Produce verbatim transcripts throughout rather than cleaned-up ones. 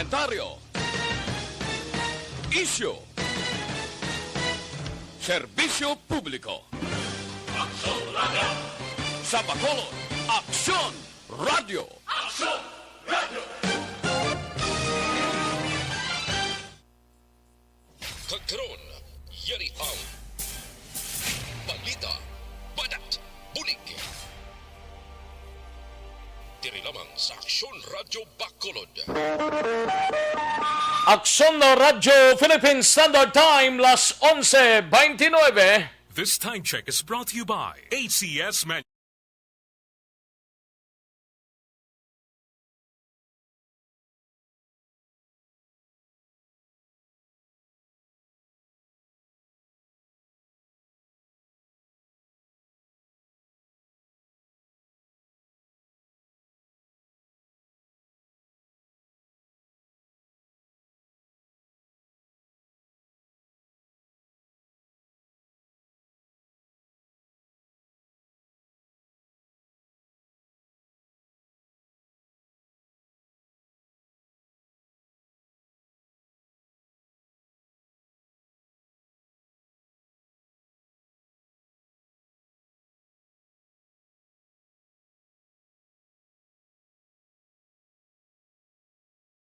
Komentaryo. Isyu. Serbisyo publiko. Aksyon Radio. Sa Bacolod, Aksyon Radio. Aksyon Radio. Kag karon, yari ang balita, banat, bulig. Diri lamang sa Aksyon Radyo Bacolod. Aksyon Radyo Philippine Standard Time, las onse veintinueve. This time check is brought to you by A C S Man.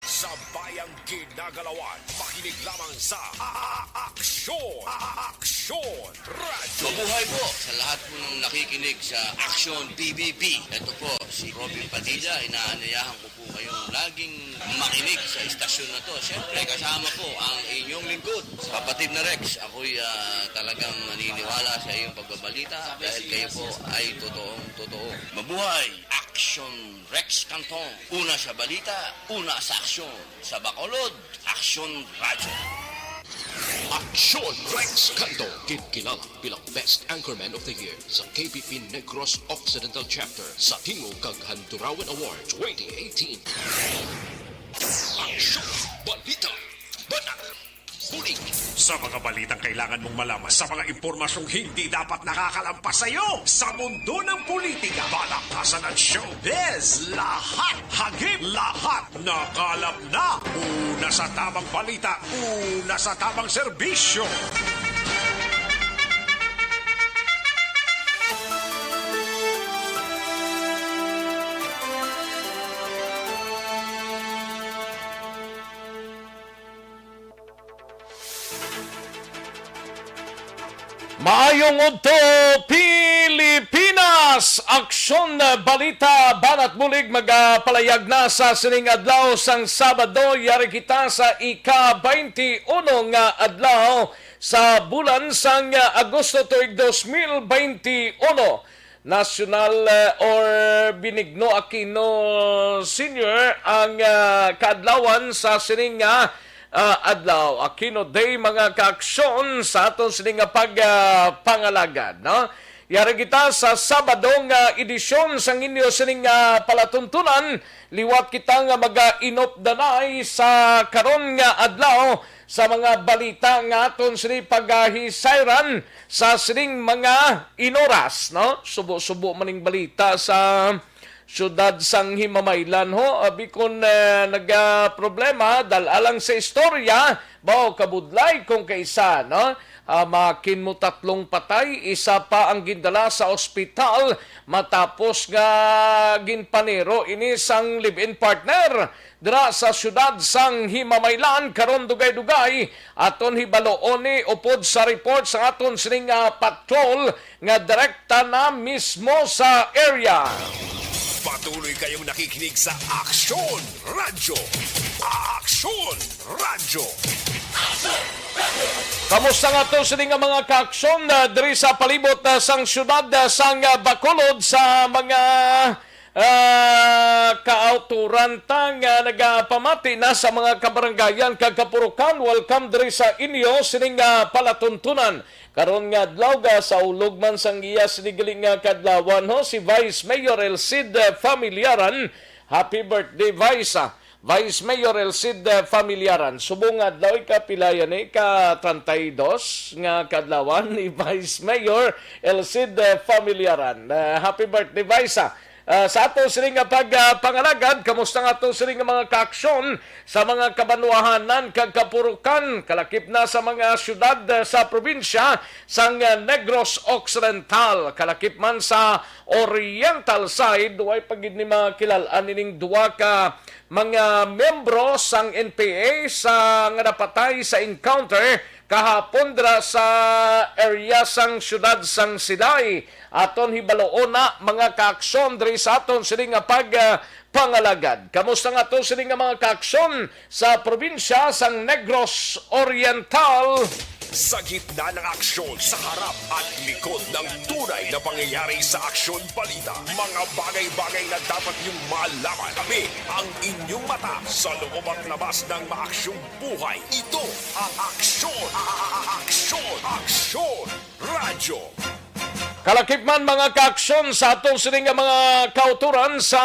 Sa bayang ginagalawan, makinig lamang sa A-, A-, Aksyon, A-, A-, Aksyon Radyo. Mabuhay po sa lahat po ng nakikinig sa Aksyon P B B. Ito po si Robin Padilla, inaanyayahan ko po kayong laging makinig sa istasyon na to. Siyempre, kasama po ang inyong lingkod, kapatid na Rex. Ako'y, ah, talagang naniniwala sa iyong pagbabalita dahil kayo po ay totoong totoo. Mabuhay! Aksyon Rex Canton. Una sa balita, una sa aksyon. Sa Bacolod, Aksyon Radyo. Aksyon Rex Canton, ginkilala bilang Best Anchorman of the Year sa K P P Negros Occidental Chapter sa Tingog kag Handurawan Award twenty eighteen. Aksyon, balita, banat, bulig. Sa mga balitang kailangan mong malaman, sa mga impormasyong hindi dapat nakakalampas sa iyo, sa mundo ng politika, balakasan at showbiz, lahat hagip, lahat nakalap na. Una sa tamang balita, una sa tamang serbisyo. Maayong udto, Pilipinas! Aksyon, balita, banat bulig magapalayag na sa sining adlaw sang Sabado. Yari kita sa ika-twenty-one nga adlaw sa bulan sang Agosto tuig dos mil twenty-one. National, eh, or Benigno Aquino Senior ang, ah, kaadlawan sa sining nga, ah, adlaw. Aquino Day, mga kaaksyon, sa aton sining nga pag, ah, pangalagad, no? Yari kita sa Sabado nga edisyon sang inyo sining nga palatuntunan. Liwat kita nga mag-inupdanay sa karon nga adlaw sa mga balita nga aton sini pagahisayran sa sining mga inoras, no? Subo-subo man ning balita sa siyudad sang Himamaylan, ho. Abi kon, eh, nagaproblema, dal-a lang sa istorya, baw kabudlay kung kaisa, no? Ah, makin mo tatlong patay, isa pa ang gindala sa ospital matapos nga ginpanero ini sang live-in partner dira sa siyudad sang Himamaylan. Karon dugay-dugay aton hibaluon ni upod sa report sa aton sining, ah, patrol nga direkta na mismo sa area. Patuloy kayong nakikinig sa Aksyon Radyo. Aksyon Radyo. Kamusta nga to sini nga mga kaaksyon, ah, diri sa palibot, ah, sang siyudad, ah, sang, ah, Bacolod, sa mga, ah, kaawtoran ta nga nagapamati na sa mga kabarangayan kag kapurukan? Welcome diri sa inyo sining, ah, palatuntunan. Karon nga adlaw, gasaulog man sang iya sini gali nga kadlawan, ho, si Vice Mayor Elcid, eh, Familiaran. Happy birthday, Vice, ah. Vice Mayor Elcid, eh, Familiaran. Subong nga adlaw, ika-pila yan, eh? Ika-treinta y dos nga kadlawan ni Vice Mayor Elcid, eh, Familiaran. Eh, happy birthday, Vice, ah. Ah, sa ato sini nga pag, ah, pangalagad, kamusta nga ato sini nga mga kaaksyon sa mga kabanwahanan kag kapurukan, kalakip na sa mga syudad, ah, sa probinsya sang, ah, Negros Occidental, kalakip man sa Oriental side, way pa gid ni makilal-an ining duha ka mga miyembro sang N P A sa nga napatay sa encounter kahapon dira sa area sang siyudad sang Silay. Aton hibaluon na mga kaaksyon diri sa aton sini nga pag, ah, pangalagad. Kamusta nga aton sini nga mga kaaksyon sa probinsya sang Negros Oriental? Sa gitna ng aksyon, sa harap at likod ng tunay na pangyayari sa Aksyon Balita, mga bagay-bagay na dapat niyong malaman. Kami ang inyong mata sa loob at labas ng maaksyong buhay. Ito ang Aksyon, a-, a-, a-, Aksyon, Aksyon Radyo. Kalakip man, mga kaaksyon, sa aton sini nga mga kauturan sa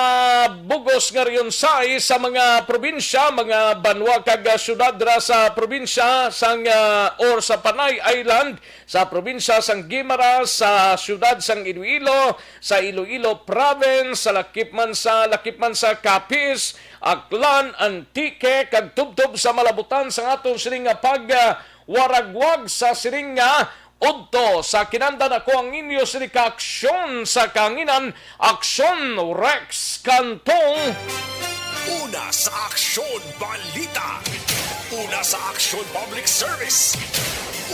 bugos nga riyonsay sa mga probinsya, mga banwa kag, ah, syudad ra sa probinsya sang, ah, or sa Panay Island, sa probinsya sang Guimaras, sa syudad sang Iloilo, sa Iloilo Province, sa lakip man sa, lakip man sa Capiz, Aklan, Antique, kag tubtob sa Malabutan sang aton sini nga pag, ah, waragwag sa sining nga udto. Sa kinandan, ako ang inyo sini ka aksyon sa kanginan, Aksyon Rex Cantong. Una sa Aksyon Balita. Una sa Aksyon Public Service.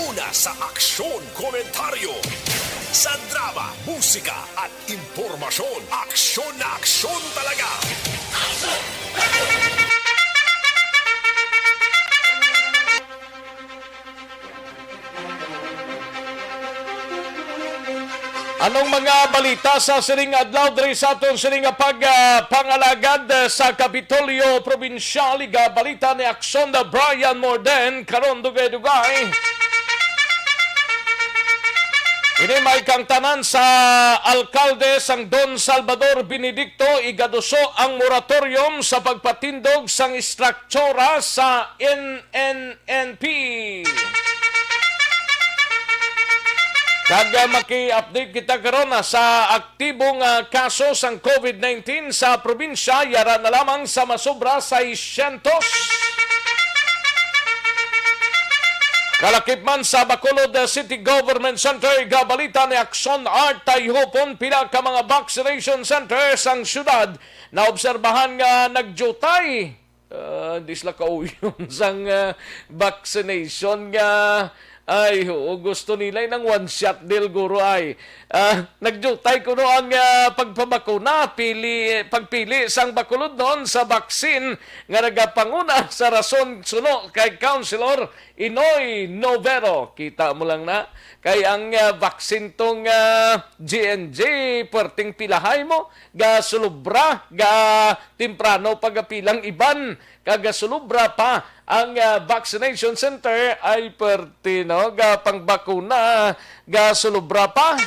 Una sa Aksyon Komentaryo. Sa drama, musika at impormasyon. Aksyon na aksyon talaga. Anong mga balita sa sining adlaw diri sa aton sining nga pag, ah, pangalagad, ah, sa Kapitolyo Probinsyal? Igabalita ni Aksyon na Brian Morden karon dugay-dugay. Ini may kangtanan sa alkalde sang Don Salvador Benedicto, igaduso ang moratorium sa pagpatindog sang istruktura sa N N N P. Kag, ah, maki-update kita karon, ah, sa aktibong, ah, kaso sang COVID nineteen sa probinsya, yara na lamang sa masobra seiscientos. Kalakip man sa Bacolod, ah, City Government Center, igabalita ni Aksyon Art Tayhopon, pila ka mga vaccination center sang syudad naobserbahan nga nagdiutay. Ah, di sila kauyon sang, ah, vaccination nga, ay, oo, gusto nila nang one shot deal, guro, ay. Ah, nagdiutay kuno ang, ah, pagpabakuna, pili, pagpili sang bakulodnon sa vaccine nga nagapanguna sa rason suno kay Councilor Inoy Novero. Kita mo lang na, kay ang, ah, vaccine tong, ah, J and J, perting pilahay mo, gasulubra, ga temprano pagapilang iban, kag gasulubra pa ang, ah, vaccination center ay perti, no? Ga pangbakuna, gasulubra pa.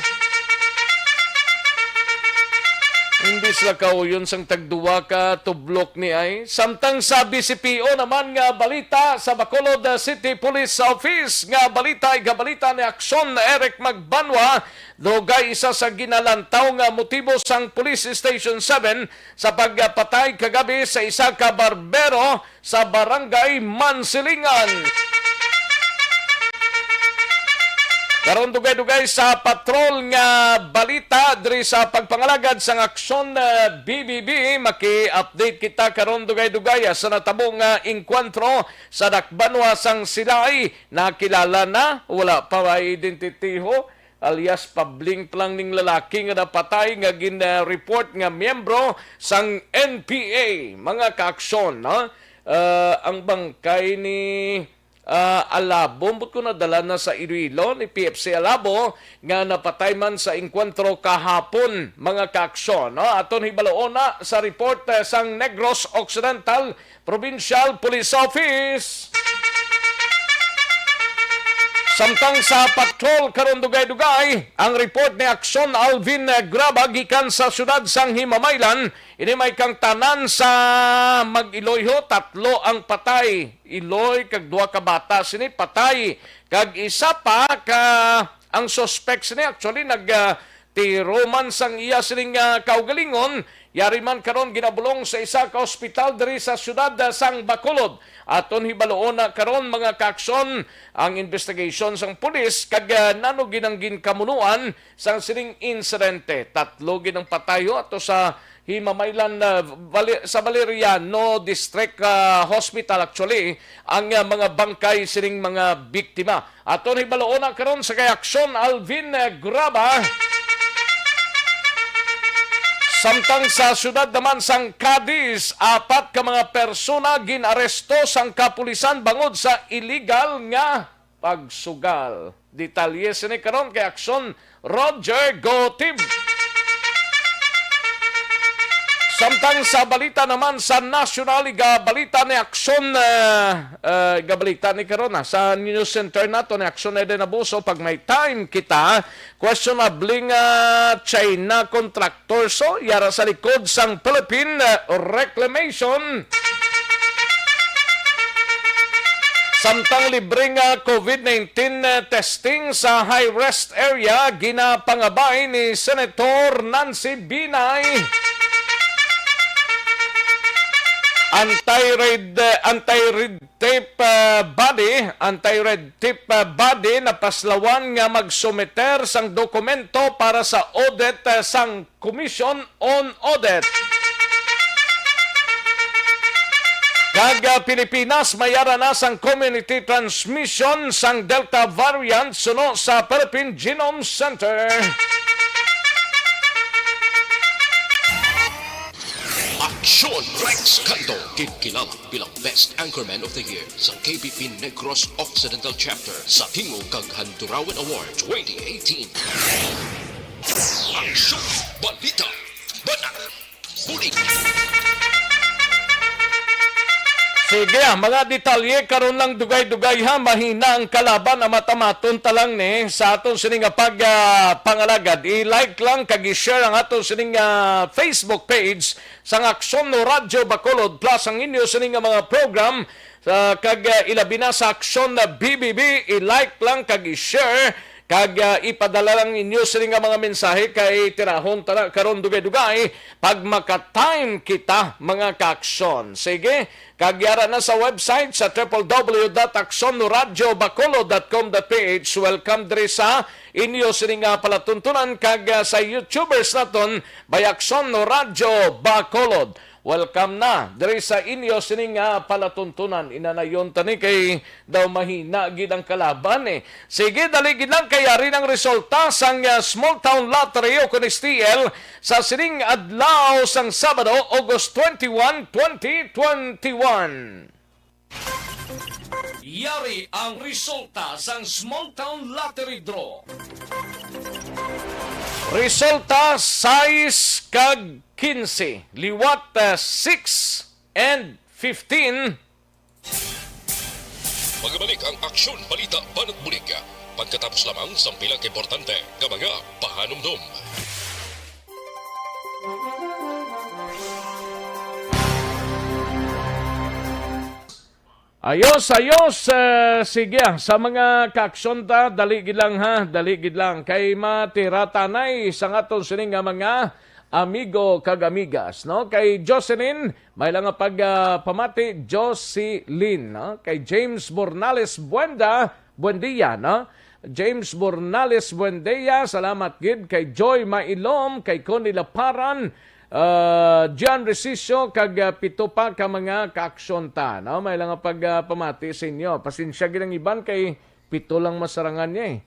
Hindi sila kauyon sang tagduwa ka tublok ni ay. Samtang sa B C P O naman nga balita, sa Bacolod, ah, City Police Office nga balita, igabalita ni Aksyon Eric Magbanwa, dugay isa sa ginalantaw nga motibo sang Police Station seven sa pagpatay kagabi sa isa ka barbero sa Barangay Mansilingan. Karon dugay-dugay sa patrol nga balita diri sa pagpangalagad sang Aksyon, eh, B B B, maki-update kita karon dugay-dugay, ah, sa natabo nga engkwentro sa dakbanwa sang Silay. Nakilala na, wala pa may identity ho, alias pabling pa lang ning lalaki nga napatay nga gin-report nga miyembro sang N P A, mga kaaksyon, no? Ah, ang bangkay ni, ah, Alabo, ambot ko nadala na sa Iloilo, ni P F C Alabo, nga napatay man sa engkwentro kahapon, mga kaaksyon, no? Aton hibaluon na sa report, eh, sang Negros Occidental Provincial Police Office. Samtang sa patrol karon dugay-dugay, ang report ni Aksyon Alvin Graba gikan sa siyudad sang Himamaylan. Ini may kangtanan sa mag-iloy ho, tatlo ang patay. Iloy kag duha ka bata sini patay, kag isa pa ka ang suspect sini actually nag, ah, Pero man sang iya sining, ah, kaugalingon, yari man karon ginabulong sa isa ka ospital diri sa siyudad, ah, sang Bacolod. Aton hibaluon na karon, mga kaaksyon, ang investigation sang pulis kag, ah, nano ginang ginkamunuan sang sining insidente. Tatlo gid ang patayo ato sa Himamaylan, ah, Vale-, sa Valeriano District, ah, Hospital, actually, ang, ah, mga bangkay sining mga biktima. Aton hibaluon na karon sa kay Aksyon Alvin, eh, Graba. Samtang sa siyudad naman sang Cadiz, apat ka mga persona gin-aresto sang kapulisan bangod sa illegal nga pagsugal. Detalye sini karon kay Aksyon Roger Gotib. Samtang sa balita naman sa nasyonal, igabalita ni Aksyon, ah, ah, igabalita ni karon, ah, sa news center nato ni Aksyon Eden Abuso, pag may time kita, questionable nga China contractor so yara sa likod sang Philippine, ah, Reclamation. Samtang libre nga COVID nineteen testing sa high-risk area, ginapangabay ni Senator Nancy Binay. Anti-red, anti-red tape, ah, body, anti-red tape, ah, body napaslawan nga magsumiter sang dokumento para sa audit, ah, sang Commission on Audit. Kag, ah, Pilipinas, mayara na sang community transmission sang Delta variant suno sa Philippine Genome Center. Aksyon Rex Canto, kinkilala bilang Best Anchorman of the Year sa K B P Negros Occidental Chapter sa Tingog kag Handurawan Award twenty eighteen. Aksyon, balita, banat, bulig. Sige, ah, mga detalye karon lang dugay-dugay, ha, mahina ang kalaban, ang matamaton ta lang ni sa aton sini nga pag, ah, pangalagad. I-like lang kag i-share ang aton sini nga Facebook page sang Aksyon no Radyo Bacolod Plus ang inyo sini nga mga program, ah, kag, ah, ilabi na sa Aksyon na B B B, i-like lang kag i-share kag, ah, ipadala lang inyo sini nga mga mensahe kay tirahon ta na karon dugay-dugay pag maka-time kita, mga kaaksyon. Sige, kag yara na sa website sa triple W dot aksyon radyo bacolod dot com dot P H. Welcome diri sa inyo sini nga palatuntunan kag, ah, sa YouTubers naton, Bayaksyon Radyo Bacolod. Welcome na diri sa inyo sini nga palatuntunan. Inanayon tani kay daw mahina gid ang kalaban, eh. Sige, dali gid lang kay yari ang resulta sang, ah, Small Town Lottery o kun S T L sa sining adlaw sang Sabado, August twenty-one, twenty twenty-one. Yari ang resulta sang Small Town Lottery Draw. Resulta, sais kag quince, liwat, ah, six and fifteen. Magabalik ang Aksyon Balita Banat Bulig pagkatapos lamang sang pila ka importante nga mga pahanumdom. Ayos, ayos. Eh, sige, ah, sa mga kaaksyon ta, dali gid lang, ha, dali gid lang. Kay matiratanay sa aton sini nga mga amigo kag amigas, no? Kay Jocelyn, may lang nga pag, ah, pamati, Jocelyn, no? Kay James Bornales Buenda, Buendia, no? James Bornales Buendia, salamat gid. Kay Joy Mailom, kay Connie Laparan, ah, John Resicio, kag, ah, pito pa ka mga kaaksyon ta, no? May lang nga pag, ah, pamati sa inyo. Pasensya gid ang iban kay pito lang masarangan niya, eh.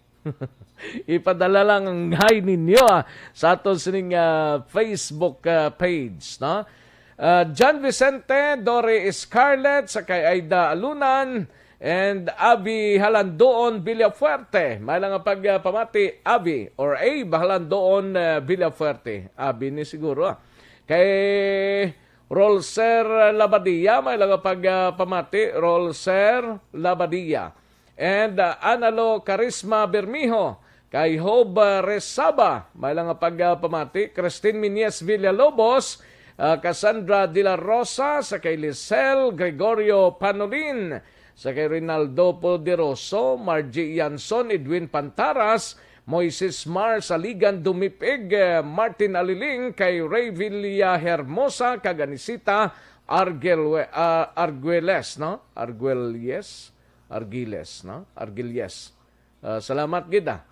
Ipadala lang ang hi ninyo, ah, sa aton sining, ah, Facebook, ah, page, no? Ah, John Vicente, Dory Scarlett, sa kay Aida Alunan, and Avi Halandoon Villafuerte. May lang nga pag, ah, pamati, Avi, or Abe Halandoon, ah, Villafuerte. Avi ni siguro, ah. Kay Rolser Labadia, may lang nga pag, ah, pamati, Rolser Labadia. And, ah, Analo Carisma Bermijo, kay Job, ah, Resaba, may lang nga pag, ah, pamati, Christine Miñez Villalobos, ah, Cassandra de la Rosa, sa kay Lisel Gregorio Panolin, sa kay Rinaldo Poderoso, Margie Yanson, Edwin Pantaras, Moises Mar Saligan Dumipig, eh, Martin Aliling, kay Ray Villahermosa, kag Anisita Arguelwe-, ah, Arguelles, no? Arguelles? Arguelles, no? Arguelles. Ah, salamat gid, ah.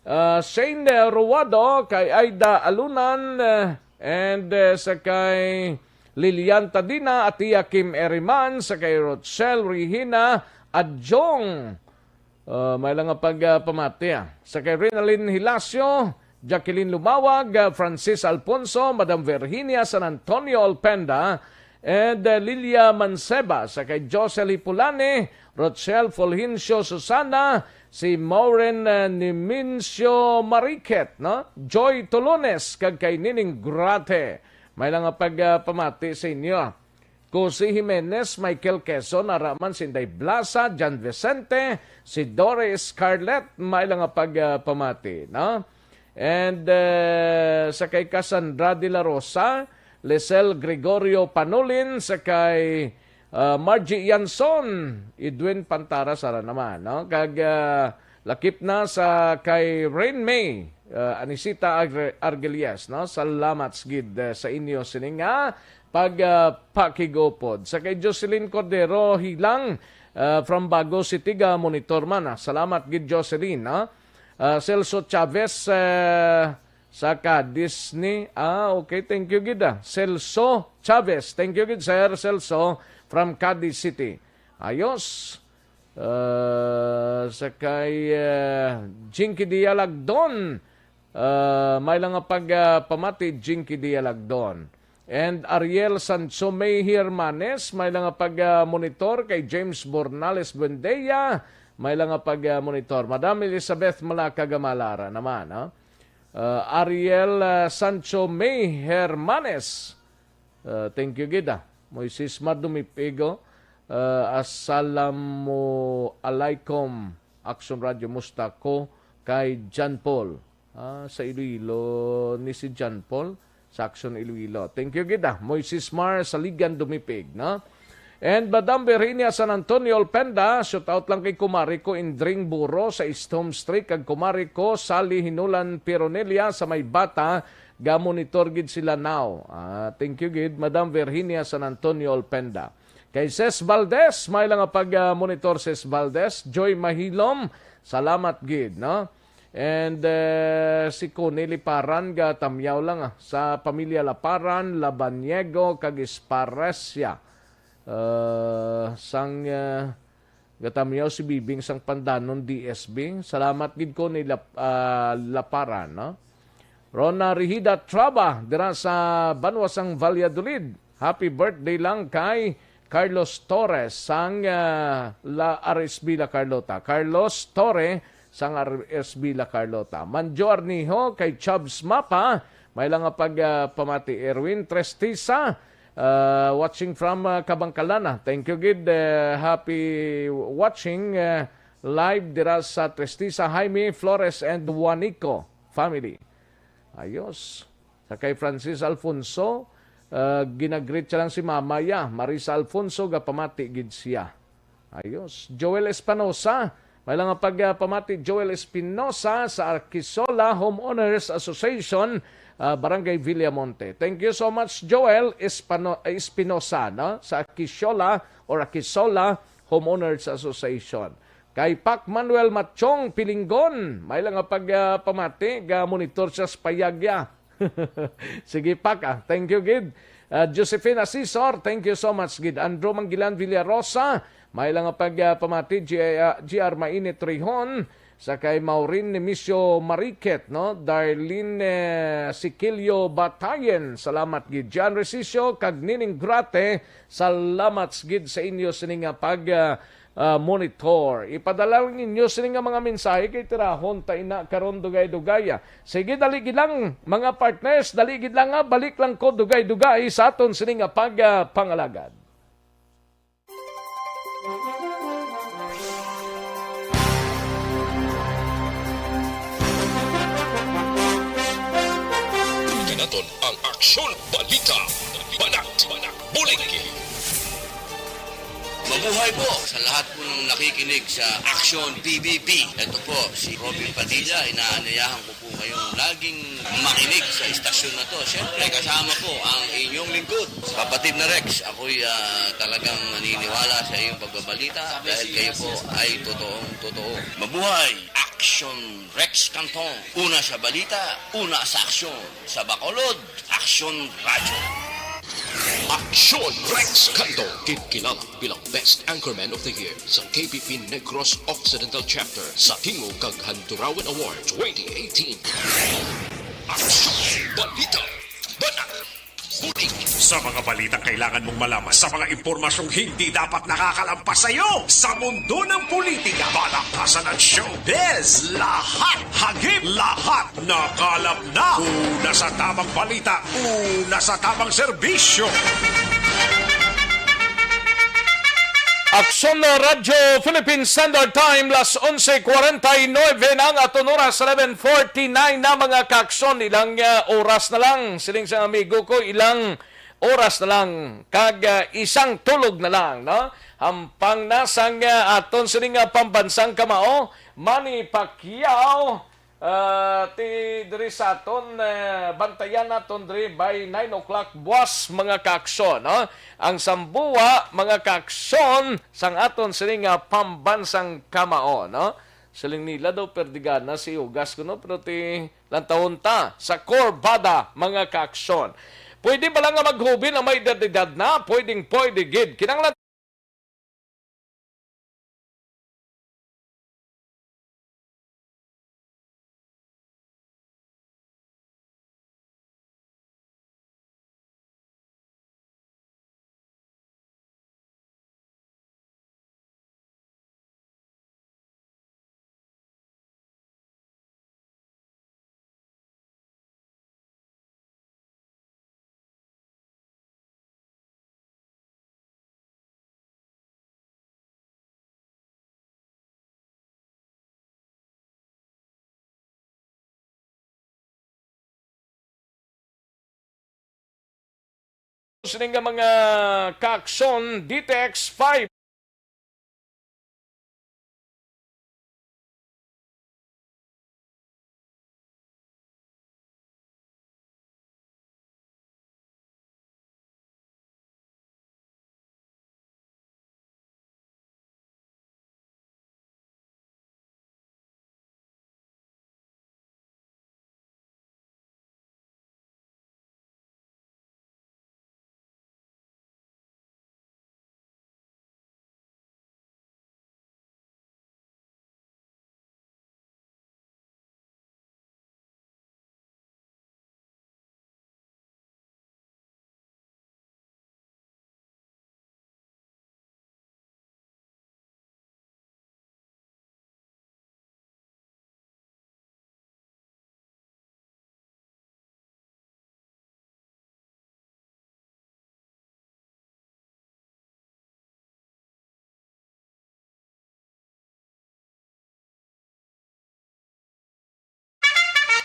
Ah, Shane, eh, Ruado, kay Aida Alunan, eh, and, eh, sa kay Lilian Tadina, Atia Kim Eriman, sa kay Rochelle Regina Adjong. Ah, may lang nga pag, ah, pamati, ah. Sa kay Renalyn Hilacio, Jacqueline Lumawag, ah, Francis Alfonso, Madam Virginia San Antonio Olpenda, and, ah, Lilia Manceba, sa kay Josel Hipulani, Rochelle Fulgencio Susana, si Maureen, ah, Nimincio Mariquet, no? Joy Tolones, kag kay Nining Grate. May lang nga pag, ah, pamati sa inyo, ah. Cosi Jimenez, Michael Quezon, ara man si Inday Blasa, John Vicente, si Doris Scarlett, may lang nga pag, ah, pamati, no? And, eh, sa kay Cassandra de la Rosa, Lisel Gregorio Panulin, sa kay, ah, Margie Yanson, Edwin Pantara, sara naman, no? Kag, ah, lakip na sa kay Rain May, ah, Anisita Agre-, Argelias, no? Salamat gid, eh, sa inyo sini nga pag, ah, pakigupod. Sa kay Jocelyn Cordero Hilang, ah, from Bago City, ga monitor man, ah. Salamat gid, Jocelyn, no? Ah, Celso Chavez, ah, sa Cadiz ni, ah, okay, thank you gid, ah. Celso Chavez, thank you gid, Sir Celso, from Cadiz City. Ayos. Ah, sa kay, ah, Jinky Dialagdon. Ah, may lang nga pag, ah, pamati, Jinky Dialagdon. And Ariel Sancho May Hermanes, may lang nga pag, ah, monitor kay James Bornales Buendia, may lang nga pag, ah, monitor. Madam Elizabeth Malaka Gamalara naman, no? Ah, Ariel, ah, Sancho May Hermanes. Ah, thank you gid, ah. Moises Mar Dumipigo, ah, assalamu alaikum, Action Radio, musta ko kay John Paul? Ah, sa Iloilo ni si John Paul, sa Action Iloilo. Thank you gid, ah. Moises Mar Saligan Dumipig, no? And Madam Virginia San Antonio Olpenda, shout out lang kay kumari ko Indring Buro sa East Home Street, kag kumari ko Sally Hinulan Pironilla sa may bata, ga monitor gid sila now. Ah, thank you gid, Madam Virginia San Antonio Olpenda. Kay Ses Valdez, may lang nga pag, ah, monitor, Ses Valdez. Joy Mahilom, salamat gid, no? And, eh, si Connie Liparan, ga tamyaw lang, ah, sa pamilya Laparan, Labaniego, kag Esparrecia. Eh, sang, eh, gatamyaw si Bibing sang Pandanon, D S B. Salamat gid ko ni Lap-, ah, Laparan, no? Rona Rihida Traba, dira sa banwa sang Valladolid. Happy birthday lang kay Carlos Torres sang, ah, La R S B La Carlota. Carlos Torre sang R S B La Carlota. Manjo Arnijo, kay Chubs Mapa, may lang nga pag, ah, pamati. Erwin Trestisa, ah, watching from, ah, Kabangkalana. Thank you gid, eh, happy watching, eh, live dira sa Trestisa. Jaime Flores and Juanico family. Ayos. Sa kay Francis Alfonso, ah, ginagreet siya lang si Mama ya. Marisa Alfonso, gapamati gid siya. Ayos. Joel Espinosa, may lang nga pag, ah, pamati, Joel Espinosa sa Arkisola Homeowners Association, ah, Barangay Villamonte. Thank you so much, Joel Espano-, Espinosa, no? Sa Arkisola or Arkisola Homeowners Association. Kay Pac Manuel Machong Pilinggon, may lang nga pag, ah, pamati, ga monitor siya sa payag ya. Sige, Pac, ah. Thank you gid. Ah, Josephine Asisor, thank you so much gid. Andrew Manggilan Villarosa, may lang nga pag, ah, pamati, G-, ah, G R Mainit Rihon, sa kay Maureen Nemisio Mariquet, no? Darlene, eh, Siquilio Batayen, salamat gid. John Resicio kag Nining Grate, salamat gid sa inyo sini nga pag, ah, ah, monitor. Ipadala lang ninyo sini nga mga mensahe kay tirahon ta ina karon dugay-dugay. Sige, dali gid lang, mga partners, dali gid lang, ah, balik lang ko dugay-dugay sa aton sini nga pag, ah, pangalagad. Kanaton ang Aksyon Balita, Banat, Bulig. Buhay po sa lahat po ng nakikinig sa Action P B B. Ito po si Robin Padilla. Inaanyayahan ko po kayong laging makinig sa istasyon na to. Siyempre, kasama po ang inyong lingkod, Kapatid na Rex. Ako'y ah, talagang naniniwala sa iyong pagbabalita dahil kayo po ay totoong totoo. Mabuhay! Action Rex Cantong. Una sa balita, una sa aksyon. Sa Bacolod, Aksyon Radyo. Aksyon Rex Cantong, kinkilala bilang Best Anchorman of the Year sa K P P Negros Occidental Chapter sa Tingog kag Handurawan Award twenty eighteen. Aksyon Balita. Bana. Buti. Sa mga balitang kailangan mong malaman, sa mga impormasyong hindi dapat nakakalampas sa iyo, sa mundo ng politika, balakasan at showbiz, lahat, hagip, lahat, nakalap na. Una sa tamang balita, una sa tamang serbisyo. Aksyon na Radyo Philippine Standard Time, las onse cuarenta y nueve na ang aton oras, eleven forty-nine na, mga kaakson. Ilang ah, oras na lang, siling sa amigo ko, ilang oras na lang, kag ah, isang tulog na lang, no? Hampang na sang ah, aton sining ah, pambansang kamao, Manny Pacquiao. Ah, ti diri sa aton, eh, bantayan naton diri by nine o'clock buwas, mga kaakson, no? Ang sambuwa, mga kaakson, sang aton sini nga pambansang kamao, no? Siling nila daw perdigana si Ugas kuno, pero ti lantawon ta sa Corbada, mga kaakson. Pwede ba lang nga maghubi na may edad-edad na? Pwedeng pwede gid. Kinahanglan Sini nga mga kaakson, D T X five.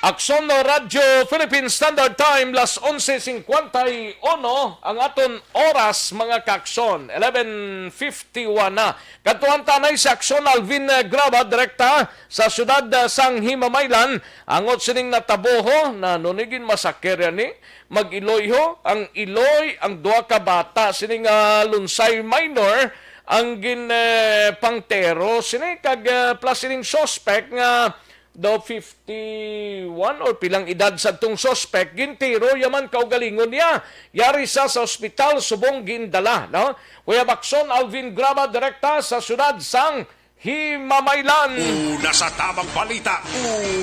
Aksyon Radyo Philippine Standard Time, las onse cincuenta y uno ang aton oras, mga kaakson. Eleven fifty-one na. Kadtuan ta anay si Aksyon Alvin, eh, Graba, direkta sa siyudad, eh, sang Himamaylan. Angot sining natabo, ho, na nunigin masakit yan, eh. Mag-iloy, ho, ang iloy, ang duha ka bata sining, ah, Lunsay Minor, ang gin, eh, pangtero sini kag, eh, plus sining suspect nga daw fifty-one or pilang edad sadtong suspect, gintiro yaman kaugalingon niya. Yari sa, sa ospital subong gindala, no? Kuya Bakson Alvin Graba, direkta sa siyudad sang Himamaylan. Una sa tamang balita,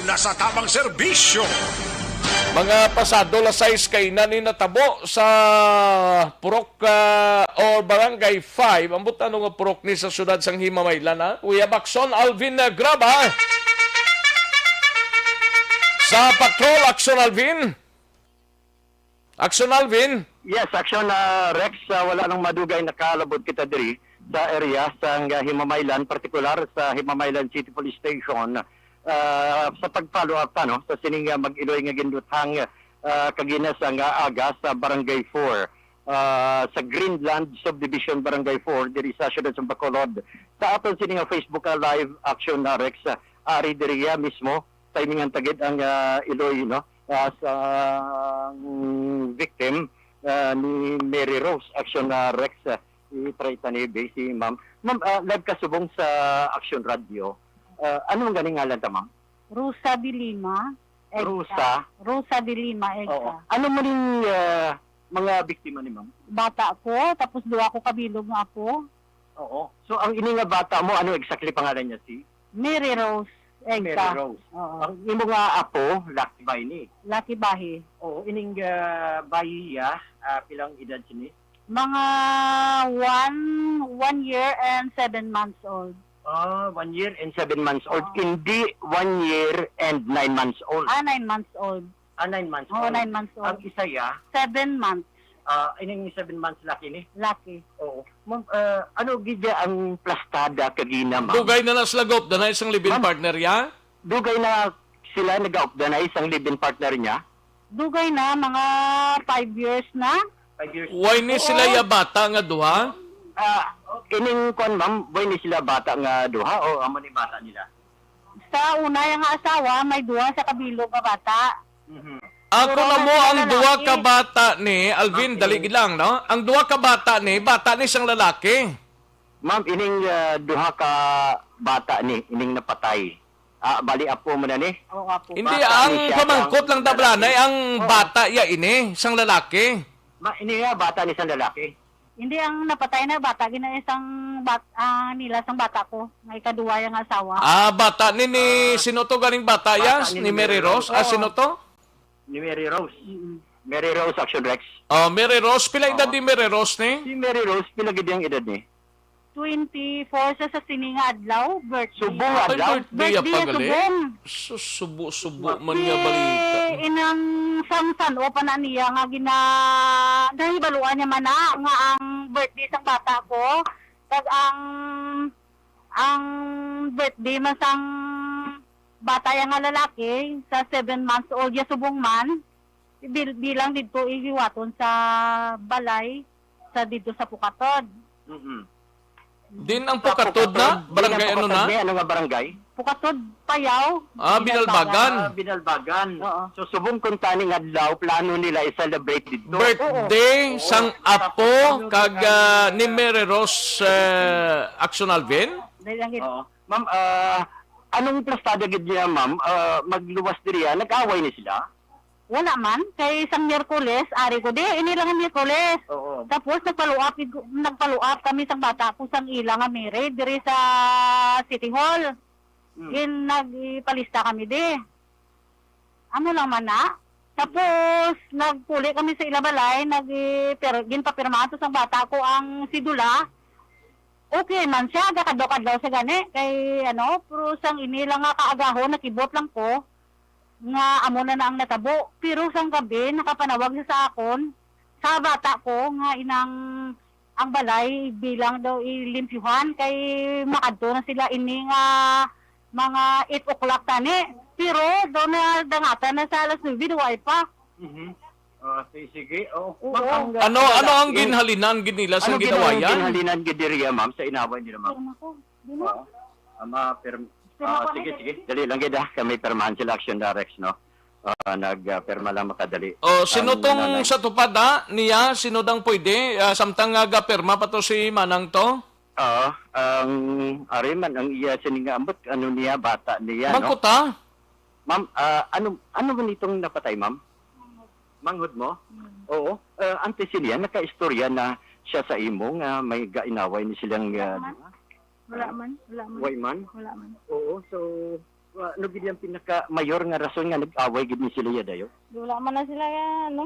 una sa tamang serbisyo. Mga pasado las sais kaina ni natabo sa Purok, ah, or Barangay five. Ambot ano nga purok ni sa siyudad sang Himamaylan, ha? Kuya Bakson Alvin, ah, Graba. Sa patrol, Aksyon Alvin. Aksyon Alvin. Yes, Aksyon, ah, Rex, ah, wala nang madugay nakalabot kita diri sa area sang, ah, Himamaylan, partikular sa Himamaylan City Police Station. Ah, sa pag-follow up pa, no, sa sining, ah, mag-iloy nga ginduthang, ah, kagina sang, ah, aga sa Barangay four. ah, sa Greenland Subdivision, Barangay four, diri sa siyudad sa Bacolod. Sa aton sini nga Facebook, ah, live action, ah, Rex, ah, ari diri, ah, mismo, timingan ta gid ang, ah, iloy, no? Ah, sa, mm, victim, ah, ni Mary Rose, action, ah, Rex, ah, i-try ta ni Basi, ma'am. Ma'am, ah, live ka subong sa Action Radio. Ah, ano man gani ngalan ta, ma'am? Rosa de Lima, Egta. Rosa? Rosa de Lima, Egta. Oo. Ano man ning, ah, mga biktima ni ma'am? Bata ko, tapos duha ko kabilog nga apo. Oo. So, ang ini nga bata mo, ano exactly pangalan niya, si? Mary Rose, Egta. Mary Rose. Oo. Ang imo nga apo, Lucky Bahi ni? Lucky Bahi. Oo, ining, ah, bayi, ah, ah, pilang edad sini? Mga one, one year and seven months old. Ah, one year and seven months old. Oo. Hindi one year and nine months old. Ah, nine months old. Ah, nine months Oo, old. Nine months old. Ang isa ya? Seven months. Ah, ining seven months laki ni? Laki. Oo. Ma'am, ah, ano gid ya ang plastada kagina, ma'am? Dugay na na sila gaupdanay sang live-in Ma'am? Partner ya? Dugay na sila nagaupdanay sang live-in partner niya? Dugay na, mga five years na. Five years. Why ni Oo. Sila ya bata nga duha? Ah, ining kwan, ma'am, why ni sila bata nga duha o amo ni bata nila? Sa una, yung asawa, may duha sa kabilog nga bata. Mhm. Ako Pero na mo ang ang duha lalaki. Ka bata ni Alvin, Okay. Dali lang, no? Ang duha ka bata ni, bata ni sang lalaki. Ma'am, ining, ah, duha ka bata ni, ining napatay. Ah, bali apo mo na ni? Oo, apo. Hindi, bata ang ni siya, pamangkot lang tablanay, lalaki. Ang Oo. Bata ya ini, sang lalaki. Ma, ini nga, bata ni sang lalaki. Hindi, ang napatay na bata, gina isang bat-, ah, nila, sang bata ko, nga ikaduwa yung asawa. Ah, bata ni, ni Ah. Sino to ganing bata, Bata Yas? Ni Ni Mary Mary Rose? Rose. Ah, Oo. Sino to? Ni Mary Rose. Mm-mm. Mary Rose, Action Rex. Oh, Mary Rose, pila edad Oo. Ni Mary Rose ni? Si Mary Rose, pila gid ang edad ni? Twenty-four sa, sa sini nga adlaw, birthday. Subong Ay, adlaw? Birthday Birthday ya ya pagali. Subong. Sus, subo-subo man Di nga balita. Inang sang san-o pa na niya nga gina-, nahibaluan niya man na nga ang birthday sang bata ko, kag ang, ang birthday man sang bata ya nga lalaki sa seven months old ya subong man, bil-, bilang didto ihiwaton sa balay sa didto sa Pukatod. Mm-mm. Din ang Sa Pukatod na? Pukatod, Barangay din ang ano na? Pukatod, may ano nga barangay? Pukatod, Payaw, Ah, Binalbagan. Binalbagan. Ah, Binalbagan. Oo. So, subong kuntani nga adlaw, plano nila i-celebrate dito. Birthday Oo. sang Oo. apo Tapos, kag, ano, ah, ni Mary Rose, eh, Action Alvin? Dahil lang gid. Oo. Ma'am, ah, anong plastada gid niya, ma'am? Ah, magluwas diri, ah, nag-away ni sila? Wala man. Kay sang Miyerkules, ari ko, di, ini lang ang Miyerkules. Oo. Tapos nagpaluap, nagpaluap kami sang bata ko sang ila nga married diri sa City Hall. Mm. Gin-, nagpalista kami di. Amo lang man na. Tapos nagpuli kami sa ila balay, nag-, per-, ginpapirmahan to sang bata ko ang sidula. Okay man siya, gakadlaw-kadlaw siya gani. Kay ano, pero sang ini lang nga kaagahon, nakibot lang ko nga amo na na ang natabo. Pero sang gabi, nakapanawag siya sa akon, sa bata ko, nga inang ang balay bilang daw ilimpyuhan kay makadto na sila ini nga mga eight o'clock tani. Pero daw na dangatan na sa alas nuebe, way pa. Mhm. Ah, si-, sige. Oo. Oo. Ma'am, ang, Ano, ang ano ang lalaki, ginhalinan gid nila sa ano gid ang ginawayan? Ginhalinan gid diri, ma'am, sa inaway nila, ma'am? Pirma ko. Di mo? Oo. Ah, ma-, pirm-, Pirma ah, ko sige, na sige. Dali lang gid, ah. Kami pirmahan sila, Action Directs, no? Ah, nag, ah, pirma lang makadali. Oh, sino Ang tong nanay. Sa tupad, ha? Niya, sino dang pwede? Ah, samtang nga gapirma pa to si Manang to? Oo, ang ari man ang iya sini nga ambot, ano niya, bata niya, no? Mangkot, ha? Ma'am, ah, ano, ano man itong napatay, ma'am? Manghod mo? Mm. Oo. Ah, antes niya, nakaistorya na siya sa imo nga may gainaway ni silang, Wala ah, man. Di ba? Wala Ah, man, wala man. Way man? Wala man. Oo, so, ah, ano gid ang pinaka-mayor nga rason nga nag-away gid ni sila ya dayo? Wala man na sila, ano?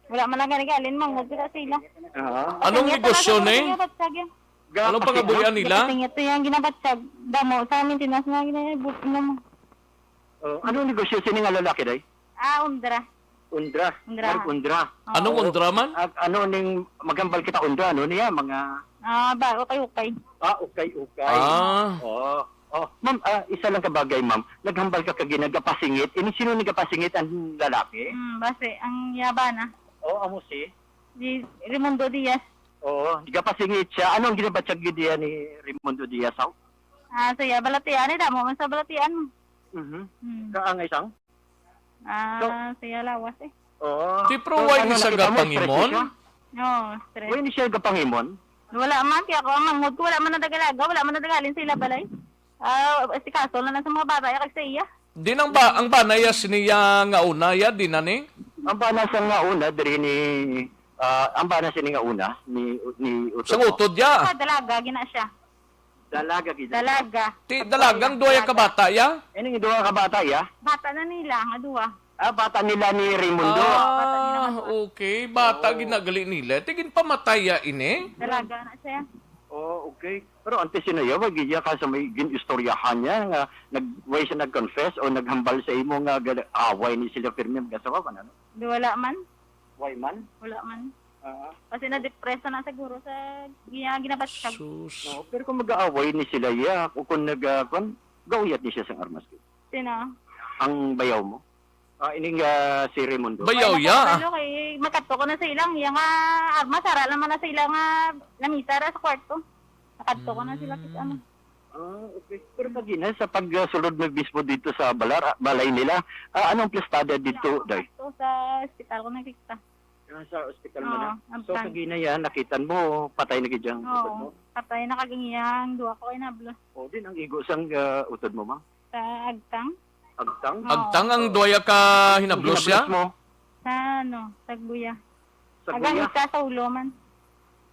Wala man na gani, alin, manghod sila, sila. Ah. Anong Patingin negosyo, to na ne? Sa ginabatsag yan. Ga-, Anong patingin? Pangabuhian nila? Patingin to yung ginabatsag. Damo, sa maintenance na gina-, but-, ano mo. Oh, anong negosyo sini nga lalaki, day? Ah, Undra. Undra. Undra. Mag-undra. Oo. Anong undra man? Ag-, ano ning maghambal kita undra, ano niya, mga Ah, ba, ukay-ukay. Ah, ukay-ukay. Ah. Oo. Oh, ma'am, ah, isa lang ka bagay, ma'am. Naghambal ka kag nagapasingit. Ini sino nagapasingit, ang lalaki? Hmm, base, ang yaba na. Oh, amo si? Di, Raimundo Diaz. Oo, gapasingit siya. Ano ang ginabatyag gid diya ni Raimundo Diaz, haw? Ah, siya, balatian, eh, damo man sa balatian. Mhm. Hmm. Kaangay sang? Ah, So, siya lawas, eh. Oo. Di, pero So, why ano, ni siya nakita mo, stress gapangimon? siya? Oo, stress. Why ni siya gapangimon? Wala man, kaya ako ang manghod ko, wala man nadagalaga, wala man nadagalin sa ila balay. Ah, si kaso na lang sa mga bata, ya, kag sa iya. Di nang ba, ang bana ya siniya nga una ya, di na ni? Ang bana sa nga una, diri ni, ah, ang bana sini nga una, ni, ni Utod Sang mo. Utod ya? Ah, dalaga, gina siya. Dalaga, gina. Dalaga. Ti, Tatlo dalagang ya, duha ya ka dalaga. bata ya? Ining duha ka bata ya? Bata na nila, nga duha. Ah, bata nila ni Raimundo. Bata nila nga Ah, duha. okay. Bata Oo. ginagali nila. Ti ginpamatay ya ini? Dalaga na siya. Oh, okay. Pero antes sino ya, wag iya ka sa may gin-istoryahan niya nga nag-, way siya nag-confess o naghambal sa imo nga gal-, away ni sila pirmi mag-asawa, ano? Di, wala man. Why man? Wala man. Ah. Kasi na-depress na siguro sa iya ginabatyag. Sus. No, pero kung mag-aaway ni sila, ya, o kung nag, ah, kwan, gauyat ni siya sang armas, gid. Sino? Ang bayaw mo? Ah, ining, ah, si Raimundo. Bayaw, Wala ya. ko kabalo kay makadto ko na sa ilang, iya nga armas, ara naman na sa ilang, ah, lamisa ra sa kwarto. Makadto ko na sila kit ano. Mm. Ah, okay. Pero kagina, sa pagsulod mo mismo dito sa balar-, balay nila, ah, anong plastada dito, Day? Ito sa ospital ko nakita. Ah, sa ospital mo Oo, na. So, abtan. Kagina yan, nakitan mo, patay na gid yang utod mo? Oo, patay na kag iyang duha ko kay nablos. O, din ang igo sang, ah, utod mo, ma'am? Sa agtang. Agtang? Oo. Agtang ang duha ka hinablos siya? Hinablos mo? Sa ano, sa guya. Sa Agang guya? isa sa ulo man.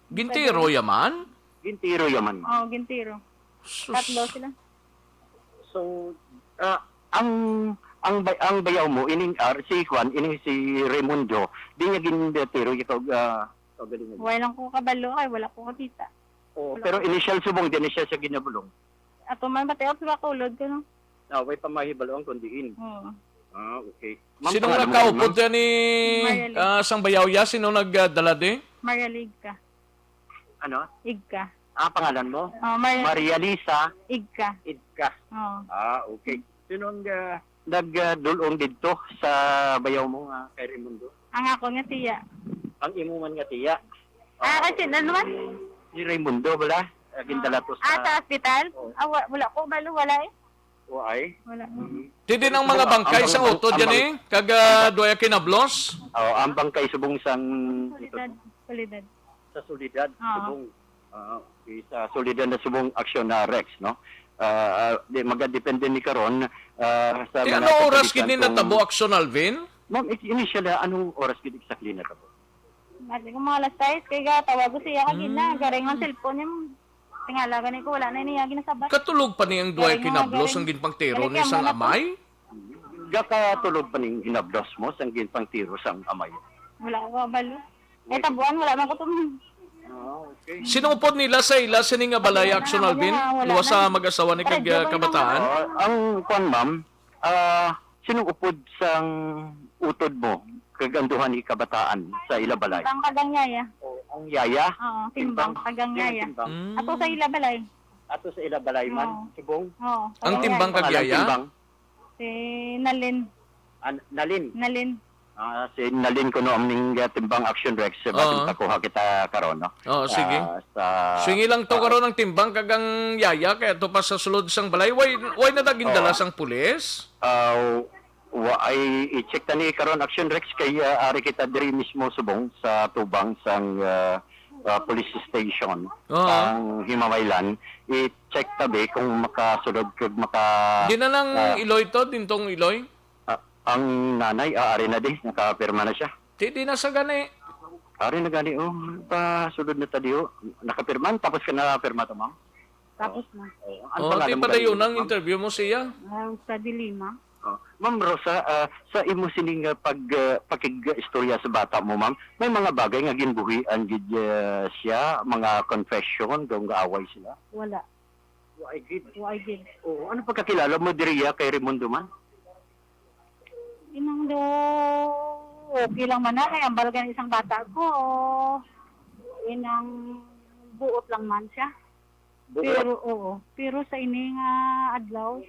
Gintiro ya man? Gintiro ya man, ma'am. Oo, gintiro. Sus. Tatlo sila. So, ah, ang, ang bay-, ang bayaw mo, ining, ah, si Juan, ining si Raimundo, di niya gintiro, ikaw, ah, kaugalingon. Wala lang ko kabalo, ay, wala ko kakita. Oo, Wala pero ko initial subong, di na siya sa ginabulong. Ato man, pati ako sa kulod ko, no? Ah, way pamahibaluan kung diin. Oo. Ah, okay. Ma'am, Sinong pangalan mo, nagkaupod ma'am? yan ni, Maria Lee. ah, sang bayaw ya? Sino nagdala di? Maria Lee Igka. Ano? Igka. Ah, pangalan mo? Oh, Maria Maria Lisa Igka. Igka. Oh. Ah, okay. Sino ang, ah, nag, ah, dul-ong didto sa bayaw mo nga kay Raimundo? Ang ako nga siya. Ang imo man nga tiya? Ah, kasi ano man? Si Raimundo, wala? Ah, gindala to Ah, sa sa ospital? Oo. Ah, wa-, wala ko, balo, wala eh. O, ay? Wala. Mm. Ti din ang mga Ang bangkay bang-, sa ang bang-, utod ang yan bang-, eh. Kag, ah, ang ba-, duha ya kinablos. Oh, ang bangkay subong sang Solidad. Solidad. Sa Solidad, Oo. Subong. Ah, okay, sa Solidad na Subong Action na Rex, no? Ah, ah, di, magadepende ni karon, ah, sa Ti mga ano oras kasabitan gid ni kung natabo, Action Alvin? Ma'am, i-, initial na, anong oras gid exactly natabo? Basi kung mga alas sais, kay gatawag ko siya kagina, Hmm. garing ang cellphone niya. Tingala gani ko, wala na niya ginasabat. Katulog pa ni ang duhay Garing nga, kinablos garing. ang ginpangtiro Galing ni kaya sang muna to. amay? Gakatulog pa ning hinablos mo sang ginpangtiro sang amay? Wala ko kabalo. Eh, Wait. tabuan, wala man ko tum- Ah, okay. Sinupod nila sa ila sini nga balay, Wala, Action wala, Alvin? wala Luwas na. sa mag-asawa ni Para kag, ah, joke lang kabataan? naman. Ah, ang kwan, ma'am, ah, sinong upod sang utod mo kag ang duha ni kabataan sa ila balay? Timbang kag ang yaya. Oh, ang yaya? Oo, Timbang. timbang kag ang Sino yaya. timbang? Mm. Ato sa ila balay. Ato sa ila balay man, Oo. subong? Oo, Ang kag ang timbang yaya. kag Pangalan yaya? timbang? Si Nalin. Ah, Nalin. Nalin. Ah, si Nalin kuno ang ning, ah, timbang Action Rex, eh, basin Oo. pakuha kita karon, no? Oo, Sa, sige. sa, Sige lang to ah, karon ang timbang kag ang yaya kay ato pa sa sulod sang balay. Why, why na daging Oo. dala sang pulis? Ah, wa ay i-check ta ni karon Action Rex kay, ah, ari kita diri mismo subong sa tubang sang, ah, ah, police station Oo. ang Himamaylan. I-check ta be kung makasulod kag maka Di na lang ah, Iloy to, dintong Iloy? Ah, ang nanay, ah, ari na di, nakapirma na siya. Ti, di na sa gani. Ari na gani, oh, pasulod na ta di, oh. Nakapirma, tapos ka na pirma to, ma'am? Tapos na. Oh, ang Oh, pangalan ti mo padayon gani, ang ma'am? interview mo siya. Ah, sa Dilima. Oh. Ma'am Rosa, ah, sa imo sining, ah, pag, ah, pakig-istorya sa bata mo, ma'am, may mga bagay nga ginbuhian gid, ah, siya, mga confession, kung gaaway sila? Wala. Wa ay gid. Wa ay gid. Oo, ano pagkakilala mo diri ya kay Raimundo man? Inang do, okay lang man na, kay ambal gani sang bata ko. Inang buot lang man siya. Buot? Pero, oo. Pero sa ini nga adlaw,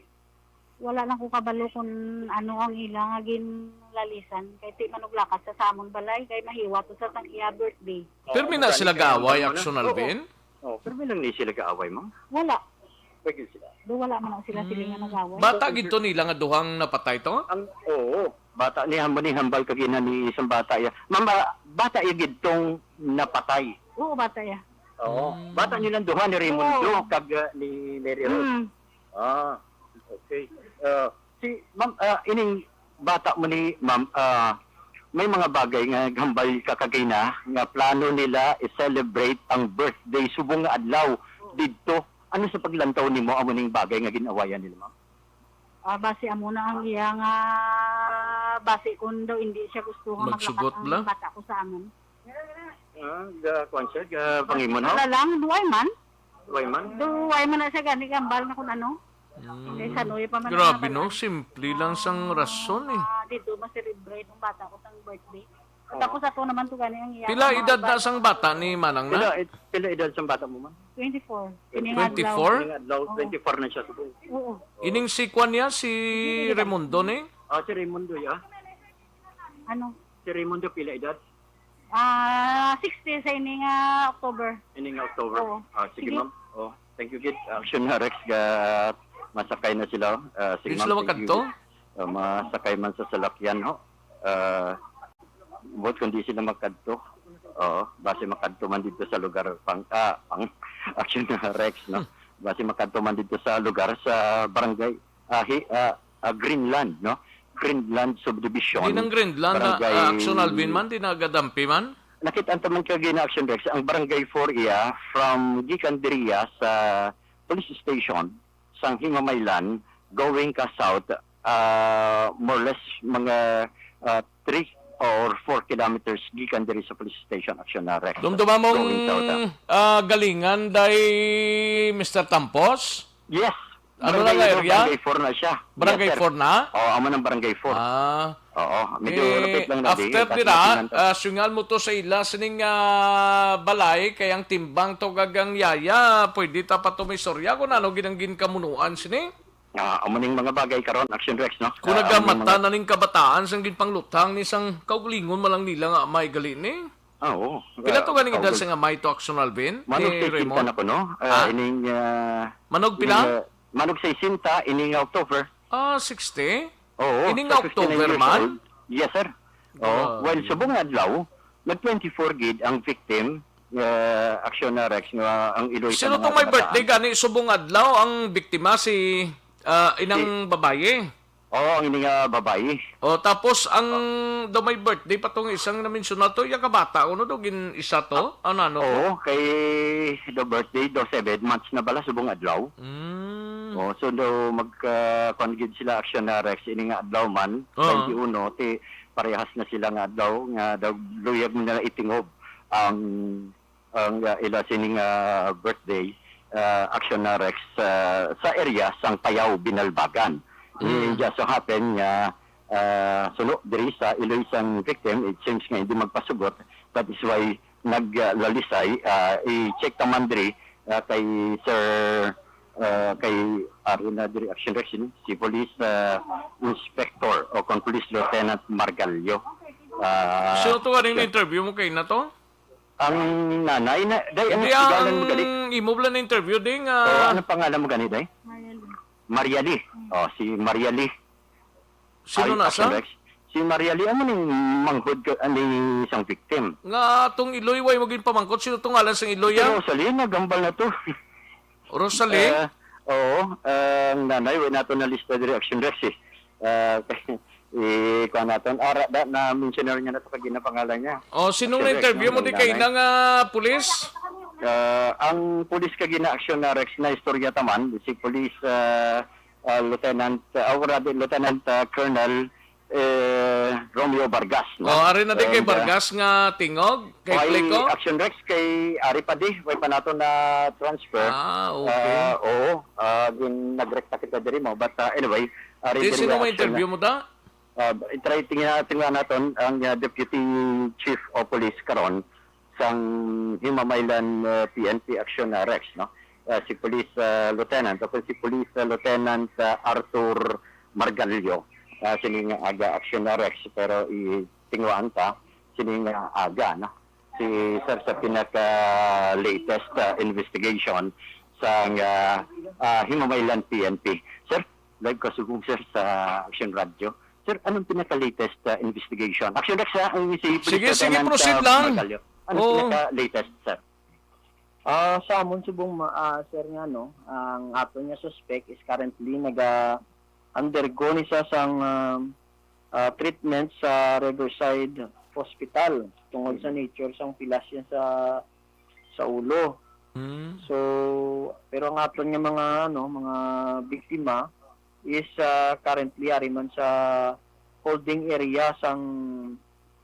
Wala lang ko kabalo kung ano ang ila nga ginlalisan. Kay ti manuglakat sa, sa amon balay, kay mahiwa to sa sang iya birthday. Oo, pirmi na sila gani kay gaaway, ang Action ano? Alvin? Oo. Oo, pirmi lang ni sila gaaway, ma'am. Wala. Pwede sila. Do wala man na sila, sila nga Hmm. nag-away. Bata gid to nila nga duhang napatay to? Ang, oo, bata ni hambal, ni hambal kagina ni isang bata ya. Ma'am, ah, bata ya gid tong napatay. Oo, bata ya. Oo. Hmm. Bata nilang duha ni Raimundo Oo. kag, ah, ni Mary Rose. Hmm. Ah, okay. Ah, si ma'am, ah, ining bata mo ni ma'am, ah, may mga bagay nga hambal ka kagina nga plano nila i-celebrate ang birthday subong nga adlaw didto. Ano sa paglantaw nimo amo ning bagay nga gin-awayan nila, ma'am? Ah, basi amo na ang iya nga, basi kun daw hindi siya gusto nga maglakat Magsugot ang bala? bata ko sa amon. Ah, ga, kuwan siya, ga, pangimon, ha? Wala lang, duway man. Duway man? Duway man na siya gani, gambal na kung ano. Mm. Kay Sanoy pa man Grabe, ang no? Simple lang sang rason, eh. Ah, dito, ma-celebrate ang bata ko sang birthday. Oo. Tapos ato naman to gani ang iya. Pila edad na sang bata ni Manang na? Pila ed-, pila edad sang bata mo, ma'am? Twenty-four. Ini nga adlaw. Twenty-four? Ini nga adlaw, Oo. twenty-four na siya, subong. Oo. Ining si kwan niya, si Hindi, hindi. Raimundo ni? Ah, si Raimundo, ya. Ano? Si Raimundo, pila edad? Ah, sixty sa ini nga October. Ini nga October. Oo. Ah, sige, Sige. ma'am. Oh, thank you, gid. Action na, Rex, ga masakay na sila. Ah, sige, Di ma'am, sila thank you, makadto? gid. Ah, masakay man sa salakyan, ho. Ah, buot kung di sila makadto. Oo, basi makadto man dito sa lugar, pang, ah, pang, Action na, Rex, no? Hmm. Basi makadto man dito sa lugar, sa barangay, ah, hi-, ah, ah, Greenland, no? Greenland Subdivision, Di nang Greenland na, barangay ah, Action Alvin man, di nagadampi man? Nakit-an ta man kagina, Action Rex, ang Barangay four iya, from gikan diriya sa police station, sang Himamaylan, going ka south, ah, more or less mga, ah, three or four kilometers gikan diri sa police station, Action na, Rex. Dumduma mong, Going south, ah. ah, galingan, day, Mister Tampos? Yes. Ano Barangay, na nga ano, area? Barangay four na siya. Barangay Yes, sir. four na? Oo, amo nang Barangay four. Ah. Oo, medyo Eh, lapit lang na di, after kasi dira, natingnan to. ah, singal mo to sa ila sining, ah, balay, kay ang timbang to kag ang yaya, pwede ta pa to may istorya kung ano ginang ginkamunuan sini? Ah, amo ning mga bagay karon, Action Rex, no? Kung Ah, amo ning nagamata mga na ning kabataan sang ginpangluthang ni sang kaugalingon man lang nila nga amay gali ni? Ah, oo. Pila to Ah, ganing edad kaugal- sang amay to, Action Alvin? Manog Ni sesenta Raymond? na ko, no? Ah, Ha? ining, ah, Manog ining, pila? ah, manog sesenta, ining October. Ah, sixty? Oo, Ini nga sa fifty-nine October years man? old. Yes, sir. Oo. Grabe. While subong adlaw, nag twenty-four gid ang victim, ah, Action na, Rex, nga ang iloy sa Sino mga tong may kabataan. birthday gani subong adlaw ang biktima, si, ah, inang Si babayi? Oo, ang ini nga babayi. Oh, tapos ang daw may birthday pa tong isang na-mention nato, iya ka bata, ano daw gin isa to? Ah, Ano, ano to? oo, kay the birthday, daw seven months na bala, subong adlaw. Mm. Oh, so daw mag, ah, kuwan gid sila, Action na, Rex, ini nga adlaw man, Oo. twenty-uno, ti parehas na sila nga adlaw, nga daw luyag nila itingob ang, ang, ah, ila sining, ah, birthday, ah, Action na, Rex, ah, sa area sang Payaw, Binalbagan. Ni Mm. just so happen nga, ah, suno diri sa iloy sang victim, it seems nga hindi magpasugot. That is why naglalisay, ah, i-check ta man diri, ah, kay Sir, ah, kay ari na diri, Action Rex, ini, si Police, ah, Inspector o kon Police Lieutenant Margallo. Ah, Sino to ganing yeah. na-interview mo kay na to? Ang nanay na, day, ano Hindi, pangalan mo gani? ang imo bala na-interview, ding, Oo, ah, ano pangalan mo gani, day? Maria Lee. Maria Lee. Oh, si Maria Lee. Sino Ay, na Action sa? Rex. Si Maria Lee, amo ning manghod ka, ani, isang victim. Nga atong iloy, way mo ginpamangkot, sino tong ngalan sang iloy, Si ah? Rosalie, nagambal na to. Rosalie? Eh, oo, ang nanay, way nato na lista diri, Action Rex, eh. Ah, eh, kuha naton. Ara, da, na-mention niya na to kag ginapangalan niya. Oh, sinong Action Rex, na-interview no? mo Ang di kay nanay. na nga pulis? Ah, ang pulis kag gina-action na, Rex, na istorya taman, si Police, ah, ah, Lieutenant, ah, wala, di, Lieutenant, ah, Colonel, eh, Romeo Vargas, no? Oh, ari na di kay And, ah, Vargas nga tingog, kay Why Pleco? Action Rex, kay ari pa di, way pa nato na transfer. Ah, okay. Ah, oo, ah, gin-, nagrekta kita diri mo. But, ah, anyway, ari Di, diri sino ang may action interview na. mo ta? Ah, i-try tingnan natin nga naton ang, ah, Deputy Chief of Police karon sang Himamaylan, ah, P N P Action na Rex, no? ah, si Police, ah, Lieutenant, o si Police, ah, Lieutenant, ah, Arthur Margallo, ah, sini nga aga action arrest, pero itinguhaan pa sini nga aga, no? Si Sir sa pinaka latest, ah, investigation sa, ah, ah, Himamaylan P N P. Sir, live ka subong, sir, sa Action Radio. Sir, anong pinaka latest, ah, investigation? Action Rex, ah, ang si Police Sige, sige, Lieutenant, proceed ah, lang. Margallo. Anong Oo. pinaka latest, sir? Ah, sa amon subong ma-, ah, sir, nga, no, ang aton nga suspect is currently naga-undergo ni sa sang, ah, ah, treatment sa Riverside Hospital tungod sa nature sang pilas niya sa, sa ulo. Hmm. So, pero ang aton nga mga, ano, mga biktima is, ah, currently ari man sa holding area sang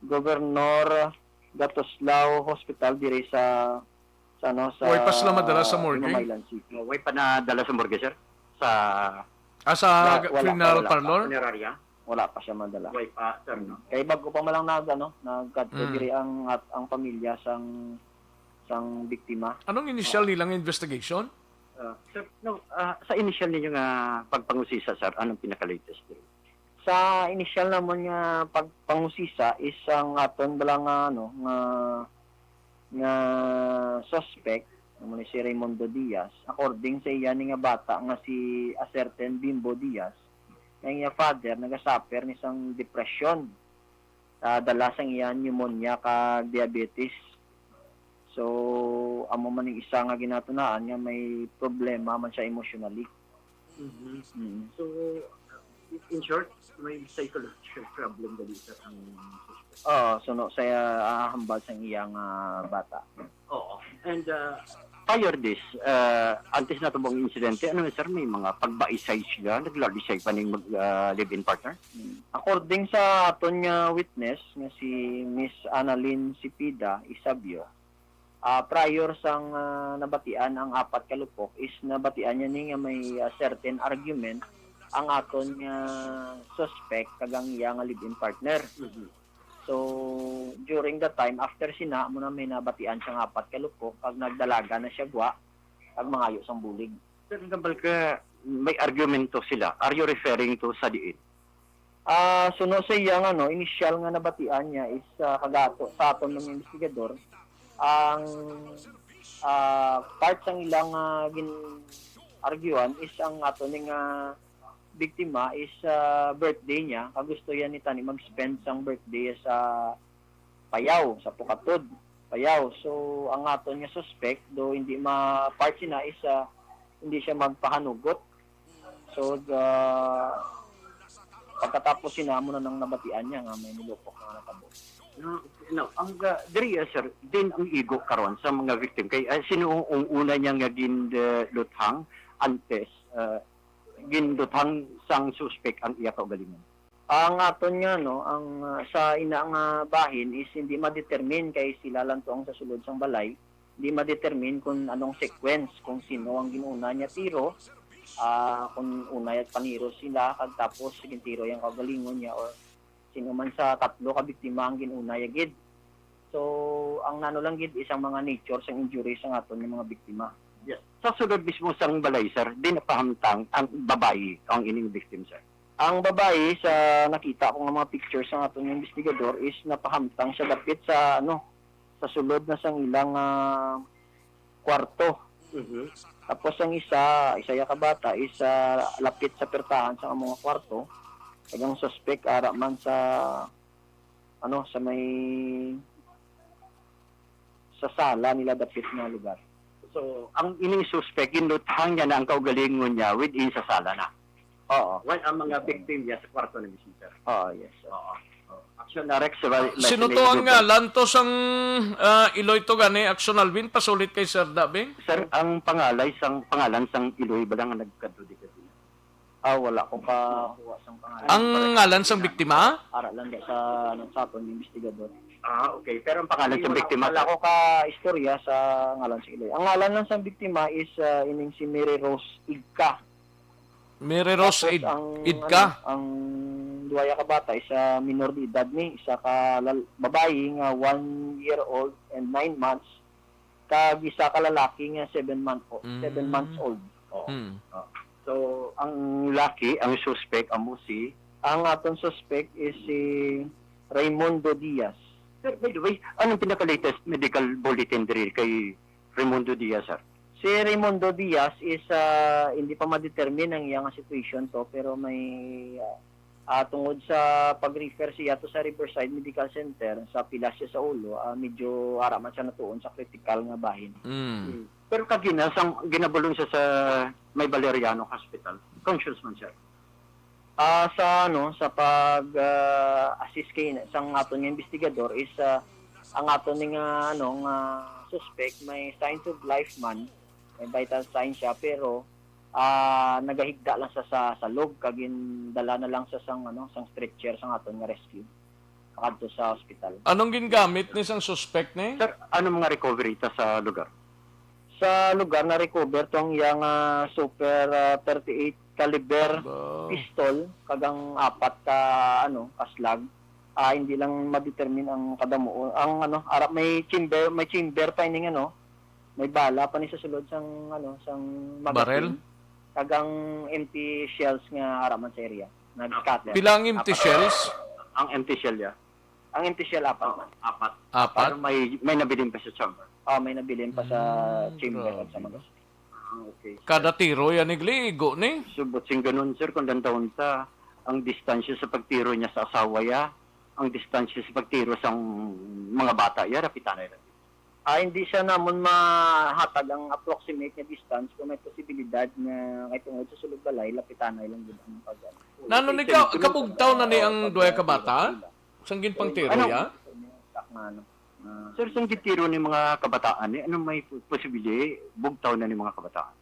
Governor Gatoslao Hospital diri sa, sa, ano, sa Way pa sila madala sa morgue? Himamaylan City. Oh, way pa nadala sa morgue, sir? Sa Ah, sa Wala, wala pa, funeral wala pa. parlor? Funeraria? Wala pa siya madala. Way pa, sir, no? Kay bago pa man lang nag, ano, nagkadto Mm. diri ang, at, ang pamilya sang, sang biktima. Anong initial nilang investigation? Ah, sir, no, ah, sa initial ninyo nga pagpangusisa, sir, anong pinaka-latest diri? Sa initial namon nga pagpangusisa is ang aton bala nga, ano, nga, nga suspect, amo ni si Raymundo Diaz, according sa iya ni nga bata nga si a certain Bimbo Diaz, nga iya father nagasuffer ni sang depression, ah, dala sang iya pneumonia kag diabetes. So, amo man ning isa nga ginatunaan nga may problema man siya emotionally. Mhm. Mm. So, in short, may psychological problem gali, sir, ang suspect. Oo, suno sa, ah, hambal sang iyang, ah, bata. Oo. And, uh, prior this, uh, antes na tubong insidente, ano, sir, may mga pagbaisay sila, naglalisay pa ning mag, uh, live-in partner? Hmm. According sa aton nga witness, nga si Miss Annalyn Cepeda Isabio, ah, prior sang, ah, nabatian ang apat ka lupok, is nabatian niya ni nga may, ah, certain argument ang aton nga suspect kag ang iya nga live-in partner. Mhm. So, during that time, after sina, amo na may nabatian siya nga apat ka lupok, kag nagdalagan na siya gwa, kag mangayo sang bulig. Sir, nambal ka, may argumento sila. Are you referring to sa diin? Ah, suno sa iya nga, no, initial nga nabatian niya is, ah, kagato sa aton mga investigador, ang, ah, part sang ilang, ah, gin-arguan is ang ato ni nga biktima is, ah, birthday niya, kag gusto yan ni tani mag-spend sang birthday sa Payao, sa Pukatod, Payao. So, ang aton nga suspect, do hindi ma-, part sina is, ah, hindi siya magpahanugot. So, the, pagkatapos sina, amo na nang nabatian niya nga may nilupok nga natabo. No, no, ang, ah, diri, ah, sir, din ang igo karon sa mga victim. Kay, ah, sino ang una niya nga ginluthang antes, ah, ginluthang sang suspect ang iya kaugalingon? Ang aton nga, no, ang, ah, sa ina nga bahin is hindi ma-determine kay sila lang to ang sa sulod sang balay. Hindi ma-determine kung anong sequence, kung sino ang ginuna niya tiro, ah, kung una niya paniro sila, kag tapos gintiro yang kaugalingon niya, or sino man sa tatlo ka biktima ang ginuna niya gid. So, ang nano lang gid is ang mga nature sang injury sang aton nga mga biktima. Yes. Sa sulod mismo sang balay, sir, di napahamtang ang babayi, ang ining victim, sir? Ang babayi, sa nakita ko nga mga pictures sang aton nga investigador, is napahamtang siya dapit sa, ano, sa sulod na sang ilang, ah, kwarto. Mhm. Tapos ang isa, isa ya ka bata is, ah, lapit sa pertahan sa among kwarto. Kag ang suspect ara man sa, ano, sa may, sa sala nila dapit nga lugar. So, ang ining suspect, ginluthang niya na ang kaugalingon niya within sa sala na? Oo. While ang mga victim niya sa kwarto na mismo, sir? Oo, yes, sir. Oo. Oo. Action na, Rex, sa may, may Sino may to ang lugar. ngalan to sang, ah, Iloy to gani, Action Alvin? Pasulit kay Sir Dabing? Sir, ang pangalay sang, pangalan sang Iloy ba lang ang nagkadto di kadto? Ah, wala ko pa kuha sang pangalan. Ang ngalan sang biktima? Ara lang da sa, ano, sa aton investigador. Ah, okay. Pero ang pangalan Hindi, sang wala, biktima, wala sir? ko ka istorya sa ngalan sa Iloy. Ang ngalan lang sang biktima is, ah, ining si Mary Rose Igka. Mary Rose Tapos Id-, ang, Idka? ano, ang duha ya ka bata, isa minor de edad ni, isa ka lal-, babayi nga one year old and nine months, tag isa ka lalaki nga seven month o-, seven Mm. months old. Oo. Hmm. Ah. So, ang laki, ang suspect, amo si Ang aton suspect is si Raymundo Diaz. Sir, by the way, anong pinaka-latest medical bulletin diri kay Raymundo Diaz, sir? Si Raymundo Diaz is, ah, hindi pa ma-determine ang iyang situation to, pero may, ah, ah, tungod sa pag-refer siya to sa Riverside Medical Center, sa pilas siya sa ulo, ah, medyo ara man siya natuon sa critical nga bahin. Mm. Mm. Pero kagina, sang ginabulong siya sa may Valeriano Hospital, conscious man siya. Ah, sa, ano, sa pag, ah, assist kay sang aton nga investigador is, ah, ang aton ni nga, ano, nga suspect may signs of life man, may vital signs siya, pero, ah, nagahigda lang sa, sa salog, kag gindala na lang sa sang, ano, sang stretcher sang aton nga rescue pakadto sa ospital. Anong gingamit ni sang suspect ni? Sir, ano mga recovery ta sa lugar? Sa lugar, na-recover tong iyang, ah, super, ah, thirty-eight caliber Aba. pistol, kag ang apat ka, ano, ka slug. Ah, hindi lang ma-determine ang kadamo. Ang, ano, ara, may chamber, may chamber pa ining, ano, may bala pa ni sa sulod sang, ano, sang magazine. Barrel? Kag ang empty shells nga ara man sa area. Nag-scatter. Pila ang empty Apat. shells? Ang empty shell, yeah. Ang empty shell, apat Oo, man. apat. Apat? Pero may, may nabilin pa sa chamber. Oh, may nabilin pa sa Mm, chamber grabe, at sa no? magazine. Ah, okay. Kada tiro yan, igligo ni? Subot sing ganun, sir, kung dandaon ta, ang distansya sa pagtiro niya sa asawa ya, ang distansya sa pagtiro sa mga bata ya, rapitanay lang. Ah, hindi siya namon mahatag ang approximate nga distance kung may posibilidad nga kay tungod sa sulod balay, lapitanay lang gid ang pag-, Nano ni ka-, kabugtaw na ni ang duha ka bata? Sang ginpangtiro Ano? ya? Sir, sang gitiro ni mga kabataan ni, ano may pu-, posible bugtaw na ni mga kabataan?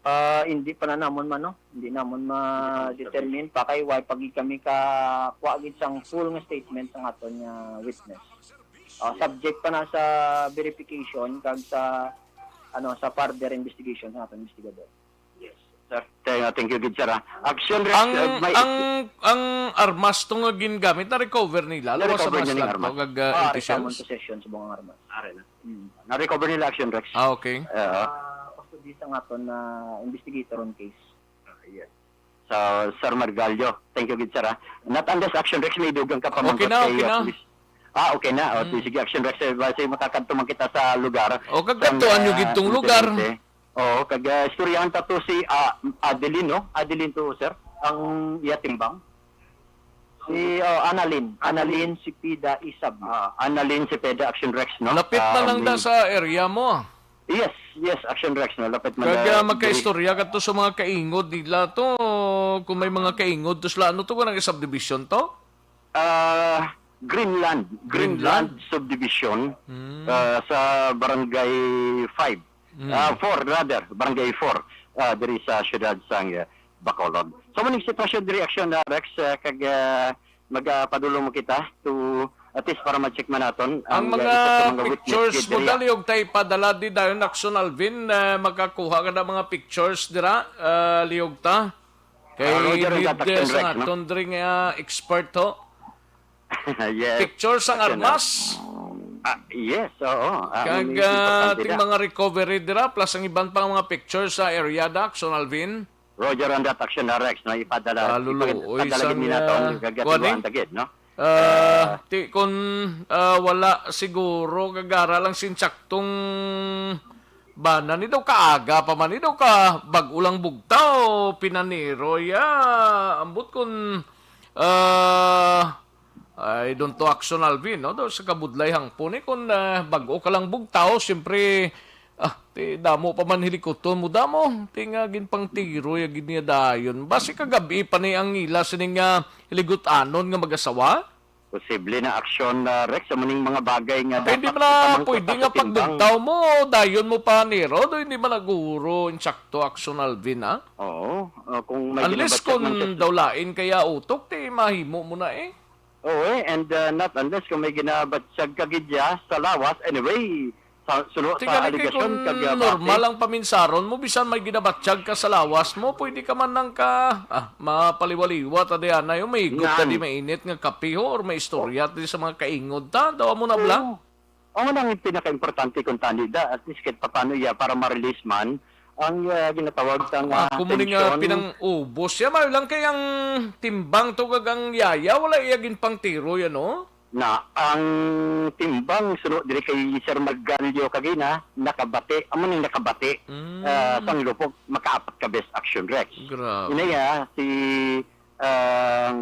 Ah, hindi pa na namon man, no? Hindi namon ma-determine pa kay way pa gid kami ka kuha gid sang full nga statement sang aton nga witness. Ah, subject pa na sa verification kag sa, ano, sa further investigation sa aton investigador. Yes, sir. Thank, thank you gid, sir, ah. Action Rex, Ang, uh, may ang, ang armas to nga gingamit, na-recover nila? Lawas sa Na-recover mga niya ning slug to, armas. kag, uh, Ah, empty ari sa amon shells? possession subong ang armas. Ari na. Mm. Na-recover nila, Action Rex. Ah, okay. Ah. Ah, custody sa nga aton na investigator on case. Ah, yes. Sa Sir Margallo. Thank you gid, sir, ah. Not unless, Action Rex, may dugang ka pa man Okay na, kay, okay ah, na. Police. Ah, okay na. O, Mm. sige, Action Rex, eh, basi makakadto man kita sa lugar. O, kag Sa, kadtuan nyo ah, gid tong lugar. insidente. Oo, kag, ah, istoryahan ta to si, ah, Adeline, no? Adeline to, sir. Ang iya timbang. Si, oh, Annalyn. Annalyn Cepeda Isab. Ah, Annalyn Cepeda, Action Rex, no? Lapit na Ah, lang da may sa area mo, ah. Yes, yes, Action Rex, no? Lapit man Kag, na ah, diri. magkaistorya ka to sa mga kaingod nila to. Kung may mga kaingod to sila, ano to, kanang subdivision to? Ah, Greenland. Greenland? Greenland Subdivision, Hmm. ah, sa Barangay five. Hmm. Ah, four, rather, Barangay four, ah, diri sa siyudad sang, ah, Bacolod. So, maning sitwasyon diri, Action, ah, Rex, ah, kag, ah, magapadulong mo kita to, at least para ma-check man naton Ang ang, mga ah, isa sa mga witness pictures gid mo diri, ah. Dali, og tay padala di dayon, Action Alvin, ah, makakuha ka na mga pictures dira, ah, liog ta. Kay Ah, Roger, ang need, tatak eh, sa Henrik, no? aton diri nga expert, ho. Yes. Picture sang Action, armas. ah. Ah, yes, oo. Ah, Kag, may ah, importante ting na. mga recovery dira, plus ang iban pang mga picture sa area, Doc, Son Alvin. Roger on that, Action, ah, Rex, no? Ipadala, Kaluluoy ipagad-, padala sang, gid nila to, ah, ang gagatuan kuwan, eh. ta gid, no? Ah, Ah. ti, kun, ah, wala siguro, kagara lang sin saktong bana, ni daw kaaga pa man, ni daw ka bag-o lang bugtaw, pinaniro, ya. Ambot kun, ah, I don't know, Action Alvin, no? Do sa kabudlay hangpon, eh, kun, ah, bag-o ka lang bugtaw, siyempre, ah, ti, damo pa man hilikuton mo, damo. Ti nga ginpangtiro, ya gid niya dayon. Basi kagabi pa ni ang ila sining, ah, hiligutanon nga mag-asawa? Posible na, Action, ah, Rex, sa muning mga bagay nga Kaya hindi dapat man na kita man pwede sa nga katimbang. pagbugtaw mo, dayon mo pa niro, do hindi man naguro insakto, Action Alvin, ha? Oo, ah, kung may Unless ginabatsyag man kung siya. daw lain kaya utok, ti mahimo mo na, eh. Oo, eh, and, ah, not unless kung may ginabatsyag ka gid ya sa lawas. Anyway, sa, suno, sa Tingali kay aligasyon, kung kag, ah, normal base. ang paminsaron mo, bisan may ginabatsyag ka sa lawas mo, pwede ka man nang ka, ah, mapaliwaliwa ta di anay, o may higop ta Nan. di mainit nga kape, ho, or may istorya ta di sa mga kaingod ta, daw mo na bla. Oo. Amo na ang pinakaimportante kung tani da, at least kahit paano iya para ma-release man ang, ah, ginatawag sang, ah, Ako mo ning, ah, tension. Pinang-ubos siya, maayo lang kay ang timbang to kag ang yaya, wala iya ginpangtiroy, ano? Na ang timbang suno diri kay Sir Magalio kagina, nakabati, amo ning nakabati, Mm. ah, sang lupok, makaapat ka best action, Rex. Grabe. Inaya, si, ah,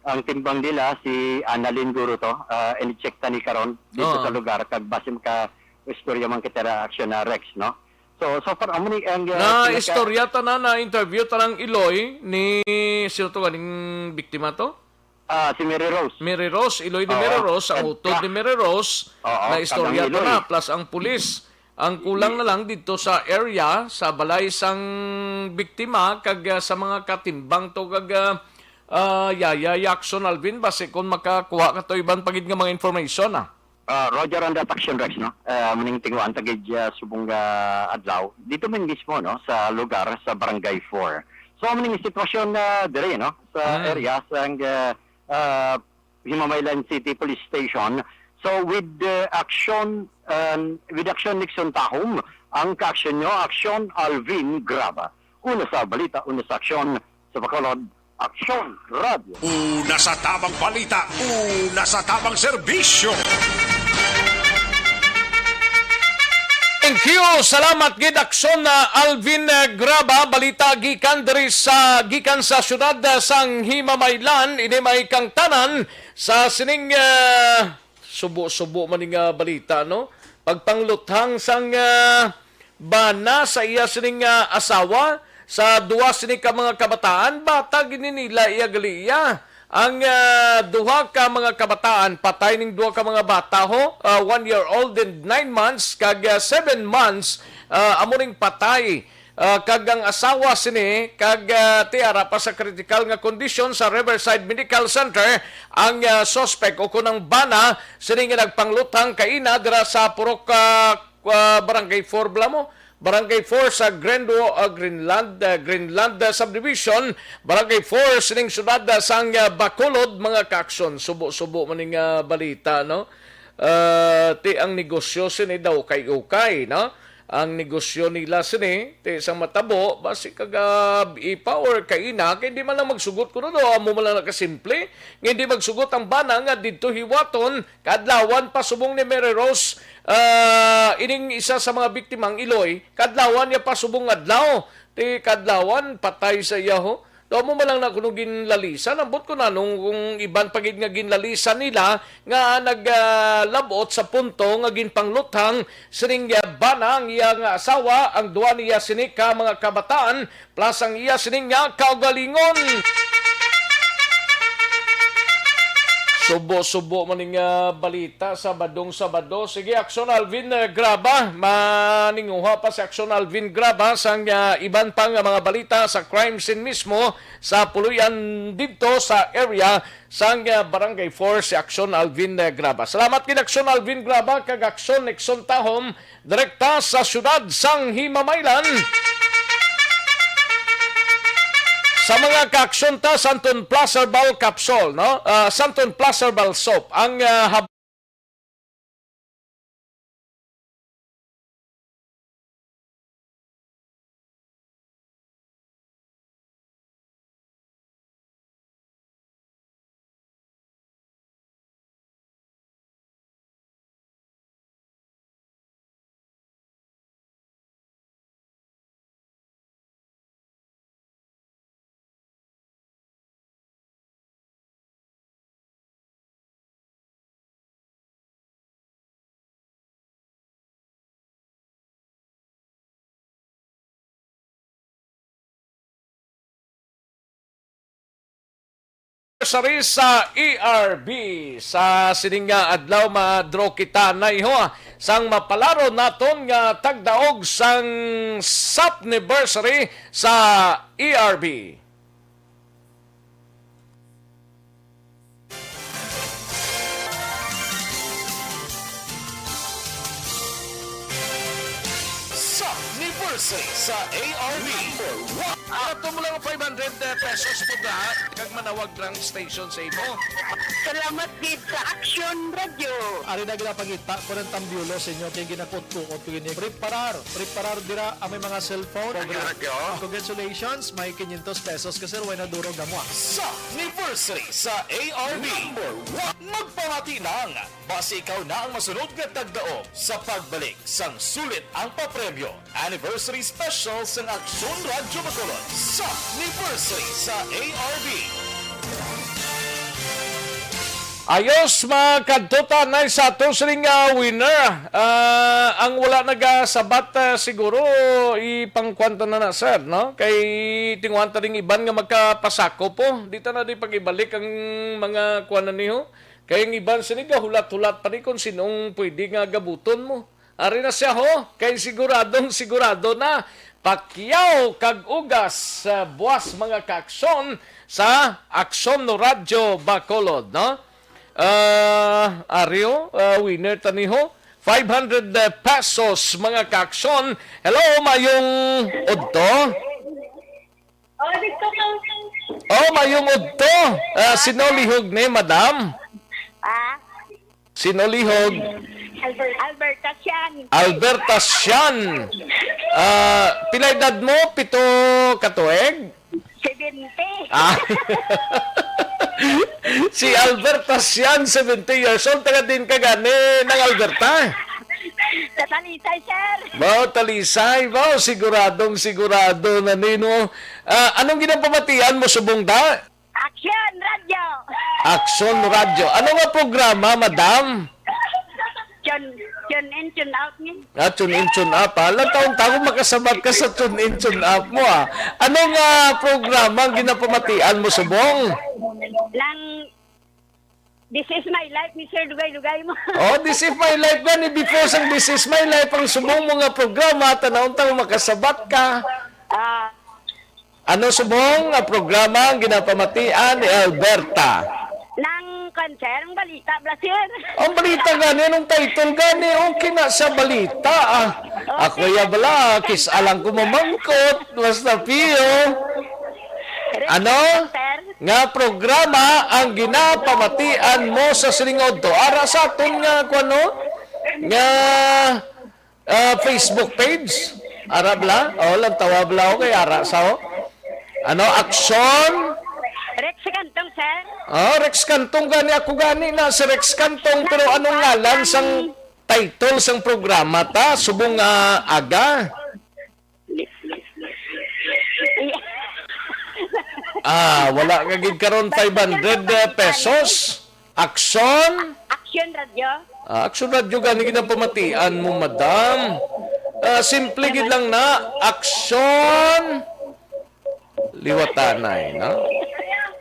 ang timbang nila, si Annalyn Guro to, ah, in-check ta ni karon dito Oo. sa lugar, kag basi maka-istorya man kita ra action na Rex, no? So, so far, amo ni ang, ah, Na pinaka- istorya ta na, na interview ta ng Iloy ni, sino to ganing biktima to? Ah, si Mary Rose. Mary Rose, Iloy ni Oo. Mary Rose, ang At utod ka- ni Mary Rose, Oo, na istorya kag ang to Iloy. na, plus ang pulis. Ang kulang na lang dito sa area, sa balay sang biktima, kag, ah, sa mga katimbang to, kag, ah, ah, Yaya Jackson Alvin, basi kung makakuha ka to, iban pa gid nga mga information, ah. Ah, Roger, on that action, Rex, no? Ah, muning tinguhaan ta gid, ah, subong nga adlaw. Dito man mismo, no, sa lugar, sa Barangay four. So, muning sitwasyon na diri, no, sa Mm. area, sa, ah, ah, Himamaylan City Police Station. So, with the action, um, with action Nixon Tahom, ang kaaksyon nyo, action Alvin Graba. Una sa balita, una sa aksyon, sa Bacolod, Aksyon Radio. Una sa tamang balita, una sa tamang serbisyo. Thank you. Salamat gid, Aksyon na Alvin, eh, Graba. Balita gikan diri sa, gikan sa siyudad, eh, sang Himamaylan. Ini may kangtanan sa sining, eh, subo-subo man ning, ah, balita, no? Pagpangluthang sang, ah, bana sa iya sining, ah, asawa sa duha sini ka mga kabataan, bata gid ni nila iya gali iya. Ang, ah, duha ka mga kabataan, patay ning duha ka mga bata, ho, ah, one year old and nine months, kag, ah, seven months, ah, amo ning patay. Ah, kag ang asawa sini, kag, ah, ti ara pa sa kritikal nga kondisyon sa Riverside Medical Center ang, ah, suspect o kun ang bana sini nga nagpangluthang kaina dira sa Purok, ah, ah, Barangay four bala mo? Barangay four sa Grendo-, ah, Greenland, ah, Greenland, ah, Subdivision, Barangay four sining siyudad, ah, sang, ah, Bacolod, mga kaaksyon. Subo-subo man ning, ah, balita, no? Ah, ti ang negosyo sini daw ukay-ukay, no? Ang negosyo nila sini, ti sang matabo, basi kag, ah, ipa or kaina, kay di man lang magsugot kuno daw, amo man lang na kasimple, nga hindi magsugot ang bana nga didto hiwaton, kaadlawan pa subong ni Mary Rose, ah, ining isa sa mga biktima, ang Iloy, kaadlawan niya pa subong adlaw, ti kaadlawan patay sa iya, ho. Daw mo man lang na kuno ginlalisan, ambot ko na nung kung iban pa gid nga ginlalisan nila nga nag, ah, labot sa punto nga ginpangluthang sining, ah, bana ang iya nga asawa, ang duha niya sini ka mga kabataan, plus ang iya sini nga kaugalingon. Subo-subo man ning, ah, balita. Sabadong Sabado. Sige, Aksyon Alvin, eh, Graba. Maninguha pa si Aksyon Alvin Graba sang, ah, iban pa nga mga balita sa crime scene mismo sa Puluyan didto sa area sang, ah, Barangay four si Aksyon Alvin, eh, Graba. Salamat gid, Aksyon Alvin Graba, kag Aksyon Nixon Tahom, direkta sa siyudad sang Himamaylan. Sa mga kaaksyon ta, Santon Plus Herbal Capsule, no? Ah, Santon Plus Herbal Soap. Ang, ah, hab- Anniversary sa E R B. Sa sining nga adlaw, ma-draw kita na, iho, sang mapalaro naton nga tagdaog sang Sapniversary sa E R B. Sa Anniversary sa A R B. Number one. Ato mo lang five hundred pesos. Sus mo da, kag manawag lang station sa imo. Salamat gid sa Action Radio. Ari na ginapangita ko ng tambyulo sa inyo kay ginakutkuot ko gini. Preparar, preparar dira ang may mga cellphone. Action Radio. Congratulations, may quinientos pesos ka, sir, way na durog amo, ah. Sa anniversary sa A R B. Number one. Magpamati lang. Basi ikaw na ang masunod nga tagdaog sa pagbalik sang sulit ang papremyo. Anniversary Special sang Aksyon Radyo Bacolod sa anniversary sa A R B. Ayos, mga kadtutanay sa ato sining, ah, winner. Ah, ang wala nagasabat, ah, siguro ipangkwanta na na, sir, no? Kay tinguhan ta ding iban nga magkapasako po. Di ta na di pag-ibalik ang mga kuwan na niho. Kay ang iban sini gahulat-hulat pa ni kung sinong pwede nga gabuton mo. Ari na siya, ho, kay siguradong sigurado na. Pakyaw kag ugas sa buwas, mga kaaksyon, sa Aksyon Radyo Bacolod, no? Ah, ari, ho, ah, winner tani, ho. Five hundred pesos, mga kaaksyon. Hello, mayong udto. Oh, dito ka. Oh, mayong udto. Ah, sino lihog ni, madam? Ah? Sino lihog? Albert, Alberta Sian. Alberta Sian. Ah, pila edad mo? Pito ka tuig? Seventy. Ah. Si Alberta Sian, seventy years old. Taga din ka gani ng Alberta? Sa Talisay, sir. Wow, Talisay. Wow, siguradong sigurado na nino. Ah, anong ginapamatian mo subong da? Action Radio. Action Radio. Ano nga programa, madam? Tune, tune in, tune out ni. Ah, tune in, tune up, ha? Lang taon tago makasabat ka sa tune in, tune up mo, ah. Ano nga programa ang ginapamatian mo subong? Lang, This is My Life ni Sir Lugay-Lugay mo. Oh, This is My Life gani. Before sang This is My Life, ang subong mo nga programa, tanawon ta makasabat ka. Ah. Ano subong nga programa ang ginapamatian ni Alberta? Nang concern, balita, bla, sir. Ang balita gani, anong title gani? Okay na sa balita, ah. Okay. Ako ya bala, kis alang ko mamangkot, basta piyo. Ano? Sir? Nga programa ang ginapamatian mo sa sining udto? Ara sa aton nga, kuwan, no? Nga, ah, Facebook page? Ara bala? Oh, lang tawa bala, okay, ara sa, oh. Ano, aksyon? Rex Cantong, sir. Oh, Rex Cantong gani, ako gani na si Rex Cantong, pero anong ngalan sang title sang programa ta? Subong nga aga? Ah, wala ka gid karon five hundred pesos. Aksyon? Action Radio. Ah, Aksyon Radio gani ginapamatian mo, madam. Ah, simple gid lang na. Aksyon. Liwatanay, no?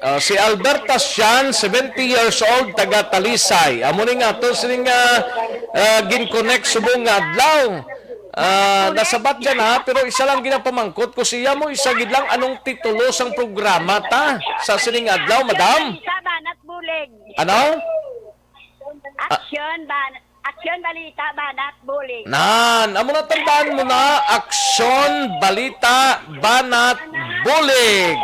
Ah, si Alberta Sian, seventy years old, taga Talisay. Amo ni nga to, sining, ah, ah, gin-connect subong nga adlaw. Ah, nasabat dyan, ha, pero isa lang ginapamangkot ko siya mo, isa gid lang, anong titulo sang programa ta sa sining adlaw, madam? Balita, Banat Bulig. Ano? Aksyon, ban-, aksyon, balita, banat, bulig. Nan, amo na, tandaan mo na, aksyon, balita, banat, bulig.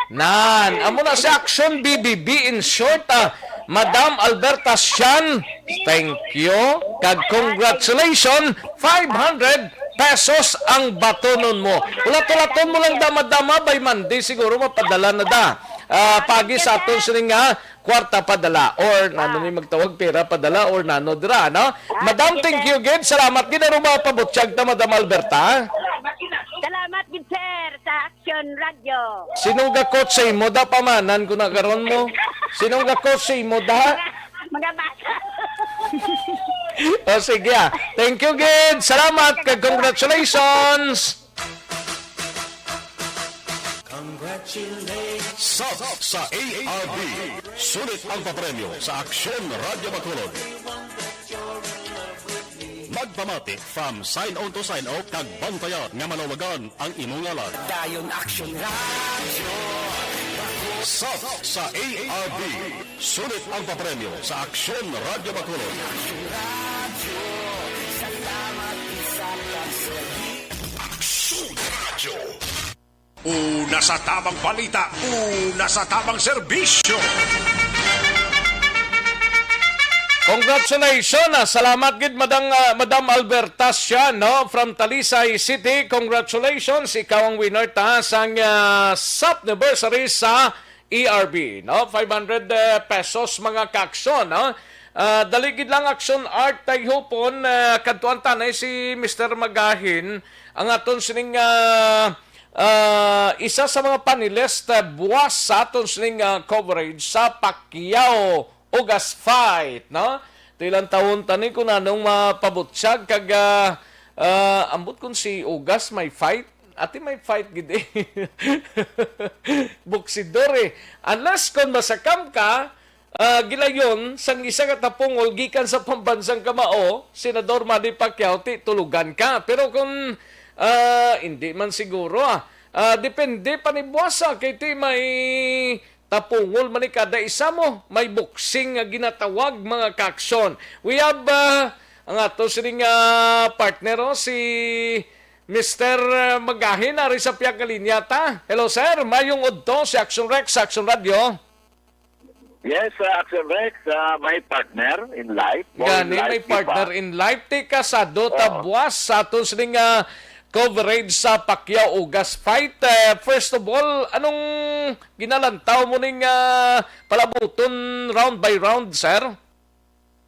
Nan, amo na si Aksyon B B B in short, ah. Madam Alberta Sian, thank you. Kag congratulations, five hundred pesos ang batonon mo. Ulat-ulaton mo lang, dama-dama, by Monday siguro mapadala na da. Ah, pagi sa aton sining nga kwarta padala or nano ni magtawag pera padala or nano dira, no? Ah, Madam, sige, thank sir. You gid. Salamat gid. Ano ba pabutyag ta, Madam Alberta? Salamat gid, sir, sa Action Radio. Sinong gakot sa imo da, pamanan ko na karon mo? Sinong gakot sa imo da? Mga, mga bata. O, sige, ah. Thank you gid. Salamat kag congratulations. Congratulations. Sub sa A R B. Sulit ang papremyo sa Aksyon Radyo Bacolod. Magpamati from sign on to sign off kag bantayan nga malawagan ang imong ngalan. Dayon Aksyon Radyo. Sub sa A R B. Sulit ang papremyo sa Aksyon Radyo Bacolod. Aksyon Radyo. Una sa tamang balita, una sa tamang serbisyo. Congratulations! Ah, salamat gid, Madang, ah, Madam Alberta siya, no? From Talisay City. Congratulations! Ikaw ang winner ta sang, ah, sap anniversary sa E R B, no? Five hundred, eh, pesos, mga kaaksyon, no? Ah, dali gid lang, Action Art, tay hupon, ah, kadtuan tanay si Mister Magahin, ang aton sining, ah, ah, isa sa mga panelist, ah, buwas sa aton sining, ah, coverage sa Pacquiao Ugas fight, no? Tilan tawon tani kung anong mapabutyag kag, ah, ah, ambot kung si Ugas may fight, ati may fight gid eh. Boksidor eh. Unless kung masakam ka, ah, gilayon sang isa ka tapungol gikan sa pambansang kamao, Senador Manny Pacquiao, ti tulugan ka. Pero kung, ah, hindi man siguro, ah, ah, depende pa ni buwasa kay ti may tapungol man ni kada isa mo, may boxing nga ginatawag, mga kaaksyon. We have, ah, ang ato sining, ah, partner, oh, si Mister Magahin, ari sa pihak nga linya ta. Hello, sir. Mayong udto si Action Rex, Action Radio. Yes, uh, Action Rex, uh, my partner in life. Mo in Gani, life, may di ba? Partner in life. Ti kasado ta Oo. Buwas sa aton sining, ah, coverage sa Pacquiao Ugas fight. Eh, first of all, anong ginalantaw mo ning, ah, palabuton round by round, sir?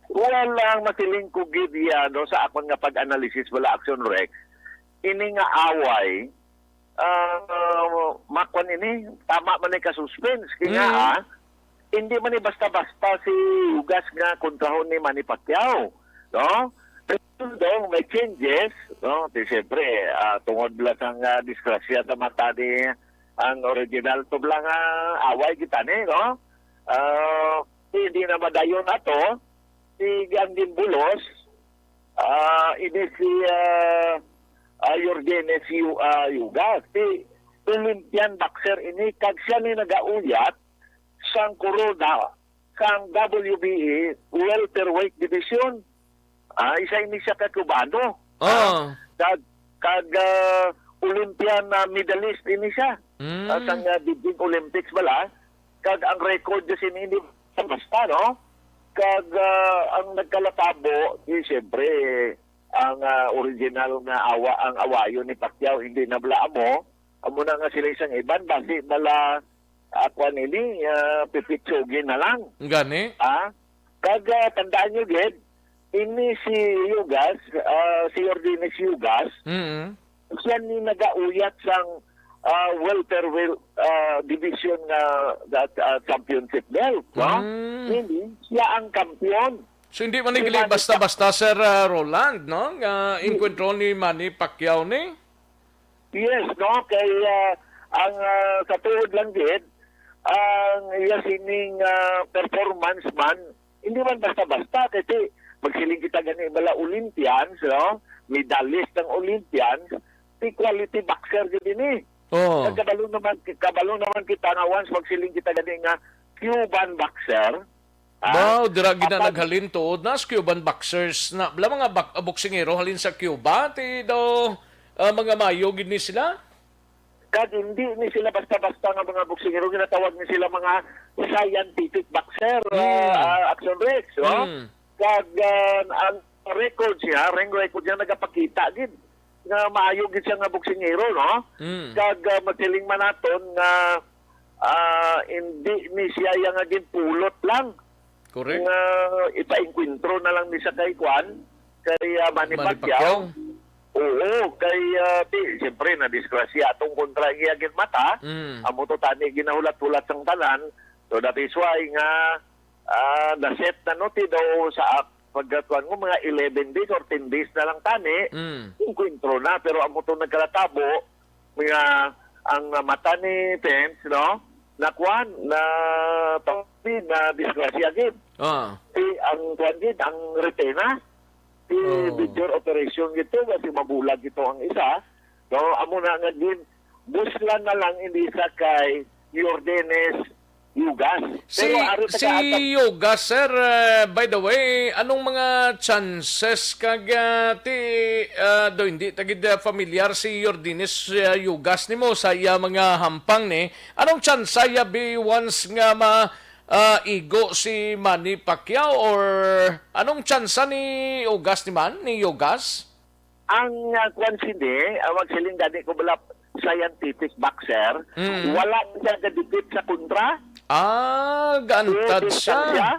Wala lang masiling ko gid iya, no, sa akon nga pag-analysis, wala, Action Rex. Ini nga away, ah, makwan ini, tama man ni ka-suspense. Kaya nga, Mm. ah, hindi man ni basta-basta si Ugas nga kontrahon ni Manny Pacquiao, no? Pero daw may changes, no? Di siyempre, ah, tungod lang sang, ah, disgrasya sa mata ni ang original to lang, ah, away kita ni, no? Ah, hindi na madayon ato, si ang gimbulos, ah, ini si, ah, ah, Yordenes Yu-, ah, Yugas. Si Olympian boxer ini, kag siya ni nagauyat sang korona sang W B A welterweight division. Ah, isa ini siya ka Cubano. Oh. Ah, kag, kag, ah, Olympian, ah, medalist ini siya. Mm. Ah, sang, ah, Beijing Olympics bala. Kag ang record niya sini hindi basta, no? Kag, ah, ang nagkalatabo, di siyempre, ang, ah, original nga awa, ang awayon ni Pacquiao, hindi na bala amo. Amo na nga sila isang iban, basi bala, ah, kwan ini, ah, pipitsugi na lang. Gani? Ah? Kag, ah, tandaan nyo gid, ini si Yugas, ah, si Yordenes Yugas, Mm. siya ni nagauyat sang, ah, welterweight, ah, division nga, that, ah, championship belt, no? Mm. Meaning, siya ang kampiyon. So, hindi man Hindi nagli man basta-basta, Sir, ah, Roland, no? Nga Hmm. inkwentro ni Manny Pacquiao ni? Yes, no? Kay, ah, ang, ah, sa tuod lang gid, ang iya sining, ah, performance man, hindi man basta-basta. Kasi magsiling kita gani bala Olympians, no? Medalist ang Olympians, di quality boxer gid ini. Oh. Kag kabalo naman, kabalo naman kita nga once magsiling kita gani nga Cuban boxer, ah, Wow, dira gid na apan naghalin tuod na sa Cuban boxers na. Bala mga bak-, boksingero halin sa Cuba, ti daw, ah, mga mayo gid ni sila? Kag hindi ni sila basta-basta nga mga boksingero, ginatawag ni sila mga scientific boxer, ah, Hmm. ah, Action Rex, no? Hmm. Kag, ah, ang record siya, ring record niya nagapakita gid nga maayo gid siya nga boksingero, no? Hmm. Kag, ah, masiling man naton nga, ah, hindi ni siya iya nga ginpulot lang. Correct. Nga ipaengkwentro na lang ni sa kay Kwan, kay, ah, Manny Manny Pacquiao. Pacquiao. Oo, kay, ah, di, siyempre, nadisgrasya atong kontra iya gid mata. Mm. Amo to tani ginahulat-hulat sang tanan. So, that is why nga, ah, na-set na no, ti daw sa ap-, pagkatuan mo, mga eleven days or ten days na lang tani, Mm. engkwentro na. Pero amo to nagkalatabo, nga ang mata ni Pence, no? Nakuan, na, na disgrasya gid. Ah. Ti ang kuan gid, ang retina. Ti Oh. major operation gid to, kasi mabulag ito ang isa. No, amo na nga gid, buslan na lang ini sa kay Yordenes Yugas. Si, Pero ari si tagaan ta- Yugas, sir, uh, by the way, anong mga chances kag, uh, ti, uh, do hindi ta gid, uh, familiar si Yordenis, uh, Yugas nimo sa iya mga hampang ni? Anong tsansa ya bi once nga ma, uh, igo si Manny Pacquiao, or anong tsansa ni Yugas ni man, ni Yugas? Ang, ah, kwan sini, ah, magsiling gani ko bala, scientific boxer, Mm. wala siya gadikit sa kontra. Ah, gaantad Pwede siya. siya.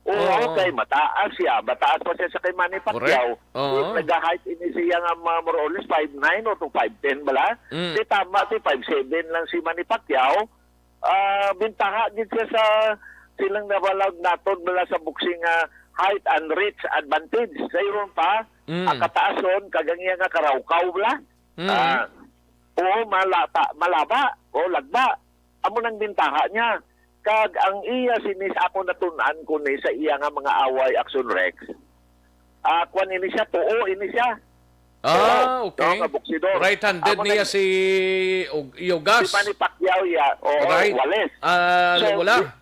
Oo, Oo. kay mataas siya. Mataas pa siya sa kay Manny Correct. Pacquiao. Oo. Nag-height ini siya nga mga more or less five nine or to five ten bala. Mm. Di tama, di five seven lang si Manny Pacquiao. Ah, bintaha gid siya sa silang nabalag naton bala sa boxing, ah, height and reach advantage. Sa iyon pa, Mm. ang kataason, kag ang iya nga karawkaw bala. Mm. Ah, oo, malata, malaba, o lagba. Amo nang bintaha niya. Kag ang iya sini sa ako natun-an ko ni sa iya nga mga away, Action Rex. Ah, kwan ini siya, tuo ini siya. Ah, Tuo, okay. no, nga boksidor. Right-handed Amo niya nag- si Og-, Yogas. Si Manny Pacquiao, ya. Oo, Right. Walis. Ah, So, wala. di-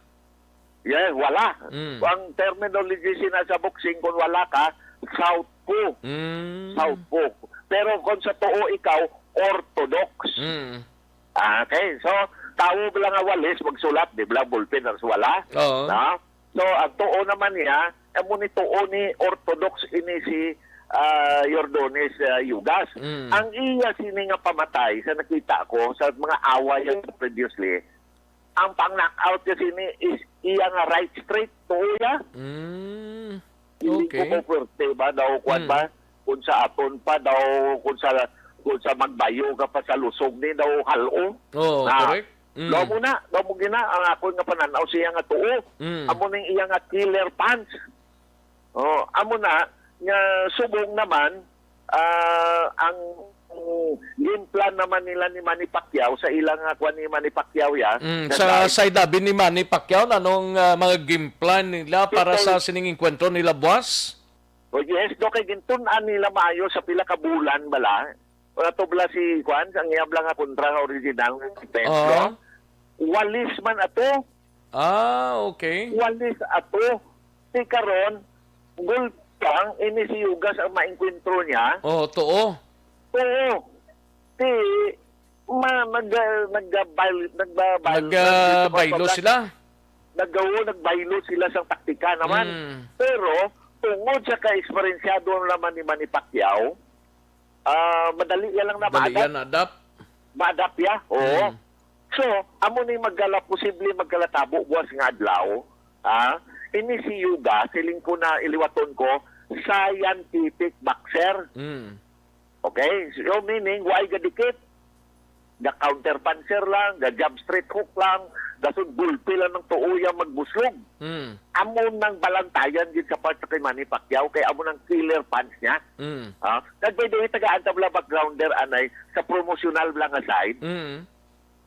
Yeah, wala. Mm. Ang terminology sina sa boxing, kung wala ka, southpaw. Mm. Southpaw. Pero kung sa tuo ikaw, orthodox. Mm. Ah, okay. So, tawo bala nga Walis, magsulat, di bala, ballpen, tapos wala. Oo. Na? So, ang tuo naman niya, amo ni tuo ni orthodox ini si, ah, Yordones, ah, Yugas. Mm. Ang iya sini nga pamatay, sa nakita ko, sa mga away previously, ang pang-knockout kasi ni is iya nga right straight, tuo ya. Mm. Hindi Okay. ko puwerte ba daw, kwan Mm. ba? Kung sa aton pa daw, kung sa, kung sa magbayo ka pa sa lusog ni daw halo. Oo, Na, correct. Mm. daw mo na, daw mo gina, ang akon nga pananaw siya nga tuo. Mm. Amo ning iya nga killer punch. Oh, amo na, nga subong naman, ah, ang game plan naman nila ni Manny Pacquiao sa ilang, ah, kwan ni Manny Pacquiao, ya. Mm, Sa sa side. side abi ni Manny Pacquiao, anong, ah, mga game plan nila para Ito, sa sining engkwentro nila buwas? Oh, yes, do kay gintun-an nila maayo sa pila ka bulan bala. Wala to bala si kwan, ang iya bala nga kontra nga original nga defense, Oo. no? Walis man ato. Ah, okay. Walis ato. Ti karon, gulpang ini si Yugas ang maengkwentro niya. Oh, tuo. Oo. Ti, ma-, nag-, nag-, nagbabaylo, Nag-, ah, nagbabaylo sila. Nagawo, nagbaylo sila sa taktika naman. Mm. Pero, tungod sa ka-eksperensyado naman ni Manny Pacquiao, ah, madali ya lang na Dali ma-adapt. yan, adapt. Ma-adapt ya, oo. Mm. So, amo ni magkala-, posible magkalatabo buwas nga adlaw, ah, ini si Yuga, siling ko na iliwaton ko, scientific boxer. Mm. Okay? So, meaning, why gadikit? Ga counter puncher lang, ga jab straight hook lang, gasod gulpi lang ng tuo yang magbuslog. Mm. Amo nang balantayan gid sa part sa kay Manny Pacquiao, kay amo nang killer punch niya. Mm. Ah, kag by the way, tagaan ta bala backgrounder anay sa promotional bala nga side. Mm.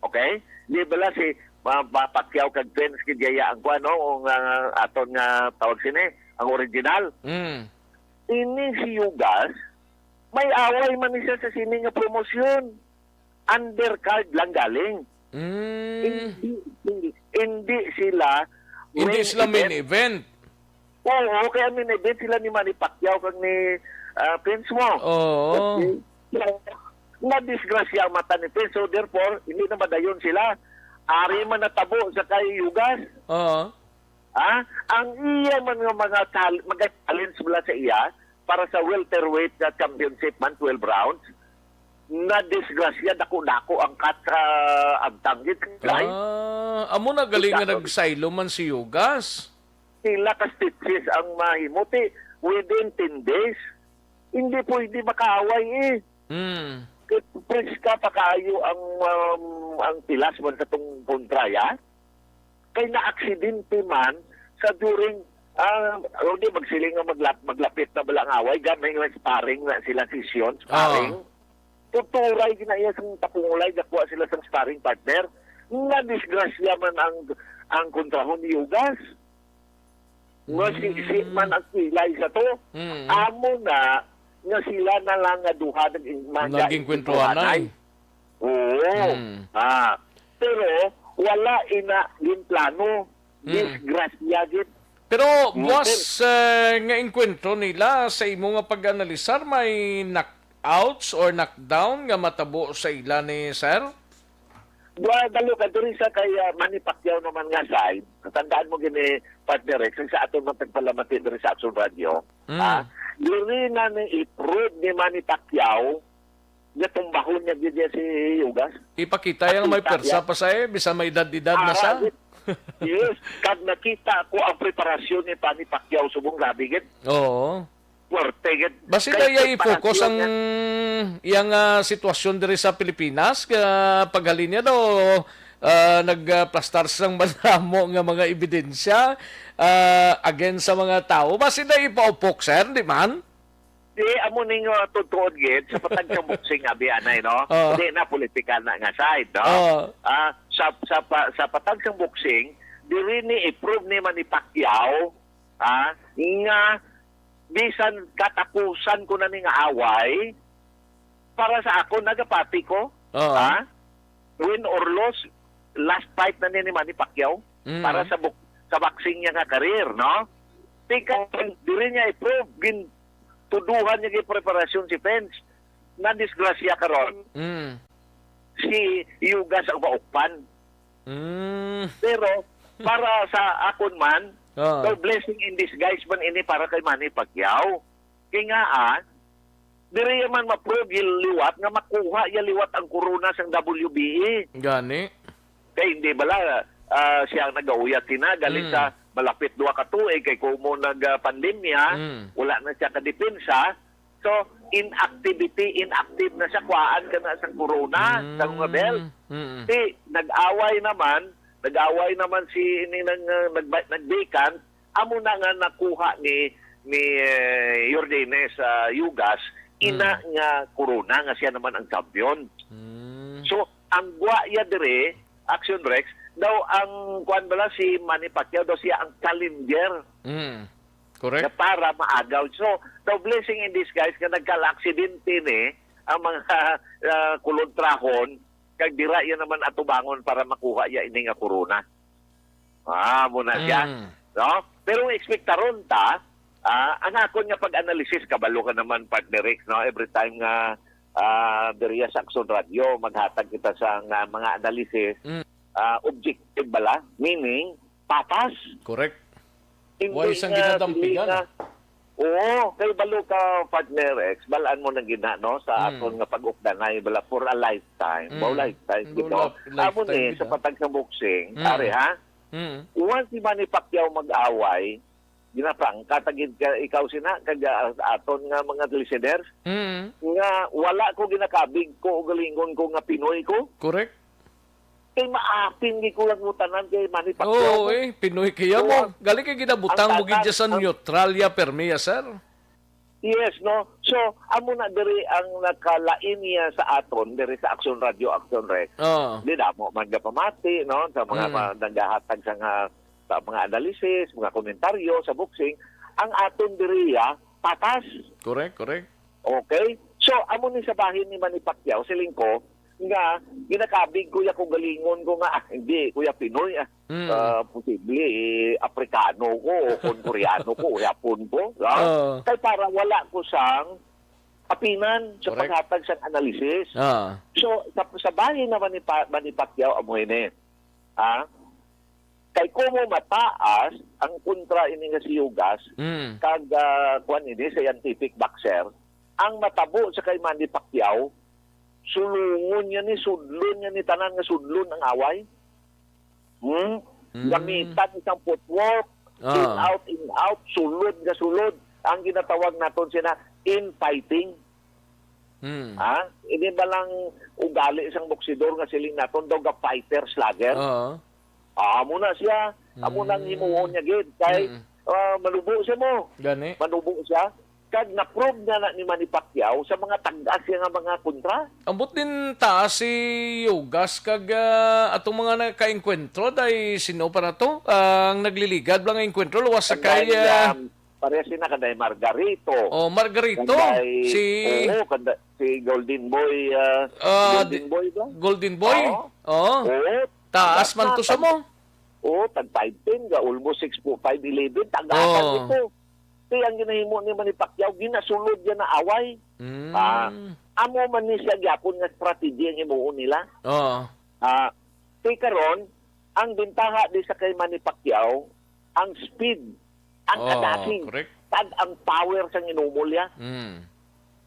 Okay? Di bala si, ah, Ma-, Pacquiao kag Prince kay Jaya ang kuan, no? Ang, ah, aton nga tawag sini, ang original. Mm. Ini si Yugas, may away man ni siya sa sini nga promosyon. Undercard lang galing. Mm. Hindi, hindi, hindi sila Hindi main sila main event. event. Oo, kaya main event sila ni Manny Pacquiao kag ni, ah, Prince mo. Oo. Okay. So, nadisgrasya ang mata ni Prince. So, therefore, hindi na madayon sila. Ari man natabo sa kay Yugas. Oo. Ha? Ang iya man nga mga tal-, mga challenge bala sa iya para sa welterweight nga championship man, twelve rounds, nadisgrasya, dako-dako ang cut sa agtang gid. Ah, amo na galing nga Ikaw. nagsaylo man si Yugas. Pila ka stitches ang mahimo, ti, within ten days. Hindi pwede makaaway, eh. Hmm. Kay preska pa kaayo ang, um, ang pilas man sa tong kontra, ya. Kay naaksidente man sa during, ah, o di magsiling nga maglap-, maglapit na bala ang away, gamay nga sparring na sila, session, sparring. Oo. Tuturay gina iya sang tapungulay, gakuha sila sang sparring partner. Nga disgrasya man ang, ang kontrahon ni Yugas. Nga Mm. siksi man ang kilay sa to. Mm. Amo na nga sila na lang nga duha nag-, Naging kwentuhanay. Oo. Mm. Ah, pero Wala ina ginplano. Mm. Disgrasya gid. Pero, mm, buwas, sir, eh, nga engkwentro nila, sa imo nga pag-analisar, may knockouts or knockdown nga matabo sa ila ni sir? Wa, dalo ka, diri sa kay, ah, Manny Pacquiao naman nga side. Tandaan mo gini, partner Rex, sa aton man tagpalamati diri sa Action Radio. Mm. Ah, diri na ni i-prove ni Manny Pacquiao nga tumbahon niya gid niya si Yugas. Ipakita yang may pwersa pa sa, eh, bisan may edad-edad na sa. Ah, yes. Kag nakita ko ang preparasyon ni Manny Pacquiao subong, grabe gid. Oo. Puwerte gid. Basi kay kaya i-focus ang iyang, ah, sitwasyon diri sa Pilipinas, kaya paghalin niya daw, ah, nagplastar sang madamo nga mga ebidensya, ah, against sa mga tawo. Basi na ipaupok, sir, di man? Di, amo ning, uh, tutuod gid sa patag sa boxing, abi anay, no? Oo. Di na political na nga side, no? Oo. Ah, sa, sa, pa- sa patag sa boxing, diri ni i-prove ni Manny Pacquiao, ah, nga bisan katapusan ko na ni nga away, para sa ako, nagapati ko, Oo. ah, win or loss, last fight na ni, ni Manny Pacquiao Mm. para sa buk- sa boxing niya nga career, no? Tika, diri niya i-prove, gin- tuduhan niya gid preparasyon si Pence. Na disgrasya karon, Mm. si Yugas ang maukpan. Mm. Pero para sa akon man, Ah. daw blessing in disguise man ini para kay Manny Pacquiao. Kay nga, ah, diri man ma-prove yung liwat nga makuha ya liwat ang korona sang W B E. Gani. Kay hindi bala, ah, siya ang nagauyat sina, galing Mm. sa malapit duha ka tuig, kay kumo nag, ah, pandemya, Mm. wala na siya kadepensa. So, inactivity, inactive na siya, kuhaan ka na sa corona, Mm. sa mga belt. Mm. Di, nag-away naman, nag-away naman si, ini nang, ah, nagba-, nag-vacant, amo na nga nakuha ni, ni, eh, Yordenes, ah, Yugas, ina Mm. nga corona, nga siya naman ang champion. Mm. So, ang gwa iya dire, Action Rex, daw ang, kuwan bala, si Manny Pacquiao, daw siya ang challenger. Mm. Correct. Na para maagaw. So, daw blessing in disguise nga nagkalaaksidente ni ang mga, ah, kulontrahon, kag dira yan naman atubangon para makuha ya ini nga corona. Ah, muna siya. Mm. No? Pero ang ekspektaron ta, ah, ang akon nga pag-analysis, kabalo ka naman, partner Rex, no? Every time nga, ah, diriya sa Action Radio, maghatag kita sa nga mga analysis, Mm. ah, objective bala, meaning, patas. Correct. Hindi Why sang nga, ginadampigan? Hindi nga. Oo, kay balo ka, partner Rex, balaan mo nang gina, no, sa Mm. aton nga pag-ukdanay, bala, for a lifetime. Mm. Wow, lifetime, Wow, gito. Laf-, Amo lifetime ni, sa gito. Patag sa boxing, Mm. pare, ha? Mm. Once si Manny Pacquiao mag-away, ginaprangka ta gid ka, ikaw sina, kag, ah, aton nga mga listeners, Mm. nga wala ko ginakabig ko, ugalingon ko nga Pinoy ko. Correct. Kay maapin gid ko lang mo tanan kay Manny Pacquiao Oo, ko. eh. Pinoy kaya mo. Oo. Gali kay ginabutang Ang mo gid tanan, sa ang neutral ya permi ya, sir. Yes, no? So, amo na diri ang nakalain niya sa aton, diri sa Action Radio, Action Rex. Oo. Di damo man gapamati, no? Sa mga Mm. pa-, nagahatag sa nga, sa mga analysis, mga komentaryo sa boxing. Ang aton diri, ah, patas. Correct, correct. Okay? So, amo ni sa bahin ni Manny Pacquiao, siling ko, nga ginakabig ko ya kaugalingon ko nga, ah, hindi, ko ya Pinoy, ah. Mm. Ah, posible, eh, Aprikano ko, o kon Koreano ko, o Hapon ko, no? Oo. Kay para wala ko sang apinan sa Correct. paghatag sang analysis. Ah. So, sa, sa bahin naman ni Pa-, Manny Pacquiao, amo ini. Ah? Kay kumo mataas ang kontra ini nga si Yugas, Mm. kag, ah, kuwan ini, scientific boxer, ang matabo sa kay Manny Pacquiao, sulungon niya ni, sudlon niya ni, tanan nga sudlon ang away. Hmm? Mm. Gamitan isang footwork, Ah. in out, in out, sulod nga sulod. Ang ginatawag naton sina infighting. Hmm. Ha? Hindi ba lang ugali sang boksidor nga siling naton daw ga fighter, slugger? Oo. Ah, amo na siya. Amo nang Mm. himuon niya gid. Kay, Mm. ah, manubo siya mo. Gani. Manubo siya. Kag na-prove na na ni Manny Pacquiao sa mga tag-as siya nga mga kontra. Ambot din taas si Yugas kag, ah, atong mga nakaengkwentro, day sino pa na to? Ang nagliligad lang ang engkwentro, luwas sa Ang kay, dahil, ah, um, pareha sina kanday Margarito. Oh, Margarito. Kanday, Si oo, kanda-, si Golden Boy, ah, Ah, Golden di-, Boy ba? Golden Boy? Oo. Oo. Oo. Taas man to sa mo. Oo, tag five ten, ga almost six foot five eleven, tagaan Oh. nito. Kaya ang ginahimo ni Manny Pacquiao, ginasulod niya na away. Mm. Ah, amo man ni siya gyapon nga strategy ang himuon nila. Oo. Ah, kay karon, ang bintaha di sa kay Manny Pacquiao, ang speed, ang Oh, kadasig, correct. Kag ang power sang inumol niya. Mm.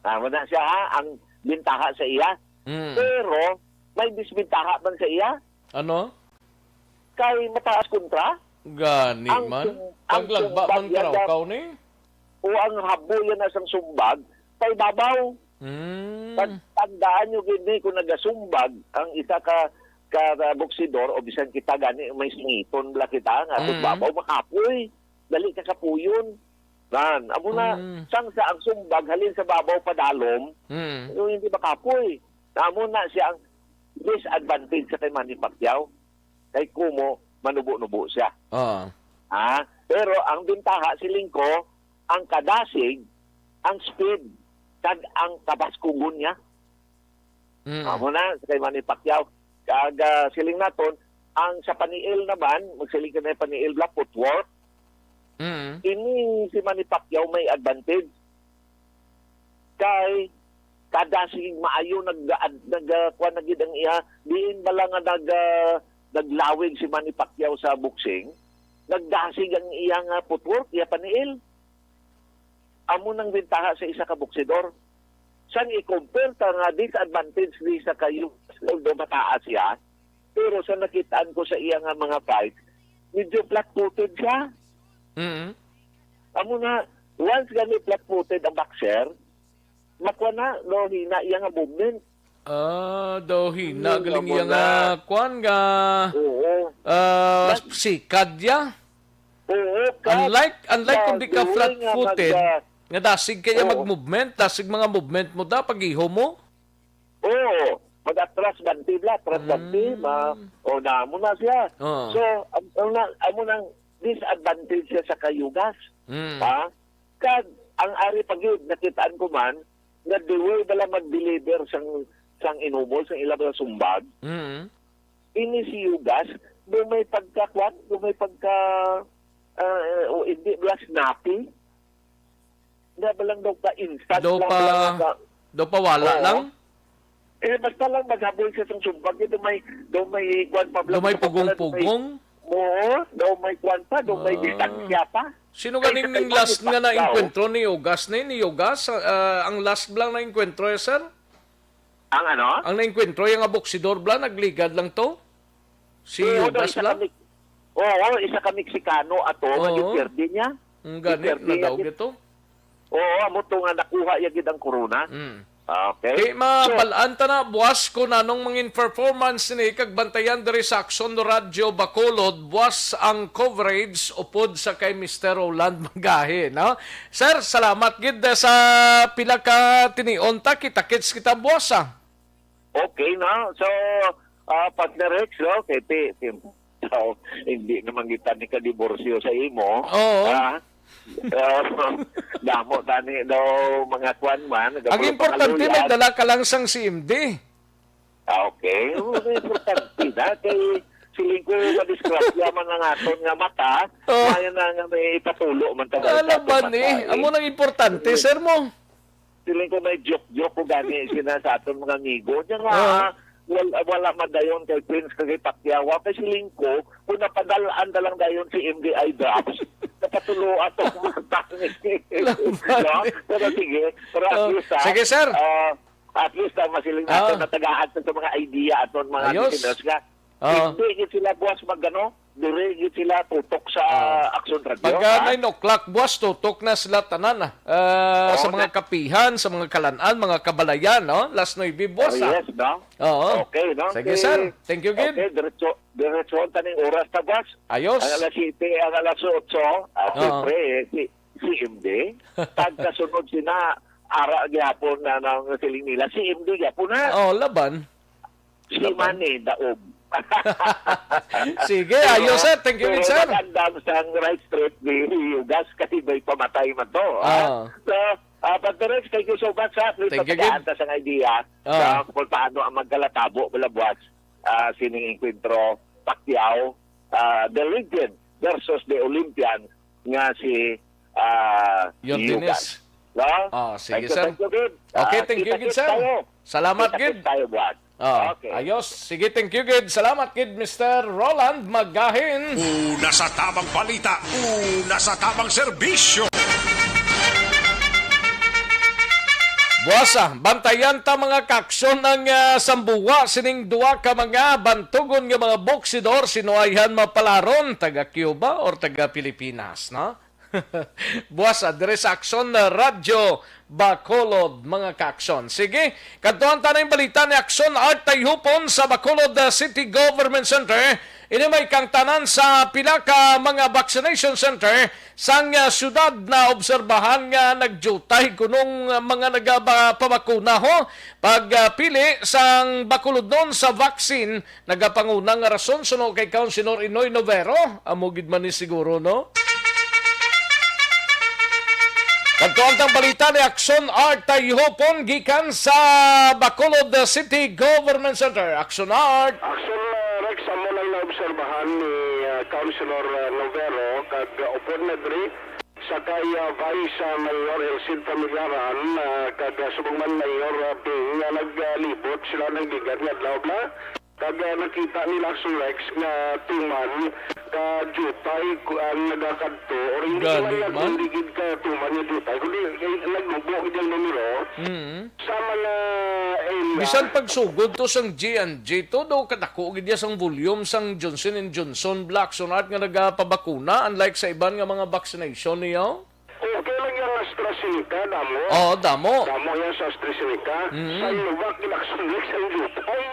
Tama na siya, ha? Ang bintaha sa iya. Mm. Pero, may disbintaha man sa iya. Ano? Kay mataas kontra. Gani Ang man. sum-, ang Taglagba sumbag man niya karaw na- kaw ni. O ang habo niya na sang sumbag, kay babaw. Mm. Tag-, tandaan nyo gid ni, kung nagasumbag ang isa ka, ka, ka boksidor, o bisan kita gani, may singiton bala kita, nga kung Mm. babaw, makapoy. Dali ka kapuyon. Nan, amo na, Mm. sang sa ang sumbag, halin sa babaw padalom, Mm. yung hindi makapoy. Amo na siya ang disadvantage sa kay Manny Pacquiao. Kay kumo, manubo-nubo siya. Ah. Ha? Pero ang bintaha, siling ko, ang kadasig, ang speed, kag ang kabaskugon niya. Mm. Amo na, sa kay Manny Pacquiao. Kag, ah, siling naton, ang sa paniil naman, magsiling ka na paniil bala, footwork, Mm. ini si Manny Pacquiao may advantage. Kay, kada sige maayo, nag-, nag-, ah, kuwan na gid ang iya, diin bala nga nag-, ah, naglawig si Manny Pacquiao sa boxing, nagdasig ang iya nga footwork, iya paniil. Amo nang bintaha sa isa ka boksidor. Sang i-compare ta nga disadvantage ni sa kayo, although mataas siya, pero sa nakitaan ko sa iya nga mga fight, medyo flat-footed siya. Mm. Amo na, once gani flat-footed ang boxer, makuha na, no, hina iya nga movement. Ah, daw hina, Hmm, galing amo iya na. nga, kwan nga, Oo. ah, Nag- sikad ya. Oo, ka-, Unlike, unlike kung di ka nag-, flat-footed, nga mag-, ah, nga dasig kaya Oo. mag-movement, dasig mga movement mo da, pag-iho mo. Oo, mag-atras ganti bla, atras ganti, Mm. ma-, o, namo na siya. Oo. So, am-, amo na, amo nang disadvantage siya sa kayugas. Mm. Ha? Kag ang ari pa gyud, nakitaan ko man nga the way bala mag-deliver sang, sang inumol, sang ila bala sumbag, Mm. ini si Yugas, do may pagkakuan, do may pagka, ah, o hindi bala snappy. Nga balang daw ka instant Daw lang pa, bala nga ka-, daw pa wala Oo. lang? Eh, basta lang maghabol siya sa sumbag, eh, daw may, daw may kuwan pa, Daw may bala, pugong-pugong? Oo, daw may kuwan pa, daw may Ah. distansya pa. Sino Ay, ganing sa ning kay last Manny nga Pacquiao. na-enkwentro ni Yugas ni, ni Yugas? Ah, ang last lang na-enkwentro, eh, sir? Ang ano? Ang na-enkwentro, yung nga boksidor bla, nagligad lang to? Si Oo, Yugas isa bla? ka Mex-, oo, isa ka Meksikano ato, nga Oo. giperde niya. Ang gani, Giperde niya nadaog gid. ito. Oo, amo to nga nakuha niya gid ang corona. Mm. Okay. Kay So, mabalaan ta na, buwas ko nanong mangin performance ni kag bantayan diri sa Aksyon Radyo Bacolod, buwas ang coverage upod sa kay Mister Roland Magahi, no? Sir, salamat gid sa pila ka tinion ta, kita-kits kita buwas, ah. Okay, no? So, ah, partner Rex, no? Kay ti-, ti-, so, hindi naman kita ni kadiborsyo sa imo. Oo. Ah, ah, damo tani daw mga kwan man, Ang nagapulong importante, may pangaluyan. dala ka lang sang C M D. Ah, okay. Oo, may importante na. Kay siling ko, madisgrasya man ang aton nga mata, Oo. maayo na nga may ipatulo man ta Alam sa aton ba ni? mata, eh. Amo nang importante, Sige. sir mo. Siling ko may joke-joke ko gani sina sa aton mga amigo. Diyan nga, Oo. ah, wal-, wala man dayon kay Prince kag kay Pacquiao. Kay siling ko, kung napadalaan na lang dayon si M D I drops, napatulo ato mga tani. Laban. No? Pero sige, pero at Oh, least, ah, sige, sir. ah, at least, ah, masiling natin Oh. na tagaan sa mga idea aton mga Ayos. listeners nga. Oo. Hindi gid sila buwas mag-, ano, diri gid sila tutok sa Oo. Aksyon Radio, Pag, ah, ha? nine o'clock buwas, tutok na sila tanan, ah, ah, sa Oo, mga na- kapihan, sa mga kalan-an, mga kabalayan, no? Las nuebe buwas, Oh, ah. yes, no? Oo. Okay, no? Sige, Eh, sir. Thank you, gid. okay, diretso, diretso ang taning oras na, boss. Ayos. Ang alas siyete, ang alas otso, at Oo. siyempre, eh, si, si M D, pagkasunod sina, ara gyapon na nang siling nila, si M D gyapon na. Oh, laban. Si Laban. Manny, daog. Sige, Pero, ayos, sir. Thank you, pero sir. Magandang sang right straight ni Yugas kasi may pamatay man to, ha? Ah. So, ah, Partner Rex, thank you so much, ha? Please, Thank you, matagaan gid. ta sang idea Ah. sa kung paano ang magkalatabo, wala buwas, ah, sining enkwentro Pacquiao, ah, the legend, versus the Olympian nga si, ah, Yordenis Ugas. No? Ah, sige, Thank you, sir. Thank you, Gid. Okay, Ah, thank you, Gid, kita-kits sir. tayo. Salamat, Kita-kits Gid. tayo, Brad. Ah, Okay. ayos. Sige, thank you, Gid. Salamat, Gid, Mister Roland Magahin. Una sa tamang balita, una sa tamang serbisyo. Buwasa, bantayan ta, mga kaaksyon, ang, ah, sambuwa sining duwa ka mga bantugon nga mga boksidor, sino ayhan mapalaron, taga Cuba or taga Pilipinas, no? Buwasa, dire sa Aksyon na Radyo Bacolod, mga kaaksyon. Sige, kadtuan ta na yung balita ni Aksyon Art Tayhupon sa Bacolod, ah, City Government Center. Ini may kangtanan sa pila ka mga vaccination center sang, ah, syudad na obserbahan nga nagjutay kunong, ah, mga nagapabakuna ho. Pagpili sang Bacolodnon sa vaccine, nagapanguna nga rason suno kay Councilor Inoy Novero. Amo gid man ni siguro, no? Kadto ang tang balita ni Aksyon Art Tayhupon gikan sa Bacolod City Government Center. Aksyon Art. Aksyon, uh, Rex, amo lang naobserbahan ni, uh, Councilor, uh, Novero kag, uh, upod na diri sa kay, uh, Vice, uh, Mayor Elcid Familiaran, uh, kag, uh, subong man Mayor, uh, Bing, nga naglibot sila nagligad nga adlaw bala. Kag, ah, nakita nila Aksyon Rex nga tuman ka jutay ku-, ang nagakadto, or hindi Gani man lang man. Hindi gid ka tuman nga jutay, kundi, eh, naglubo gid ang numero Mm. sa mga area. Bisan pagsugod to sang G and G, todo kadako gid ya sang volume sang Johnson and Johnson, Blackson at nga nagapabakuna, unlike sa iban nga mga vaccination niyo. Okay lang yang AstraZeneca, damo. Oo, damo. Damo yan sa AstraZeneca. Mm. Sinovac, gid Aksyon Rex ang jutay.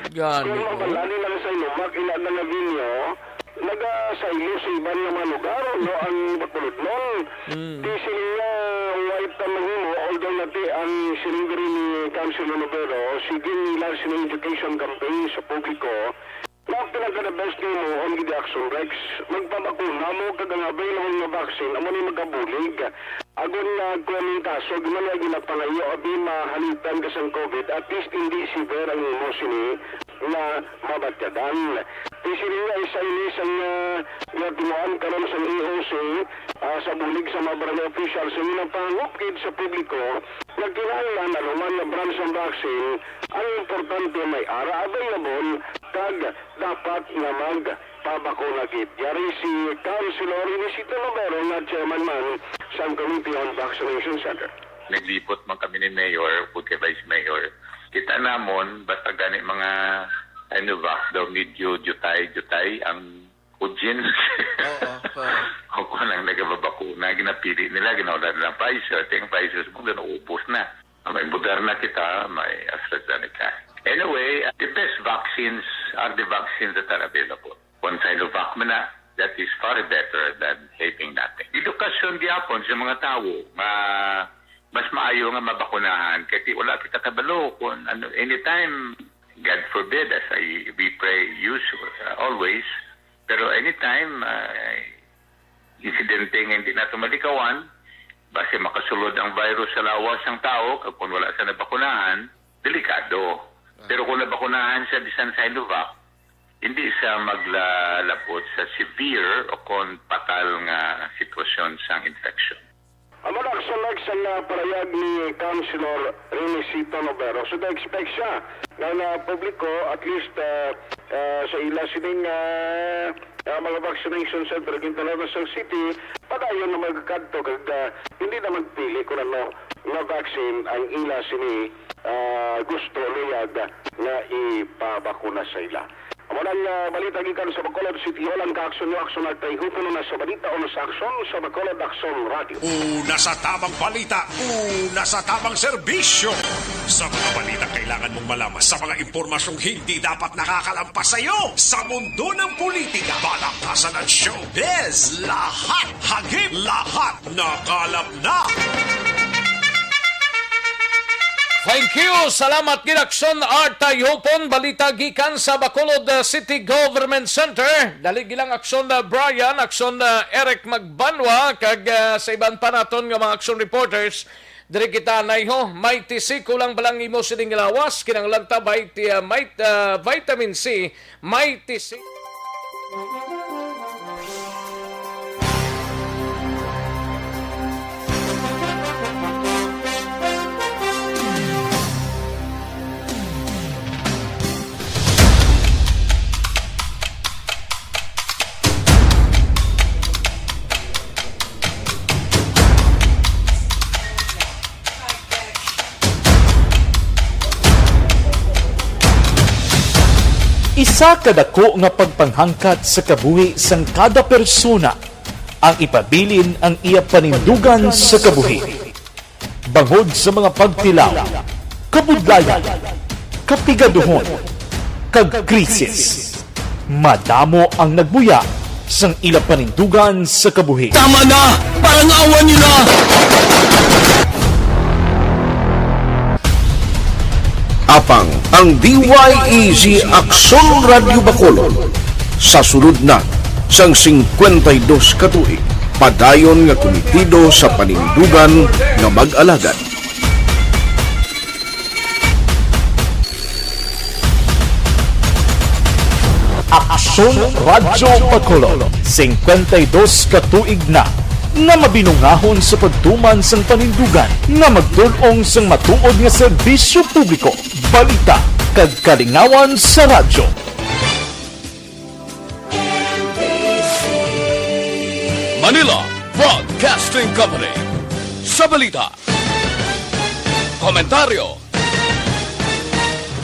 Gani, Kung oh. Mabalani lang sa Sinovac, ila na nga ninyo, nagasaylo sa iban nga mga lugar, no, ang Bacolodnon. Mm. Di sila nga white ang mahimo, although nati ang siling diri ni Councilor Novero, sige nila sila education campaign sa publiko, Mao pinaka the best nimo, on gid Aksyon Rex. Magpabakuna mo kag ang available nga vaccine amo ni magabulig. Agon nga kung ang kaso di man nga ginapangayo abi mahalitan ka sang COVID, at least hindi severe ang imo sini nga mabatyagan. Di sini nga isa ini sang, ah, ginatunguhan karon sang E O C, ah, sa bulig sa mga barangay officials nga ginapangupkid sa publiko nga kinahanglan anuman nga branch sang vaccine, ang importante may ara available kag dapat nga magpabakuna gid. Yari si Councilor Inesito Lovero nga chairman man sang Committee on Vaccination Center. Naglibot man kami ni Mayor, ug kay Vice Mayor. Kita namon, basta gani mga Sinovac daw medyo jutay-jutay ang audience. Oo, oo. O kung ang nagababakuna, ginapili nila, ginauna nila ang Pfizer. Ate, ang Pfizer mo, naubos na. May Moderna kita, may AstraZeneca. Anyway, the best vaccines are the vaccines that are available. Kung Sinovac man na, that is far better than having nothing. Edukasyon gyapon sa mga tawo nga mas maayo nga mabakunahan kay ti wala kita kabalo kung ano, anytime, God forbid, as I, we pray usual, uh, always, pero anytime, uh, insidente nga hindi nato malikawan, basi makasulod ang virus sa lawas sang tawo, kag kung wala sa nabakunahan, delikado. Ah. Pero kung nabakunahan siya bisan Sinovac, hindi siya maglalabot sa severe o kon patal nga sitwasyon sang infection. Amo na, Aksyon Rex, ang, ah, parayag ni Councilor Renisito Novero. So, na-expect siya nga, nga publiko, at least, ah, ah, sa ila sining, ah, ah, mga vaccination center, Quinta Norte sa City, padayon na magkadto kag, ah, hindi na magpili kung ano nga vaccine ang ila sini, ah, gusto, luyag nga ipabakuna sa ila. Amo nang, ah, balita gikan sa Bacolod City Hall. Ang kaaksyon niyo, Aksyon Art Tayhupon, una sa balita, una sa aksyon sa Bacolod Aksyon Radio. Una sa tamang balita, una sa tamang serbisyo. Sa mga balita kailangan mong malaman, sa mga impormasyong hindi dapat nakakalampas sa iyo, sa mundo ng politika, balakasan at showbiz, lahat hagip, lahat nakalap na. Thank you. Salamat gid, Aksyon Art Tayhupon. Balita gikan sa Bacolod, uh, City Government Center. Dali gilang Aksyon, uh, Brian, Aksyon, uh, Eric Magbanwa, kag, uh, sa iban pa naton nga mga aksyon reporters. Diri kita, anay ho, may tisi kulang balang imo sining lawas, kinahanglan ta vit-, uh, may, uh, vitamin C, may tisi. Isa ka dako nga pagpanghangkat sa kabuhi sang kada persona ang ipabilin ang iya panindugan sa kabuhi. Bangod sa mga pagtilaw, kabudlayan, kapigaduhon, kag krisis, madamo ang nagbuya sang ila panindugan sa kabuhi. Tama na! Parang awa niyo na! Apang ang D Y E Z Aksyon Radyo Bacolod sa sulod na sang singkwenta y dos ka tuig, padayon nga kumitido sa panindugan nga mag-alagad. Aksyon Radyo Bacolod, singkwenta y dos ka tuig na nga mabinungahon sa pagtuman sang panindugan nga magtul-ong sang matuod nga serbisyo publiko, balita, kag kalingawan sa radyo. Manila Broadcasting Company. Sa balita, komentaryo,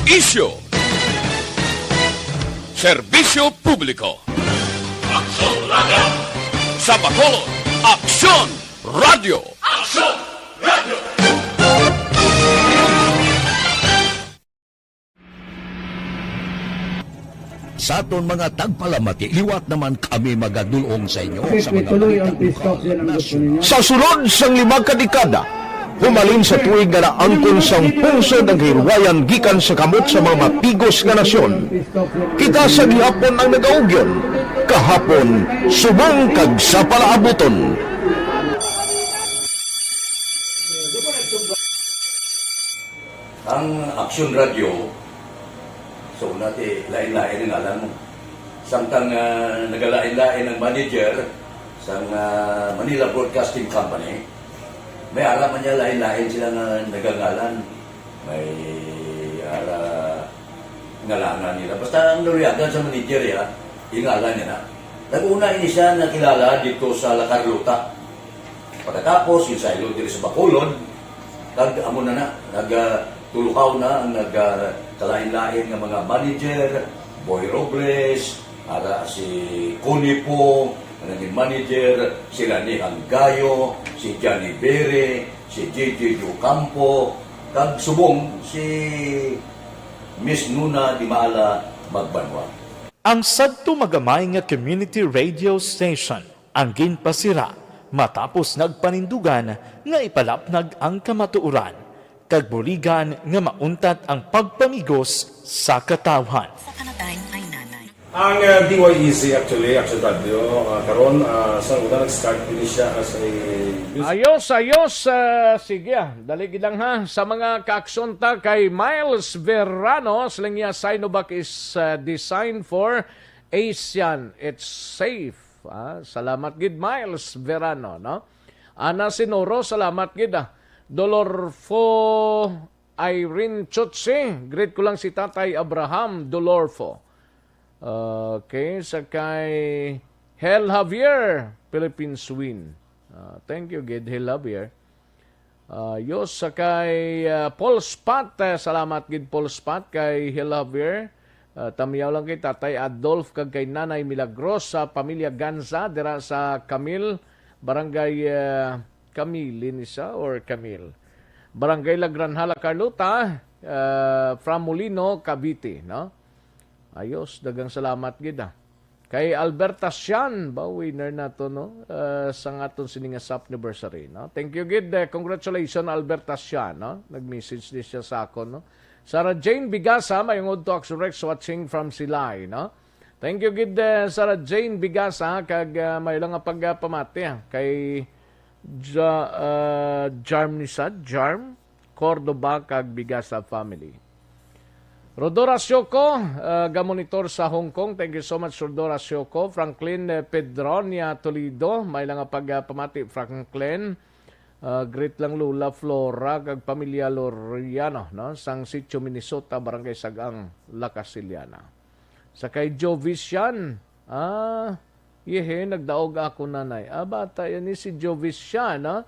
isyu, serbisyo publiko. Aksyon Radyo. Sa Bacolod, Aksyon Radyo. Aksyon Radyo. Sa aton mga tagpalamati, liwat naman kami magadul-ong sa inyo sa mga balita lokal, nasyonal. Sa sulod sang lima ka dekada, humalin sa tuig nga naangkon sang pungsod ang kahilwayan gikan sa kamot sa mga mapigos nga nasyon, kita sa gihapon ang nagaugyon, kahapon, subong kag sa palaabuton. Ang Aksyon Radyo, sa una, ti, lain-lain ang ngalan mo. Samtang, ah, nagalain-lain ang manager sang, ah, Manila Broadcasting Company, may ara man niya lain-lain sila nga nagangalan. May ara ngalangan nila. Basta ang naluyagan sa manager, ya, yung ngalan niya na. Nag-una ini siya nakilala dito sa La Carlota. Pagkatapos, ginsaylo diri sa Bacolod, kag amo na na, nag, ah, tulukaw na ang nag, ah, kalain-lain nga mga manager, Boy Robles, ara si Connie Po, nga naging manager, si Rani Hanggayo, si Johnny Bere, si J J Ocampo, kag subong si Miss Nuna Dimala Magbanwa. Ang sadto magamay nga community radio station ang ginpasira matapos nagpanindugan nga ipalapnag ang kamatuoran kag buligan nga mauntat ang pagpamigos sa katawhan. Sa kanatay ay nanay. Ang, uh, D Y E Z actually, Action Radio, uh, karon, uh, sa una nag-start din siya as a music. Ayos, ayos, uh, sige, ah, dali gid lang ha. Sa mga kaaksyon ta kay Miles Verano, siling niya, Sinovac is, uh, designed for Asian. It's safe. Ah, salamat gid, Miles Verano, no? Ana Sinoro, salamat gid, ah. Dolorfo Irene Chutsi, greet ko lang si Tatay Abraham Dolorfo. Okay, sa kay Hel Javier, Philippines win. Ah, thank you gid, Hel Javier. Ah, yos, sa kay, ah, Paul Spot, eh, salamat gid, Paul Spot, kay Hel Javier. Ah, tamiyaw lang kay Tatay Adolf kag kay Nanay Milagros sa pamilya Ganza dira sa Camil, Barangay, ah, Camilin isa or Camil? Barangay La Granjala, Carlota, ah, from Molino, Cavite, no? Ayos, daghang salamat gid, ah. Kay Alberta Sian, ba, winner na to, no? Ah, sa aton sini nga sap anniversary, no? Thank you gid, eh, congratulations, Alberta Sian, no? Nag-message din siya sa akon, no? Sarah Jane Bigasa, mayong udto, Aksyon Rex, watching from Silay, no? Thank you gid, eh, Sarah Jane Bigasa, kag, ah, may lang nga pagpamati, ah, kay Ja-, ah, Jarm ni sad, Jarm Cordoba kag Bigasa family. Rodora Sioko, ah, gamonitor sa Hong Kong. Thank you so much, Rodora Sioko. Franklin, eh, Pedronia Toledo, may lang nga pagpamati, Franklin. Ah, greet lang Lola Flora kag pamilya Loriano, no? Sang Sitio Minnesota, Barangay Sagang, La Casiliana. Sa kay Jovissian, ah, yehe, nagdaog ako, nanay. Ah, bata yan ni si Jovissian, no?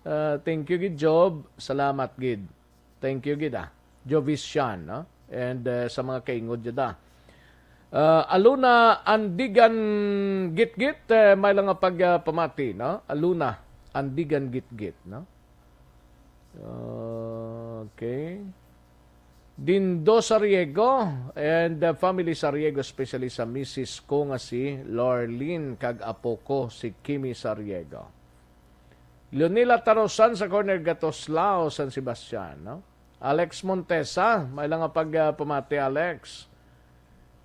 Ah, thank you gid, Job. Salamat gid. Thank you gid, ah. Jovissian, no? And, eh, sa mga kaingod dyan, ah. Ah, Aluna Andigan Gitgit, eh, may lang nga pagpamati, no? Aluna Andigan Gitgit, no? Okay. Dindo Sariego and the family Sariego, especially sa misis ko nga si Lorlene kag apo ko si Kimi Sariego. Leonila Tarosan sa corner Gatoslao, San Sebastian, no? Alex Montesa, may lang nga pagpamati, Alex.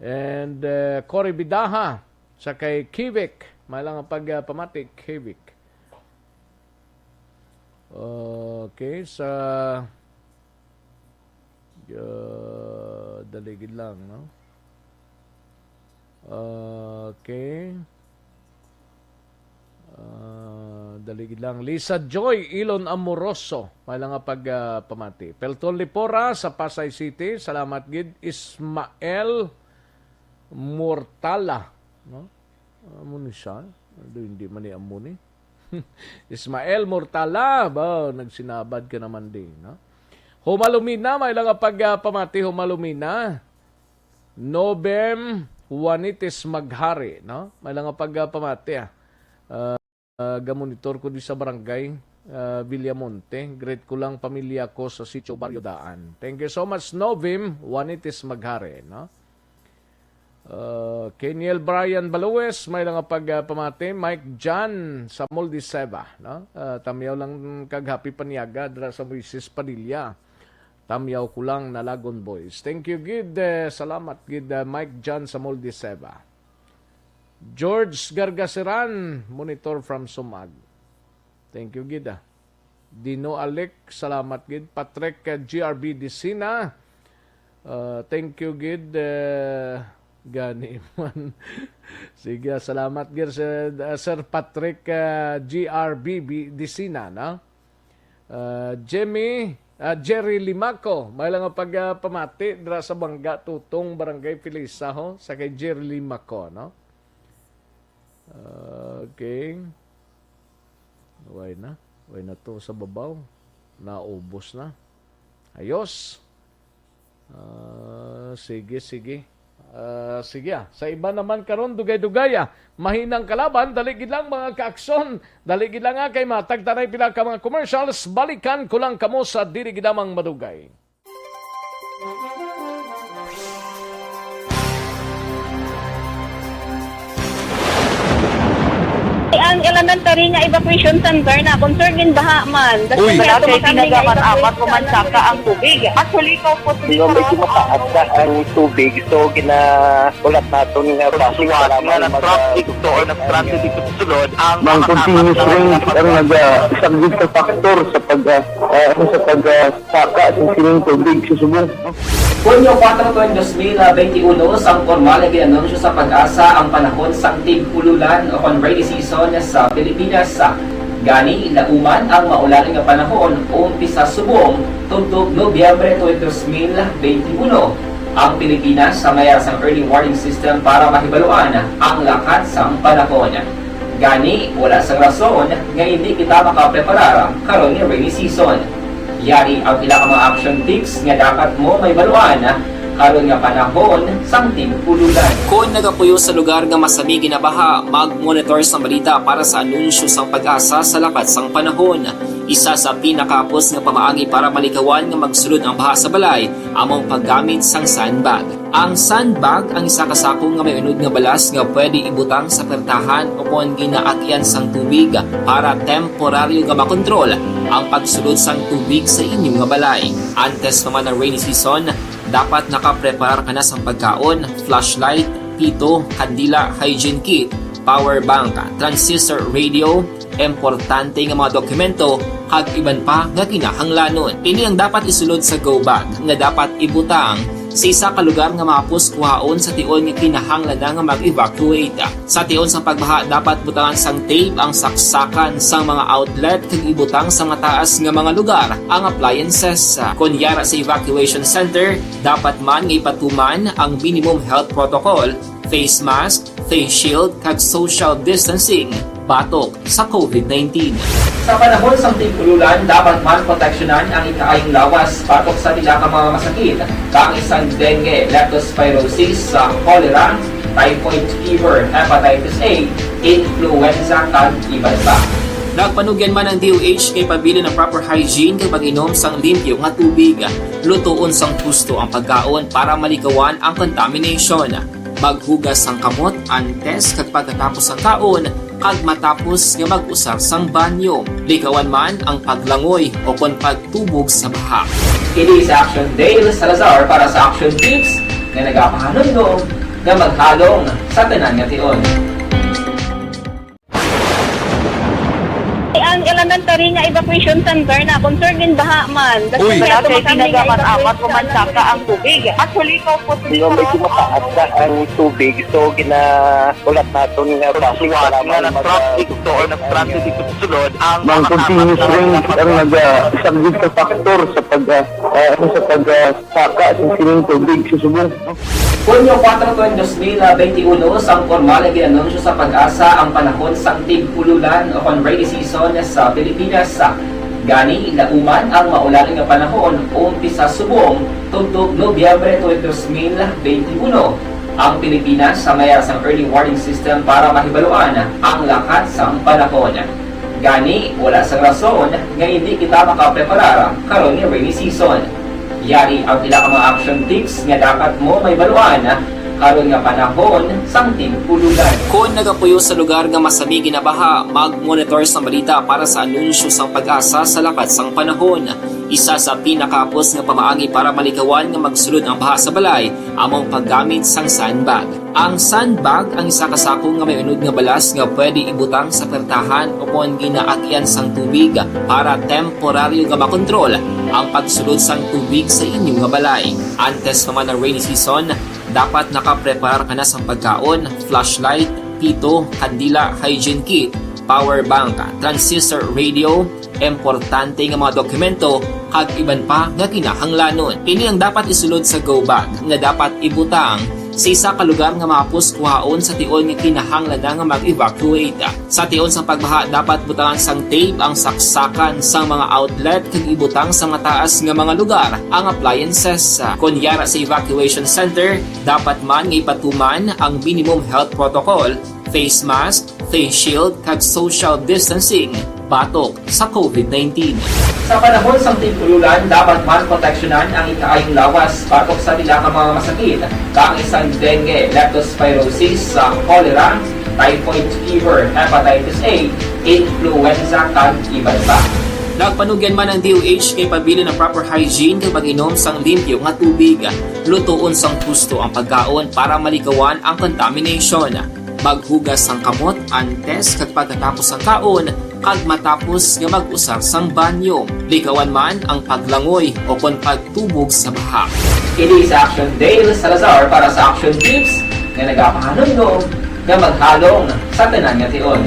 And, uh, Cory Bidaha sa kay Kivik, may lang nga pagpamati, Kivik. Okay, sa, uh, dali gid lang, no? Okay. Ah, dali gid lang. Lisa Joy Ilon Amoroso, may lang nga pagpamati. Pelton Lipora sa Pasay City, salamat gid. Ismael Mortala, no? Amo ni siya. Although hindi man ni amo ni. Ismael Mortala, ba, nagsinabad ka naman din, no? Humalumina, may lang nga pagpamati, Humalumina. Nobem Juanites Maghari, no? May lang nga pagpamati, ah. Ah, ah, gamonitor ko di sa barangay, ah, Villamonte. Greet ko lang pamilya ko sa Sitio Barrio Daan. Thank you so much, Novim Juanites Maghari, no? Ah, Keniel Brian Balues, may lang nga pagpamati. Mike John sa Moldiseva, no? Ah, tamyaw lang kag Happy Paniaga dira sa Moises Padilla. Tamyaw ko lang, Nalagon Boys. Thank you gid, eh, salamat gid, eh, Mike John sa Moldiseva. George Gargaseran, monitor from Sumag. Thank you gid, ah. Dino Alec, salamat gid. Patrick, eh, G R B Disina, uh, thank you gid, eh, gani man. Sige, ah, salamat gid, Sir, uh, Sir Patrick, uh, G R B B Disina, no? Ah, Jimmy, ah, Jerry Limaco, may lang nga pagpamati dira sa Bangga Tutong, Barangay Felisa, ho, sa kay Jerry Limaco, no? Okay. Way na. Way na to sa babaw. Naubos na. Ayos. Ah, sige, sige. Ah, sige, ah. Sa iba naman karon, dugay-dugay, ah. Mahinang kalaban, dali gid lang, mga kaakson. Dali gid lang, ah, kay matag ta nay pila ka mga commercials. Balikan ko lang kamo sa dili gid lamang madugay. Ang elementary nga evacuation center na concern gid baha man. Uy. Wala kay tinaga man, amat ko man saka ang tubig. Actually, ikaw po, Sino may kinataas na ang tubig, so ginakulat naton nga Suwat nga nag-traffic to or nag-traffic dito sa sulod, ang Mang continuous rain ang nagasaglit sa factor sa pag, ah, ah, ano, sa pag, ah, saka sa sining tubig sa subong. Hunyo kuwatro, dos mil benti uno, sang pormal nga gin-anunsyo sa PAGASA ang panahon sang tig-ululan o kon rainy season sa Pilipinas. Gani, lauman ang maulan nga panahon umpisa subong tubtob Nobyembre twenty, dos mil benti uno. Ang Pilipinas may ara sang early warning system para mahibaluan ang lakat sang panahon. Gani, wala sang rason nga indi kita makapreparar karon nga rainy season. Yari ang pila ka mga action tips nga dapat mo mahibaluan karon nga panahon sang tig-ululan. Kon nagapuyo sa lugar nga masami ginabaha, mag-monitor sang balita para sa anunsyo sang PAGASA sa lakat sang panahon. Isa sa pinakahapos nga pamaagi para malikawan nga magsulod ang baha sa balay amo ang paggamit sang sandbag. Ang sandbag ang isa ka sako nga may unod nga balas nga pwede ibutang sa pertahan o kon ginaagyan sang tubig para temporaryo nga makontrol ang pagsulod sang tubig sa inyo nga balay. Antes pa man ang rainy season, dapat nakapreparar ka na sang pagkaon, flashlight, pito, kandila, hygiene kit, power bank, transistor radio, importante nga mga dokumento, kag iban pa nga kinahanglanon. Ini ang dapat isulod sa go bag nga dapat ibutang Sa isa ka lugar nga mahapos kuhaon sa tion nga kinahanglan na nga mag-evacuate. Sa tion sang pagbaha, dapat butangan sang tape ang saksakan sang mga outlet kag ibutang sa mataas nga mga lugar ang appliances. Kon yara sa evacuation center, dapat man nga ipatuman ang minimum health protocol, face mask, face shield, kag social distancing batok sa covid nineteen. Sa panahon sang tig-ululan, dapat man proteksyonan ang ikaayong lawas batok sa pila ka mga masakit, kaangay sang dengue, leptospirosis, sa cholera, typhoid fever, hepatitis A, influenza, kag iban pa. Nagpanugyan man ang D O H kay pabilin ang proper hygiene kag pag-inom sang limpyo nga tubig. Lutoon sang husto ang pagkaon para malikawan ang contamination. Maghugas sang kamot antes kag pagkatapos sang kaon, kag matapos nga mag-usar sang banyo. Likawan man ang paglangoy o kon pagtubog sa baha. Kini si Action Dale Salazar para sa Action Tips nga nagapahanumdom nga maghalong sa tanan nga tion. Ang elementary nga evacuation center na concerned in baha man. Uy. Wala kay ginagamit amat ko man saka ang tubig. Actually, ikaw po. Nga medyo mataas na ang tubig, so ginaulat naton nga traffic para nga mag- nag-traffic to or nag-transit dito sa sulod ang mga continuous rain ang nag-, ah, isang big factor sa pag, ah, ah, ano, sa pag, ah, saka sa sining tubig sa subong. Hunyo kuwatro, tuig dos mil benti uno, sang pormal nga gin-anunsyo sa PAGASA ang panahon sang tig-ululan o kon rainy season sa Pilipinas. Gani, lauman ang maulan nga panahon umpisa subong tubtob Nobyembre tuig dos mil benti uno. Ang Pilipinas may ara sang early warning system para mahibaluan ang lakat sang panahon. Gani, wala sang rason nga hindi kita makapreparar karon nga rainy season. Yari ang pila ka mga action tips nga dapat mo mahibaluan karon nga panahon sang tig-ululan. Kon nagapuyo sa lugar nga masami ginabaha, mag-monitor sang balita para sa anunsyo sang PAGASA sa lakat sang panahon. Isa sa pinakahapos nga pamaagi para malikawan nga magsulod ang baha sa balay amo ang paggamit sang sandbag. Ang sandbag ang isa ka sako nga may unod nga balas nga pwede ibutang sa pertahan o kon ginaagian sang tubig para temporaryo nga makontrol ang pagsulod sang tubig sa inyo nga balay. Antes pa man ang rainy season, dapat nakapreparar ka na sang pagkaon, flashlight, pito, kandila, hygiene kit, power bank, transistor radio, importante nga mga dokumento, kag iban pa nga kinahanglanon. Ini ang dapat isulod sa go bag nga dapat ibutang sa isa ka lugar nga mahapos kuhaon sa tion nga kinahanglan na nga mag-evacuate. Sa tion sang pagbaha, dapat butangan sang tape ang saksakan sang mga outlet kag ibutang sa mataas nga mga lugar ang appliances. Kon yara sa evacuation center, dapat man nga ipatuman ang minimum health protocol, face mask, face shield, kag social distancing batok sa covid nineteen. Sa panahon sang tig-ululan, dapat man proteksyonan ang ikaayong lawas batok sa pila ka mga masakit, kaangay sang dengue, leptospirosis, sa cholera, typhoid fever, hepatitis A, influenza, kag iban pa. Nagpanugyan man ang D O H kay pabilin ang proper hygiene kag pag-inom sang limpyo nga tubig. Lutoon sang husto ang pagkaon para malikawan ang contamination. Maghugas sang kamot antes kag pagkatapos sang kaon, kag matapos nga mag-usar sang banyo. Likawan man ang paglangoy o kon pagtubog sa baha. Kini si Action Dale Salazar para sa Action Tips nga nagapahanumdom nga maghalong sa tanan nga tion.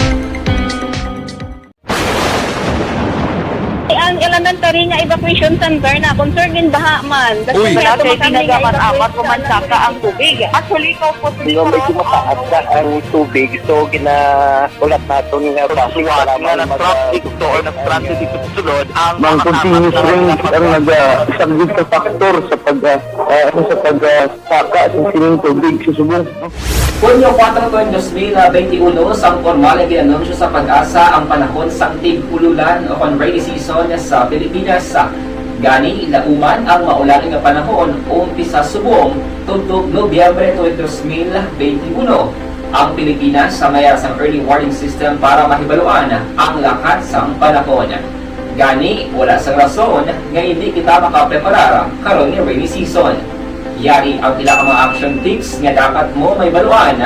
Ang elementary nga evacuation center na concerned in baha man. Uy. Wala kay ginagamit amat ko man saka ang tubig. Actually, ikaw po. Nga medyo mataas na ang tubig, so ginaulat naton nga traffic para nga mag- nag-traffic to or nag-transit dito sa sulod ang mga continuous rain ang nag-, ah, isang big factor sa pag, ah, ah, ano, sa pag, ah, saka sa sining tubig sa subong. Hunyo kuwatro, tuig dos mil benti uno, sang pormal nga gin-anunsyo sa PAGASA ang panahon sang tig-ululan o kon rainy season sa Pilipinas. Gani, lauman ang maulan nga panahon umpisa subong tubtob Nobyembre tuig dos mil benti uno. Ang Pilipinas may ara sang early warning system para mahibaluan ang lakat sang panahon. Gani, wala sang rason nga hindi kita makapreparar karon nga rainy season. Yari ang pila ka mga action tips nga dapat mo mahibaluan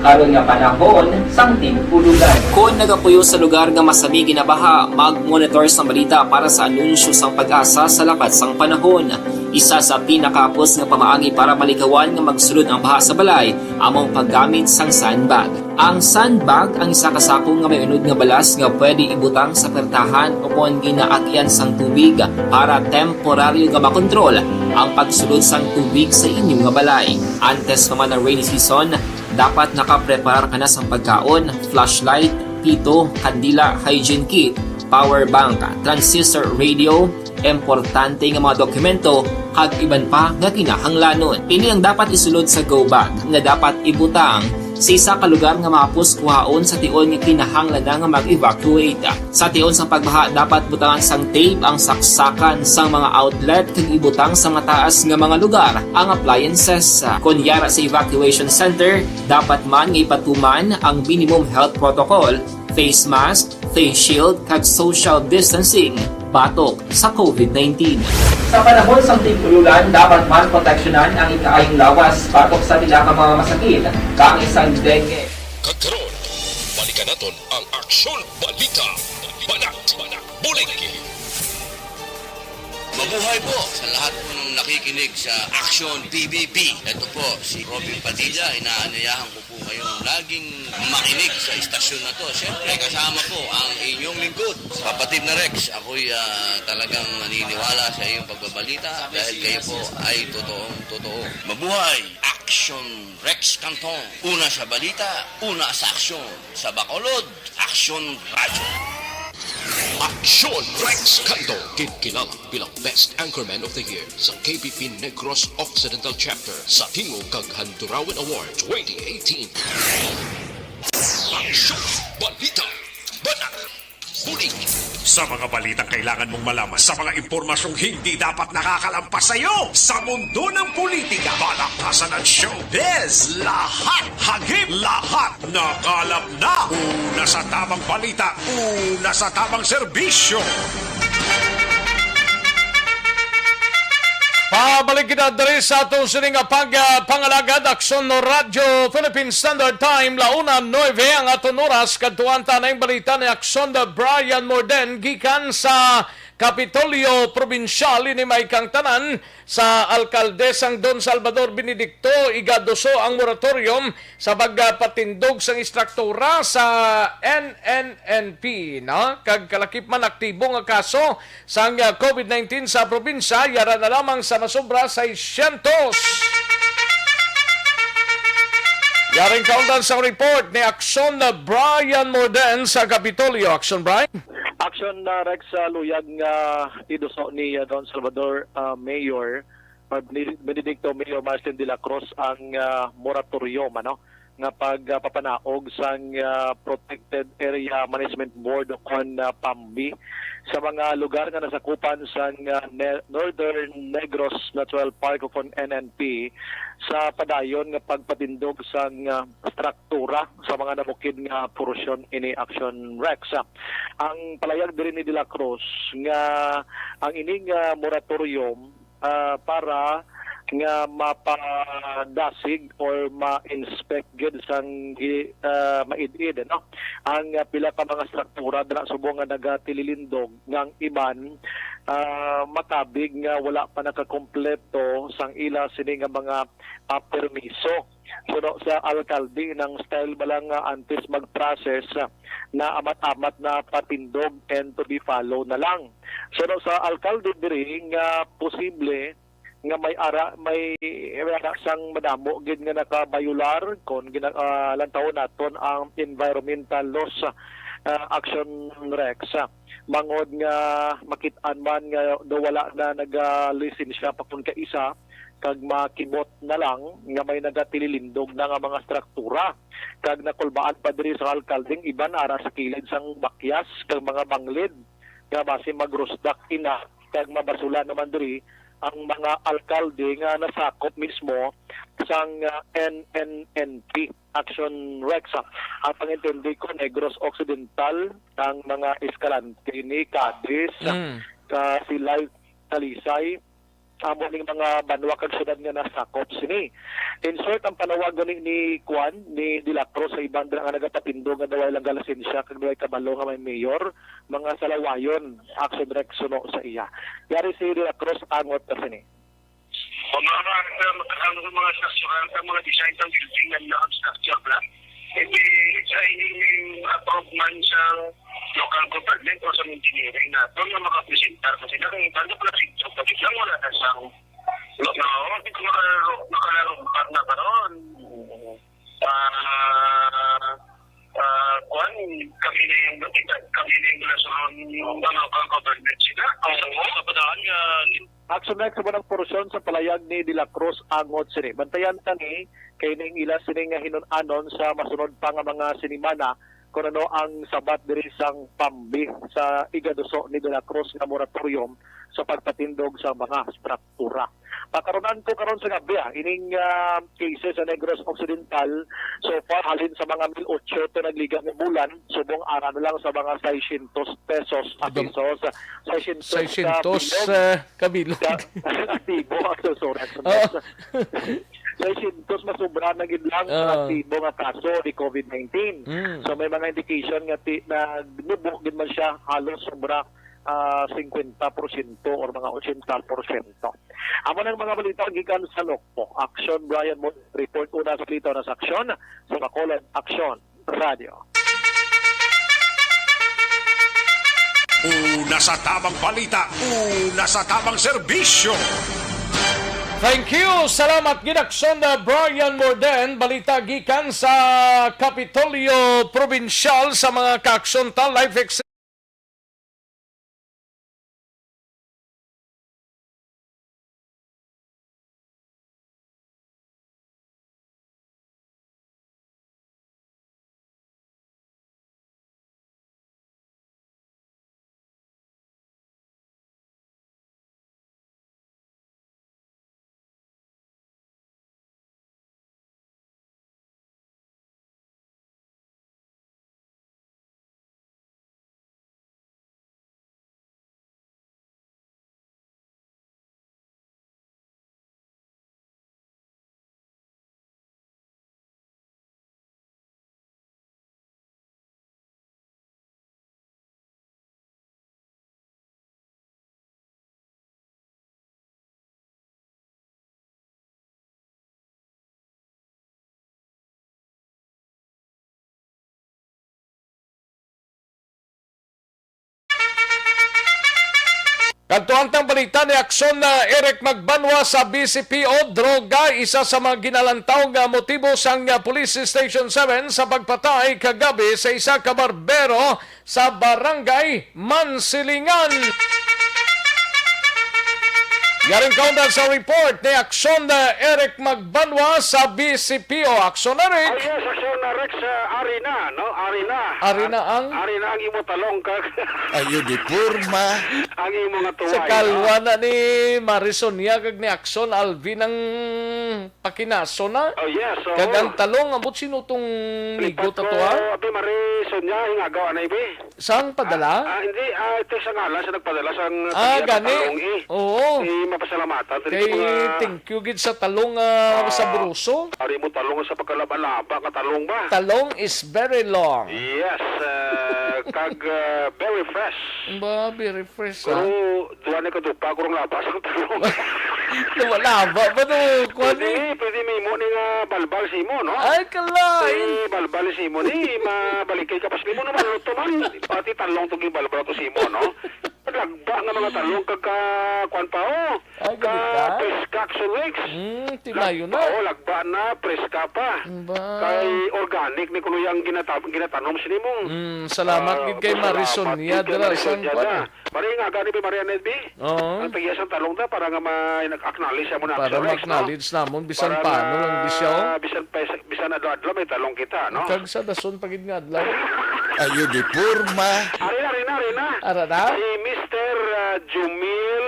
karon nga panahon sang tig-ululan. Kon nagapuyo sa lugar nga masami ginabaha, mag-monitor sang balita para sa anunsyo sang PAGASA sa lakat sang panahon. Isa sa pinakahapos nga pamaagi para malikawan nga magsulod ang baha sa balay amo ang paggamit sang sandbag. Ang sandbag ang isa ka sako nga may unod nga balas nga pwede ibutang sa pertahan ukon ginaagyan sang tubig para temporaryo nga makontrol ang pagsulod sang tubig sa inyo nga balay. Antes pa man ang rainy season, dapat nakapreparar ka na sang pagkaon, flashlight, pito, kandila, hygiene kit, power bank, transistor radio, importante nga mga dokumento, kag iban pa nga kinahanglanon. Ini ang dapat isulod sa go bag nga dapat ibutang sa isa ka lugar nga mahapos kuhaon sa tion nga kinahanglan na nga mag-evacuate. Sa tion sa pagbaha, dapat butangan sang tape ang saksakan sang mga outlet kag ibutang sa mataas nga mga lugar ang appliances. Kon yara sa evacuation center, dapat man nga ipatuman ang minimum health protocol, face mask, face shield, kag social distancing batok sa covid nineteen. Sa panahon sang tig-ulan, dapat man proteksyonan ang ikaayong lawas batok sa pila ka mga masakit, kaangay sang dengue. Kag karon, balikan naton ang Aksyon Balita. Banat, bulig. Mabuhay po sa lahat po ng nakikinig sa Action P B B. Ito po si Robin Padilla. Inaanyayahan ko po kayong laging makinig sa istasyon na to. Siyempre, kasama po ang inyong lingkod, Kapatid na Rex. Ako'y ah, talagang naniniwala sa iyong pagbabalita dahil kayo po ay totoong totoo. Mabuhay! Action Rex Canton. Una sa balita, una sa aksyon. Sa Bacolod, Action Radyo. Action Rex Canton, ginkilala bilang Best Anchorman of the Year sa K B P Negros Occidental Chapter sa Tingog kag Handurawan Award twenty eighteen. Action Balita. Banat. Bulig. Sa mga balitang kailangan mong malaman, sa mga impormasyong hindi dapat nakakalampas sa iyo, sa mundo ng politika, balaktasan at showbiz, lahat, hagip, lahat, nakalap na. Una sa tamang balita, una sa tamang serbisyo. Pabalik kita diri sa atong sini nga pag, ah, pangalagad, Aksyon Radyo Philippine Standard Time, la una nuebe ang aton oras. Kadtuan ta na ang balita ni Aksyon Brian Morden gikan sa Kapitolyo Probinsyal. Ini may kang tanan sa Alkalde sang Don Salvador Benedicto, igaduso ang moratorium sa pagpatindog sang estruktura sa N N N P, no? Kag kalakip man aktibo nga kaso sang, ah, covid nineteen sa probinsya, yara na lamang sa masobra seiscientos. Yaring kaundan sa report ni Aksyon Brian Morden sa Kapitolyo. Aksyon, Brian. Aksyon na Rex, sa luyag nga iduso ni, ah, Don Salvador, ah, Mayor, ah, Benedic-, Benedicto Mayor Marcin de la Cruz ang, ah, moratorium, ano, nga pagpapanaog sang, ah, Protected Area Management Board o kon, ah, PAMB sa mga lugar nga nasakupan sang, ah, Ne-, Northern Negros Natural Park o kon N N P sa padayon nga pagpatindog sang, ah, struktura sa mga namukid nga porsyon ini, Aksyon Rex. Ang palayag diri ni De La Cruz nga ang ining, ah, moratorium ah, para nga mapadasig or ma-inspect gid sang gi-, ah, maid-id, ano, ang, ah, pila ka mga struktura dira subong nga nagatililindog, nga ang iban, ah, makabig nga wala pa nakakompleto sang ila sini nga mga, ah, permiso. Suno sa alkalde, nang style ba lang nga antes mag-process, ah, na amat-amat na patindog and to be follow na lang. Suno sa alkalde diri nga posible nga may ara, may, may ara sang madamo gid nga nakabayular kon gina-, ah, lantawon naton ang environmental laws, ah, Action Rex, ah, mangod nga makit-an man nga daw wala na nagalisensya pa kon kaisa, kag makibot na lang nga may nagatililindog na nga mga struktura. Kag nakulbaan pa diri sa alkaldeng iban ara sa kilid sang bakyas kag mga banglid nga basi magrusdak ina kag mabasula naman diri ang mga alkalde nga nasakop mismo sang, ah, N N N P, Action Rex. Ang pangintindi ko, Negros Occidental, ang mga Escalante ni Cadiz, Mm. Casilay, Talisay, amo ning mga banwa kag syudad nga nasakop sini. In short, ang panawag gani ni Kwan, ni De La Cruz sa iban dira nga nagapatindog nga daw wala lang galisensya kag daw kabalo nga may mayor, mga salawayon, Action Rex suno sa iya. Yari si De La Cruz angot ka sini. Kung mga, mga, mga, mga structural, ang mga design sa building nga mga structure plan, hindi sa ining approve man sa local government o sa engineering nato nga makapresentar sa sila. Kung paano pala sa inyo, pati lang wala na sa, no, no, hindi ko makalaro, makalaro, na karon. Ah, ah, kuwan, kami na yung, kami na yung nasunod ng mga government sila. Oo, kapadaan nga. Action Next, sa unang porsyon sa palayag ni De La Cruz angot sini. Bantayan ta ni kay ning ila sini nga hinun-anon sa masunod pa nga mga sinimana kung ano ang sabat diri sang PAMBI sa igaduso ni De La Cruz nga moratorium sa pagpatindog sa mga struktura. Pakarunan ko karon sa gabi, ah, ining, ah, cases sa Negros Occidental, so far, halin sa mga mil otso to nagliga nga bulan, subong ara na lang sa mga seiscientos pesos, ah, Idong pesos, seiscientos ka seiscientos, bilog. Ah, kabilog. Ka-, aktibo, so sorry, ang Oo. Seiscientos masubra na gid lang ang Oo. aktibo nga kaso ni covid nineteen. Mm. So, may mga indication nga ti-, nagnubo gid man siya halos sobra, ah, singkwenta porsyento or mga ochenta porsyento. Amo nang mga balita gikan sa Lokpo. Aksyon, Brian Mo, report una sa balita na sa Aksyon sa Bacolod Aksyon Radio. Una sa tamang balita, una sa tamang serbisyo. Thank you. Salamat gid, Aksyon na Brian Morden. Balita gikan sa Kapitolyo Probinsyal sa mga kaaksyon ta, live ex- Kadtuan tang balita ni Aksyon na Eric Magbanwa sa B C P O, droga, isa sa mga ginalantaw nga motibo sang, ah, Police Station seven sa pagpatay kagabi sa isa ka barbero sa Barangay Mansilingan. Yaring kaunda sa report ni Aksyon na Eric Magbanwa sa B C P O. Aksyon, Eric. Oh, yes, Aksyon na Rex, uh, ari na, no? Ari na. Ari na ang? Ari na ang imo talong kag Ayo di porma. Ang imo nga tuway, sa kalwa no? Na ni Marisonia kag ni Aksyon Alvin ang pakinaso na. Oh, yes, oo. Kag ang talong, ambot sino tong nigot ato, ha? Abi, Marisonia, hingagaw anay, be. Sang padala? Ah, ah, hindi, ah, ito sa ngalan sa nagpadala sang Ah, tagiya nga gani? Talong, eh. Oo. Eh, mapasalamatan. Dali Kay sa mga thank you gid sa talong, ah, Ah, sabroso. Ari mo talong sa pagkalaba-laba nga talong ba? Talong is very long. Yes, ah, kag, ah, very fresh. Ba, very fresh, ah. Pero duha na kadupa, kurang laba sang talong. Wala ba? Ba to? Kuwan Pwede, eh. Pwede may mo ni nga balbal si mo, no? Ay, kala, eh. Balbal si mo ni, mabalikay ka pas nimo naman, luto man. Pati talong to ginbalbal to si mo, no? Lagba nga mga talong kag ka, kuwan pa, oh. Ay, Ka galit ka? Preska, Action Weeks. Mm, timayo Lagba, na. Oh, lagba na, preska pa. Ba? Kay organic ni kuno yang ginata-, ginatanom sini mo. Mm, salamat Ah, gid kay salamat Marisonia, gid kay dira sa Marisonia kuwan, da. eh. Mari nga gani bi, Maria Ned bi? Oo. Ang tagiya sang talong ta para nga ma-, acknowledge mo na Para Action Weeks, no? ma-acknowledge namon, bisan Para paano nga lang di siya, oh. bisan pa, bisan adlaw-adlaw may talong kita, no? Kag sa dason pa gid nga adlaw. Ayo di porma. Ari na, ari na, ari na. Ara na? Si Mister, ah, Jumil,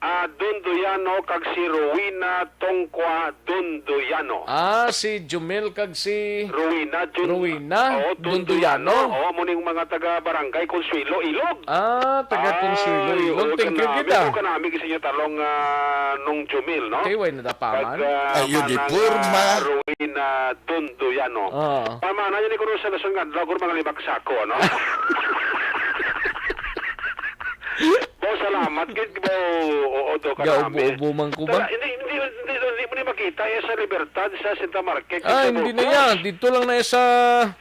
ah, Dondoyano kag si Rowena Tongkwa Dondoyano. Ah, si Jumil kag si Rowena Jun-, Rowena oo, Dondoyano. Dondoyano. Oo, mo ning mga taga Barangay Consuelo, Ilog. Ah, taga Consuelo, Ay, Ilog. oo, Thank you, kanami gid, ah. po, kanami sa inyo talong, ah, nung Jumil, no? Kay way na dapaman. Kag, ah, Ayo di manang, porma. ah, Rowena Dondoyano. Ah. Pamana yun, ikaw sa nasunod nga adlaw, guro, mga lima ka sako, no? Boss Salamat gid ba, oo, do ka namin. Gaubo-ubo man ko ba? Tara, hindi, hindi, hindi, hindi mo ni makita, eh, sa Libertad, sa Santa Market, Ah, sa hindi na Burgos. Yan. Dito lang na sa,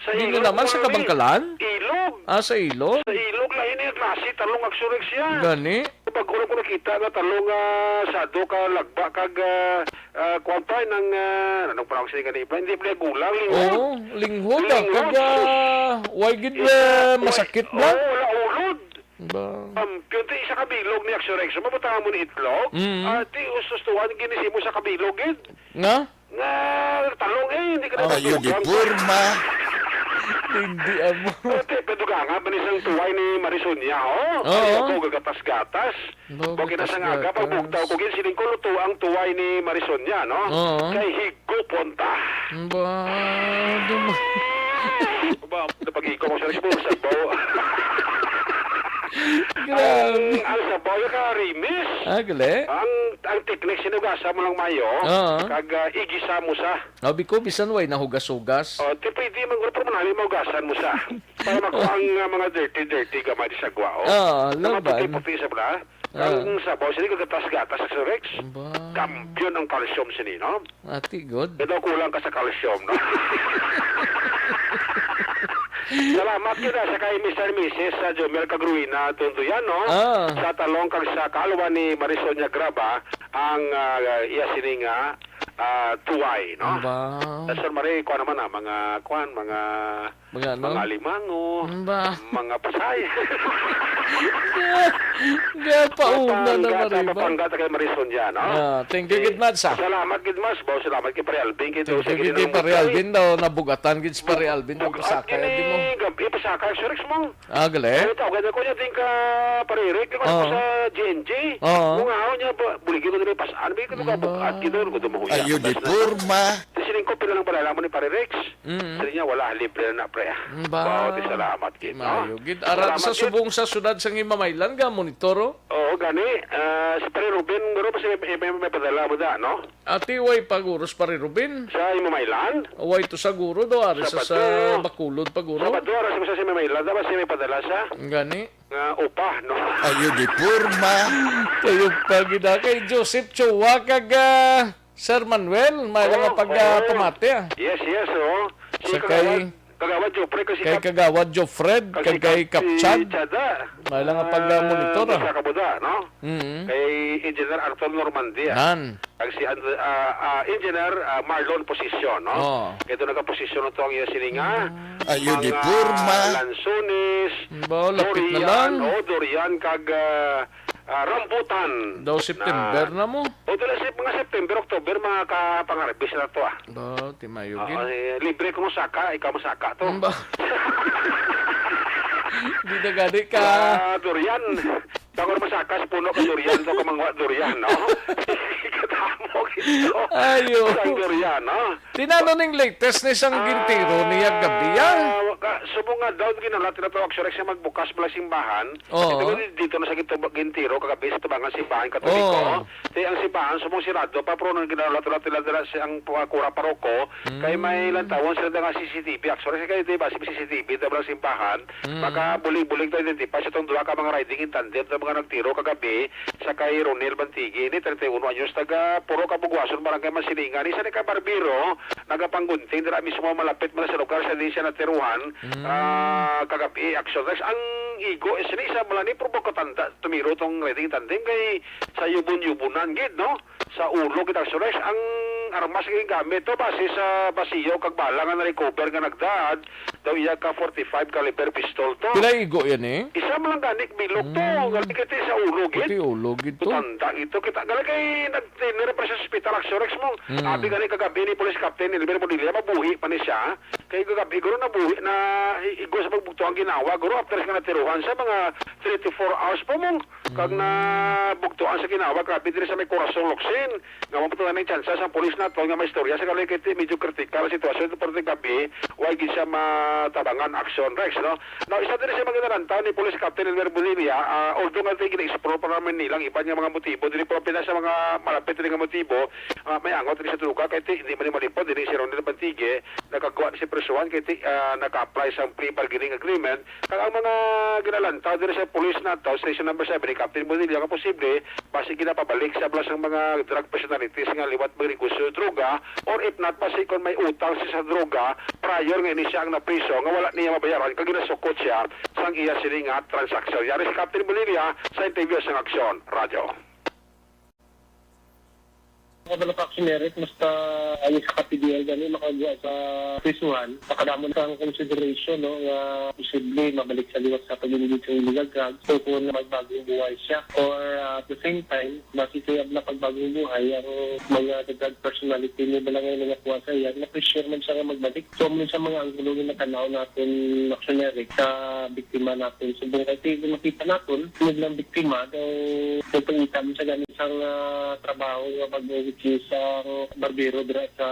Sa hindi ilog, naman sa mga Kabangkalan? Ilog. Ah, sa ilog? Sa ilog, lain yung klase, talong Axorex yan. Gani? Pag ulo ko nakita nga talong, ah, sado ka lagba kag, ah, ah, kuwan pa, nang, ah, anong panawag sila gani, Ibrahim? Hindi pala gulang, linghod. Oo, linghod, ah, Linghod, kag, sus. ah, why gid, Isa, ah, masakit why? Ba? Oo, wala ulod. Ba? Kampiyon ti isa ka bilog ni Axorex. Mabutangan mo ni itlog. Mm. Ah, ti usustuhan ginisimo sa kabilog gid. Nga? Nga talong eh, hindi ka na Ah. Ayo di matugang. Porma. Hindi amo. Pero ti, pero ganga ba ni sang tuway ni Marisonia, oh? Oo. Ay, ako, gagatas-gatas. Bo, Okay na sa nga aga, gatas-gatas. Pagbugtaw ko, gin siling ko, luto ang tuway ni Marisonia, no? Oo. Kay higupon ta. Ba, dum- Ba, napag-ikaw mo sa responsa, bo. Grabe. Ang, ang sabaw, yung karimis. Ah, gali? Ang, ang technique, sinugasan mo lang mayo, Oo. kag, ah, igisa mo sa. Abi ko, bisan way nahugas-hugas. Oh, ti pwede man, pero manami mahugasan mo sa. Para makuha ang, ah, mga dirty-dirty gamay di sa gwa, oh. Oo, Mga laban. puti-puti sa bra. Ah. Ang sabaw, sini kagatas-gatas sa Rex. Ba. Kampiyon ang calcium sini, no? Ati, good. Ito kulang ka sa calcium, no? Salamat kita sa kay Mister and Missus sa Jomel Cagruina Tunduyan, no? Ah. Sa talong kag sa kalwa ni Marisonia Graba ang, ah, iya sini nga, ah, tuway, no? Ba. Sa San Marie, kuha naman, ah, mga, kuan, mga Mga ano? Mga alimango, Ba? mga pasay. Ga-, gapauna na, Mapangga, Mariba. Mapangga ta kay Marisonia, no? Ah, thank you, Eh, gid, Mads, ah. Salamat, gid, Mads. Baw, salamat kay Pare Alvin, kay Thank Dose, you, gid, gid, kay Pare Alvin daw. Nabugat-an, gid, si Pare Alvin, daw Bugat pasakay, kini di mo? Gab-, ipasakay, Surex mo. Ah, gali? Ay, tawag na ko niya, ting ka Pare Rick, di ko Oo. Sa G N G. Oo. Kung ako niya, ba, buligin ko na may pas-, ano ba yung Ba? kabugat, gid, ano ko, dumahuya. Ayo, di Basta na. Porma. Di siling ko, pila lang pala mo ni Pare Rex? Mm. Sabi niya, "Wala, libre na, pre, ah." Ba? Wow, di salamat, gid, no? Mayo, gid. Ara, Salamat, sa gid. Subong sa sudad sa Ngimamaylan, ga monitor, oh. Oo, gani. Ah, si Pare Ruben, guro pa siya may, may, may padala mo da, no? Ati, way pa guro si Pare Ruben. Sa Ngimamaylan? Way to sa guro, do, ari sa, sa Sabado. Bacolod pa guro. Sabado, ara sa, sa Ngimamaylan, dapat siya may padala sa Gani. nga upa, no? Ayo di porma. Kayo pa gid, ah, kay Joseph Chua kag, ah, Sir Manuel, may Oo, mga pag, ah, oo. pamati, ah. Yes, yes, oo. Si Sa Kagawad, kay, Kagawad Jopre, kasi kay Kap-, Kagawad Jofred, kasi kag kay Kap-, si Kapchad. Chada. May lang ang pag, ah, monitor, ah, ah. Sa Kabuda, no? Mm. Kay Engineer Arthur Normandia. Nan. Kag si Andr-, ah, ah, Engineer, ah, Marlon Posisyon, no? Oo. Kay ito nagaposisyon na to ang iya sininga. Mm. Ayo, di mga porma. Lansones, Ba, lapit na durian, lang. Oh, durian, kag, ah, ah, rambutan. Daw September Na, na mo. O, dala sa mga September, October, mga kapangarbis na to, ah. Ba, timayo Oo, gid. Eh, libre ko mo saka, ikaw mo saka to. Ba? Di na gani ka. Ah, durian. Ako naman saka sa puno ka durian, to ka mangwa durian, no? Katamo gid to. Ayo. Isang durian, no? Tinano ning latest ni sang gintiro niya gabi, ah? Ah, ka-, subong nga daw, ginalat na to, actually, siya magbukas mo lang simbahan. Oo. Ito ko dito na sa gito-, gintiro, kagabi sa tubangan simbahan Katoliko. Oo. Ti ang simbahan, subong sirado pa, pero nang ginalat-lat nila dala si ang pu-, kura paroko, kay may Mm. lantawon sila nga C C T V. Actually, kay di ba, si C C T V, ito lang simbahan, Mm. makabulig-bulig to identify sa itong duha ka mga riding in tandem na mga nagtiro kagabi sa kay Ronel Bantigi, ni treinta y uno anyos, taga Puro Kabugwason, Barangay Masilingan. Isa ni ka barbero, nagapanggunting, dira mismo malapit man sa lugar sa di siya natiruhan, Mm. ah, kagabi, action. Ang igo, isa ni isa, mula ni, pero katanda, tumiro tong riding in tandem, kay sa yubon-yubonan gid, no? Sa ulo gid ang surex. Ang armas nga gingamit to, base sa basiyo kag bala nga na-recover nga nagdaad, daw iya ka forty-five caliber pistol to. Pila igo yan, eh? Isa mo lang gani, bilog to. Hmm. Galing kiti sa ulo gid. Pati ulo gid to. Tanda ito. Kita, galing kay nag-, nira pa sa ospital, ang surex mo. Hmm. Abi gani kagabi ni Police Captain Elmer Bonilla, mabuhi pa ni siya. Kay kagabi, guro, nabuhi na i-, igo sa pagbugto ang ginawa. Guro, after nga natiruhan sa mga three to four hours pa mo. Kag Mm. nabugtuan sa ginawa, grabe diri sa may Corazon, Locsin. Nga maputulan ang tsansa sa pulis nato nga maistorya sa kalay kay medyo kritikal ang sitwasyon sa parte gabi, why gid siya matabangan action, Rex, no? Now, isa diri sa mga narantaw ni Police Captain Elmer Bonilla, ah, although nga tayo gina-explore pa naman nilang iban nga mga motibo, diri pa pina sa mga malapit diri nga motibo, ah, may angot diri sa droga, kay ti, hindi man ni malipod, diri si Ronel Bantigue, nakakuha ni si presuhan, kay ti, ah, naka-apply sa plea bargaining agreement. Kag ang mga ginalantaw diri sa police nato, Station Number Seven, ni Captain Bonilla, nga posible, basi ginapabalik sa bala sang mga drug personalities nga liwat magnegosyo droga, or if not, basi kung may utang siya sa droga, prior nga ini siya ang napriso, nga wala niya mabayaran, kag ginasukot siya sang iya sini nga transaksyon. Yari si Captain Bonilla sa interview sang Aksyon Radyo. Mga balak action, Eric, basta ayo sa ka-P D L gani makagwa sa prisuhan, pakadamon sa consideration, no, nga posible mabalik sa liwat sa pag-inject sa illegal drugs. So, kung magbagong buhay siya, or, ah, at the same time, basi sa iya na pagbagong buhay, ang mga drug personality ni bala nga mga kuha sa iya, na-pressure man siya nga magbalik. So, amo sa mga anggulo nga natanaw natin, action, Eric, sa biktima natin. Subong kay, kung makita natin, sunod lang biktima, daw, kung pangita mo sa ganun sang, ah, trabaho nga bago, which is ang barbero dira sa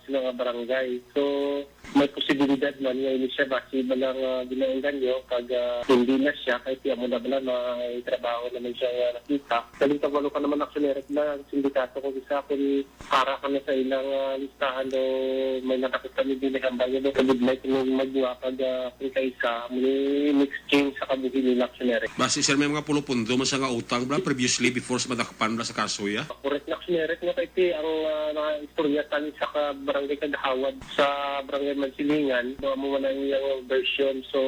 sila nga barangay. So, may posibilidad man nga ini siya basi ba lang, ah, ginaengganyo kag, ah, hindi na siya kay ti amo na bala may trabaho naman siya nga nakita. Galing tawalo ka naman, action, Eric, na sindikato kung isa kung para ka na sa ilang, ah, listahan daw may natakot kami din nagambal niya daw sa budlay kung magwa kag, ah, kung kaisa, muli in exchange sa kabuhi nila, action, Eric. Basi, sir, may mga pulo-pundo man siya nga utang, bala, previously, before sa madakpan, bala, sa kaso, ya? Correct na, action, Eric, nga kay ti ang, ah, mga istorya tani sa ka barangay Kagahawad sa barangay Mansilingan, do amo man ang iyang version. So,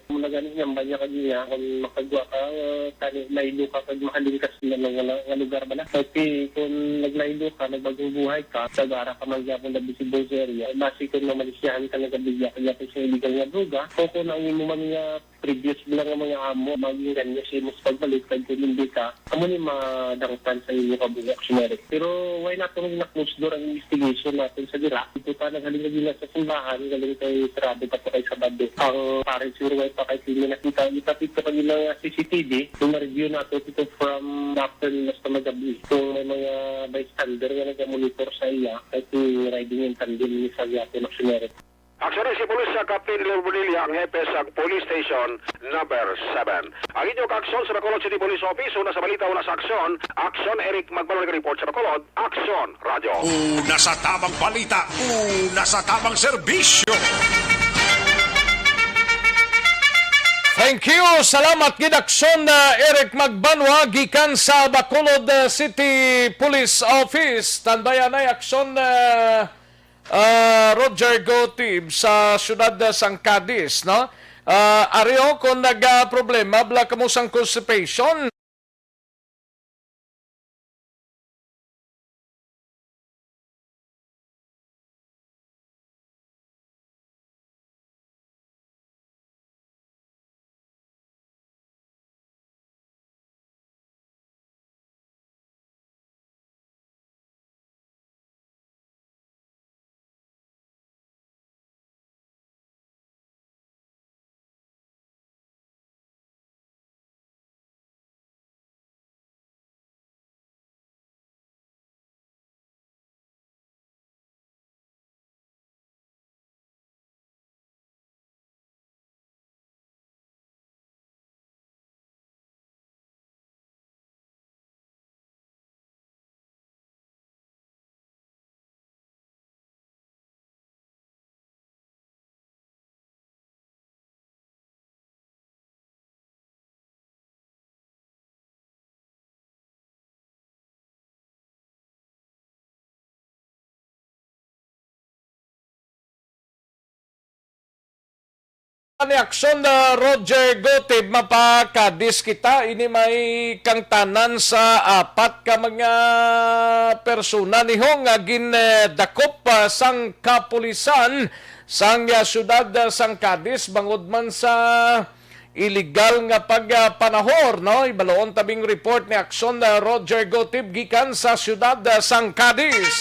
mo na gani niyang banya kag niya, kung makagwa ka, ah, tani, laylo ka kag mahalin ka sa mga nga, nga lugar ba na? Kay ti, kung naglaylo ka, nagbagong buhay ka, sa gara ka man gyapon na visible sa area, basi kung mamalisyahan ka, nagabigya ka gyapon sa illegal nga droga, o kung ang imo man nga previous lang nga mga amo, maging ganyo sa imo sa pagbalik, kag kung hindi ka, amo ni madangtan sa imo kabuhi, action, Eric. Pero why not kung na-close door ang investigation natin sa dira? Ito pa, naghalin na nila sa simbahan, galing kay sarado pa to kay Sabado. Ang parents, siguro, why pa kay sila nakita, ipapit ko kanila nga C C T V, yung ma-review nato ito from afternoon hasta magabi. Kung may mga bystander nga nagamonitor sa iya, kay si riding in tandem ni sa gihapon, action, Eric. Aksyon si Pulis sa Captain Leo Bonilla, ang hepe sa Police Station Number Seven. Ang inyo kaaksyon sa Bacolod City Police Office, una sa balita, una sa aksyon. Aksyon, Eric Magbanwa, nag-report sa Bacolod. Aksyon, Radyo. Una sa tamang balita, una sa tamang serbisyo. Thank you. Salamat gid, aksyon, uh, Eric Magbanwa gikan sa Bacolod, uh, City Police Office. Tanbayan ay aksyon, uh, Ah, Roger Gotib sa siyudad sang Cadiz, no? Ah, ari ho, kung nagaproblema bala kamo sang constipation, Ni aksyon, ah, Roger Gotib, mapa-Cadiz kita. Ini may kangtanan sa apat ka mga persona niho nga gindakop, ah, sang kapulisan sang, ah, siyudad, ah, sang Cadiz bangod man sa illegal nga pagpanahor, no? Ibaloon tabing report ni aksyon, ah, Roger Gotib gikan sa siyudad, ah, sang Cadiz.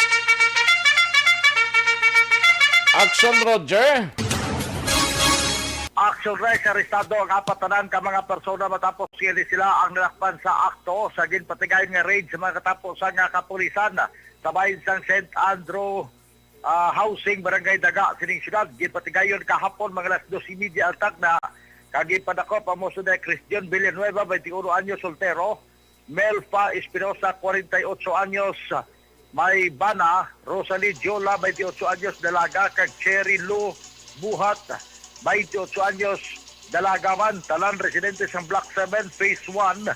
Aksyon, Roger. Action, Rex, arestado ang apat tanan ka mga persona matapos kini sila ang nalakpan sa akto sa ginpatigayon nga raid sa mga katapusan nga kapulisan sa bahin sang Saint Andrew, ah, Housing, Barangay Daga, sining siyudad. Ginpatigayon kahapon mga alas dos y media ang tagna, kag ginpadakop ang mosunod ay Christian Villanueva, twenty-one anyos, soltero, Melfa Espinosa, forty-eight anyos, may bana, Rosalie Jola, twenty-eight anyos, dalaga, kag Cherry Lou Buhat, twenty-eight anyos, dalaga man, tanan residente sang Block seven, Phase one,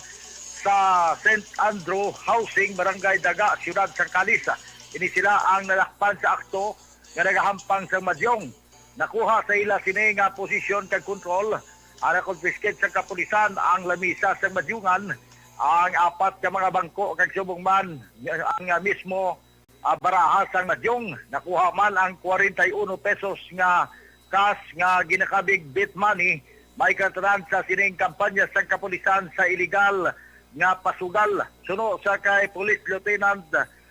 sa Saint Andrew Housing, Barangay Daga, Siyudad sang Cadiz. Ini sila ang nadakpan sa akto nga nagahampang sang madyong. Nakuha sa ila sini nga posisyon kag kontrol, ang na-confiscate sa kapulisan ang lamisa sa madyungan, ang apat ka mga bangko kag subong man ang mismo, ah, baraha sang madyong. Nakuha man ang forty-one pesos nga cash nga ginakabig bit money. May katanan sa sining kampanya sang kapulisan sa iligal nga pasugal. Suno sa kay Police Lieutenant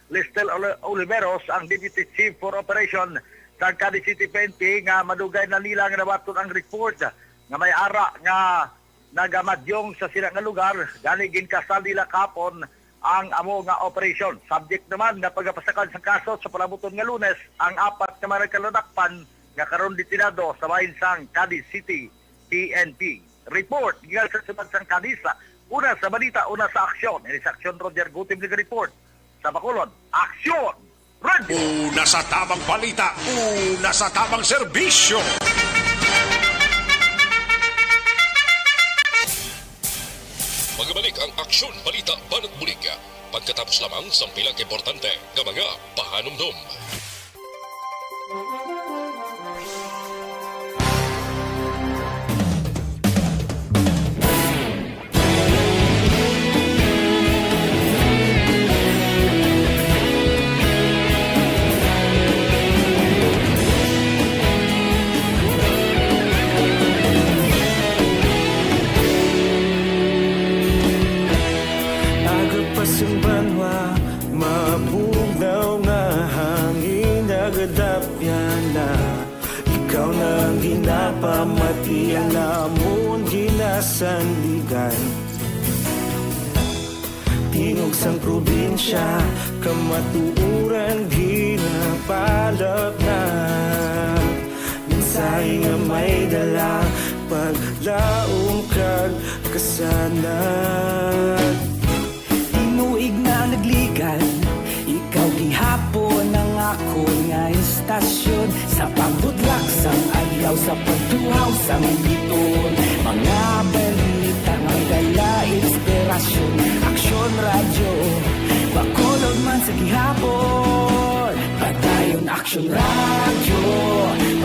Listel Oli-, Oliveros, ang Deputy Chief for Operation sa Cadiz City P N P, nga madugay na nila nga nabaton ang report nga may ara nga nagamadyong sa sila nga lugar, gani ginkasal nila kahapon ang amo nga operasyon. Subject naman nga pagapasakad sa kaso sa palabuton nga Lunes ang apat ka mga nagkaladakpan nga karon detenado sa bahin sang Cadiz City P N P. Report gikan sa siyudad sang Cadiz. Una sa balita, una sa aksyon. Ini sa aksyon, Roger Gutim nag-report. Sa Bacolod, aksyon! Radyo! Una sa tamang balita, una sa tamang serbisyo. Magbalik ang Aksyon Balita Banat Bulig, pagkatapos lamang sang pila ka importante nga mga pahanumdom. Aga pa sang banwa, mabugnaw nga hangin nagadapyan na. Ikaw na ang ginapamati, ang amon ginasandigan. Tingog sang probinsya, kamatuoran ginapalapnap. Mensahe nga may dala, paglaom kag kasanag. Tinuig na nagligan, ikaw gihapon ang akon nga istasyon. Sa pagbudlak sang adlaw, sa pagtuhaw sang bituon, mga balita nga may dala inspirasyon. Aksyon Radyo, Bacolod man sa gihapon. Padayon Aksyon Radyo,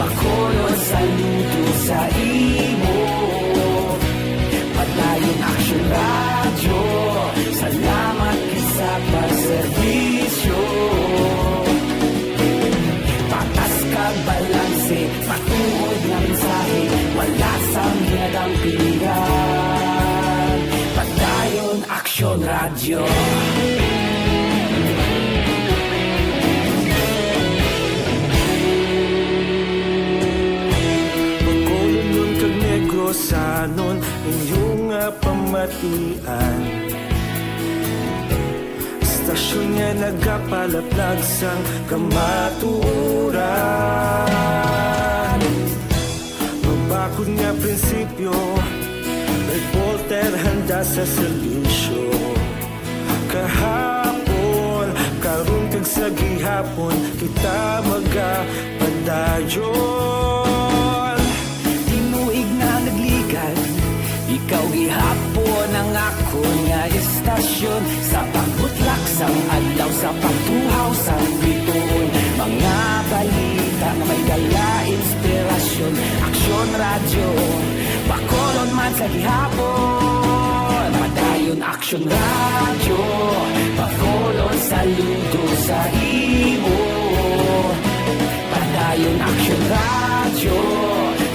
Bacolod, saludo sa imo. Padayon Aksyon Radyo, salamat gid sa pagserbisyo. Patas kag balanse, matuod nga mensahe, wala sang ginadampigan. Padayon Aksyon Radyo. Bacolodnon kag Negrosanon, inyo nga pamatian. Istasyon nga nagapalaplag sang kamatuoran. Mabakod nga prinsipyo, reporter handa sa serbisyo. Kahapon, karon kag sa gihapon, kita magapadayon. Tinuig na nagligan, ikaw gihapon ang akon nga istasyon. Sa pagbutlak sang adlaw, sa pagtuhaw sang bituon, mga balita nga may dala inspirasyon. Aksyon Radyo, Bacolod man sa gihapon. Padayon Aksyon Radyo, Bacolod, saludo sa imo. Padayon Aksyon Radyo,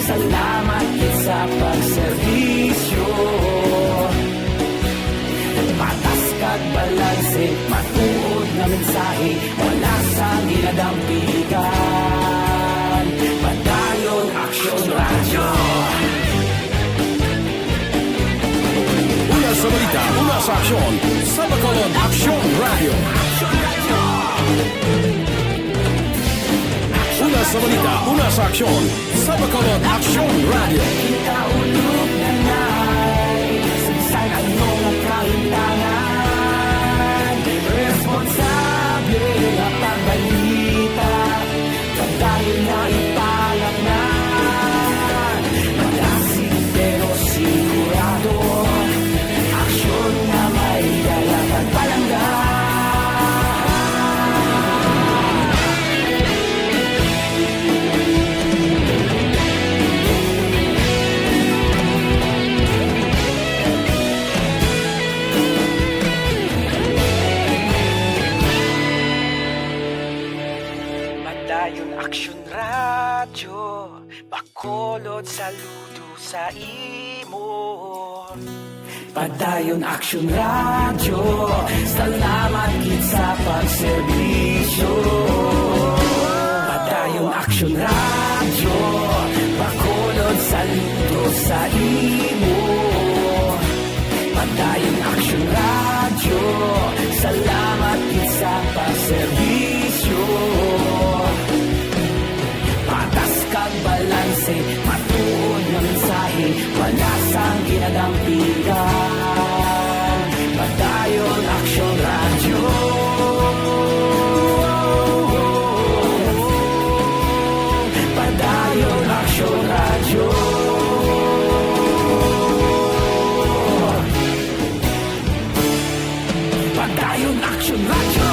salamat gid sa pagserbisyo. Patas kag balanse, matuod nga mensahe, wala sang ginadampigan. Padayon Aksyon Radyo. Una sa balita, una sa aksyon, sa Bacolod Aksyon Radyo. Una sa balita, una sa aksyon, sa Bacolod Aksyon Radyo. Kita ulog na nai, sa bisan ano nga kahimtangan, responsable Saludo sa imo. Padayon Aksyon Radyo, salamat gid sa pagserbisyo. Padayon Aksyon Radyo, Bacolod, saludo sa imo. Padayon Aksyon Radyo, salamat gid sa pagserbisyo. Patas kag balanse, matuod nga mensahe, wala sang ginadampigan. Padayon Aksyon Radyo. Padayon Aksyon Radyo. Padayon Aksyon Radyo.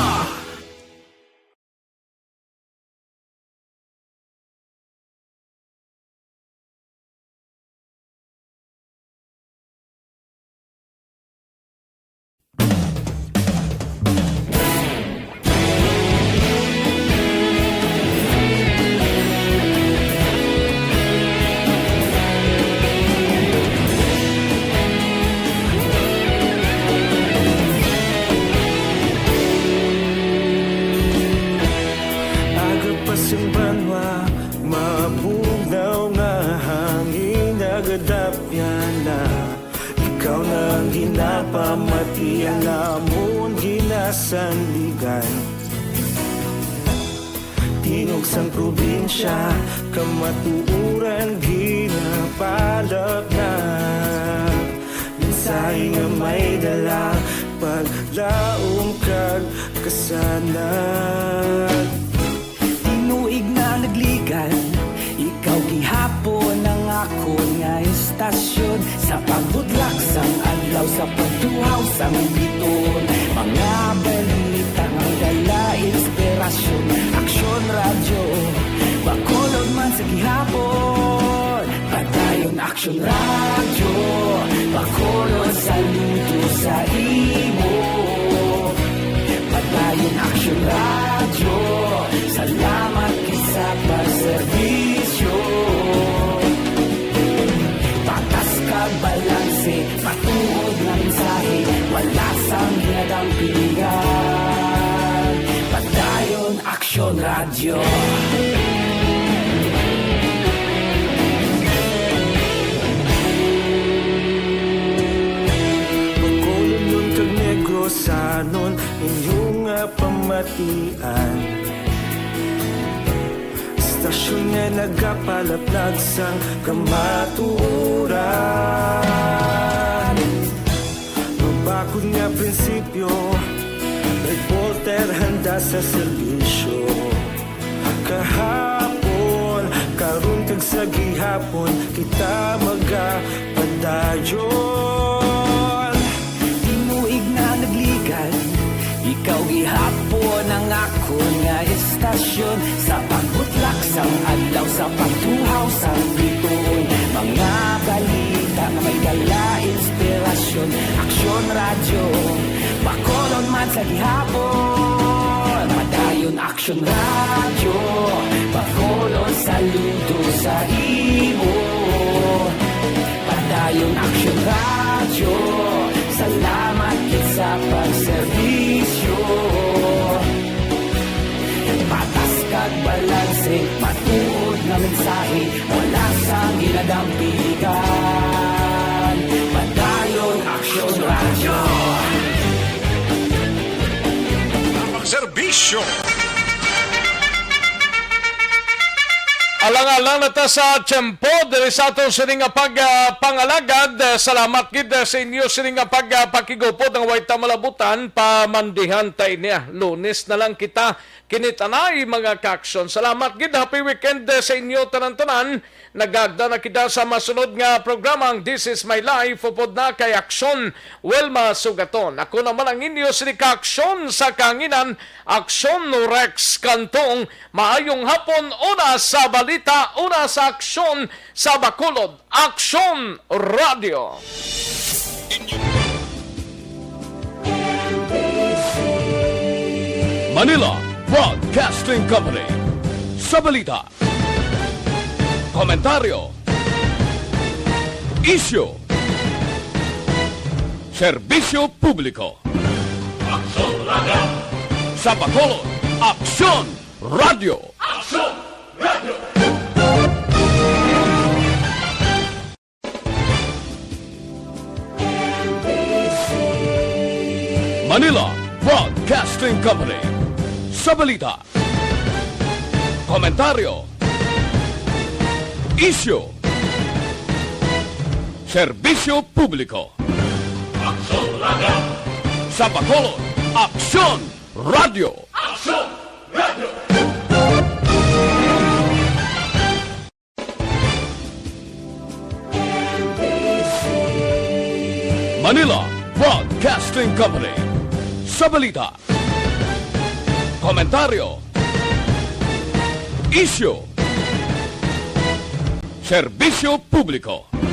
Aga pa sing banwa, mabugnaw nga hangin nagadapyan na. Ikaw na ang ginapamati, ang amon ginasandigan. Tingog sang probinsya, kamatuoran ginapalapnag. Mensahe nga may dala, paglaom kag kasanag. Tinuig na nagligad, ikaw gihapon ang akon nga istasyon. Sa pagbudlak sang adlaw, sa pagtuhaw sang biton, mga balita nga dala inspirasyon. Aksyon Radyo, Bacolod man sa gihapon. Padayon Aksyon Radyo, Bacolod, saludo sa imo. Padayon Aksyon Radyo, salamat gid sa pagserbisyo. Patas kag balanse, matuod nga mensahe, wala sang ginadampigan. Padayon Aksyon Radyo. Bacolodnon kag Negrosanon, inyo nga pamatian. Istasyon nga nagapalaplag sang kamatuoran. Mabakod nga prinsipyo, reporter handa sa serbisyo. Kahapon, karon kag sa gihapon, kita magapadayon. Tinuig na nagligad, ikaw gihapon ang akon nga istasyon. Sa pagbutlak sang adlaw, sa pagtuhaw sang bituon, mga balita nga may dala inspirasyon. Aksyon Radyo, Bacolod man sa gihapon. Padayon Aksyon Radyo, Bacolod, saludo sa imo. Padayon Aksyon Radyo, salamat gid sa pagserbisyo. Patas kag balanse, matuod nga mensahe, wala sang ginadampigan. Padayon Aksyon Radyo. Serbisyo. Alang-alang na ta sa tiyempo diri sa aton sini nga pag, ah, pangalagad. Ah, salamat gid, ah, sa inyo sini nga pag, ah, pakigupod nga way ta malabutan, pamandihan ta ini, ah. Lunes na lang kita. Kini tanay, mga kaaksyon. Salamat gid. Happy weekend, ah, sa inyo tanan-tanan. Nagagda na kita sa masunod nga programa, ang This Is My Life, upod na kay Aksyon Wilma Sugaton. Ako naman ang inyo sini kaaksyon sa kahanginan, Aksyon Rex Cantong. Maayong hapon, una sa balita, una sa aksyon sa Bacolod, Aksyon Radyo. Manila Broadcasting Company. Sa balita, komentaryo, Isyu. Serbisyo publiko. Aksyon Radio. Sa Bacolod, Aksyon Radio. Aksyon Radio. Manila Broadcasting Company. Sa balita, komentaryo, isyu, serbisyo publiko. Aksyon Radio. Sa Bacolod, Aksyon Radio. Aksyon Radio. Manila Broadcasting Company. Sa balita, komentaryo, isyu, serbisyo publiko.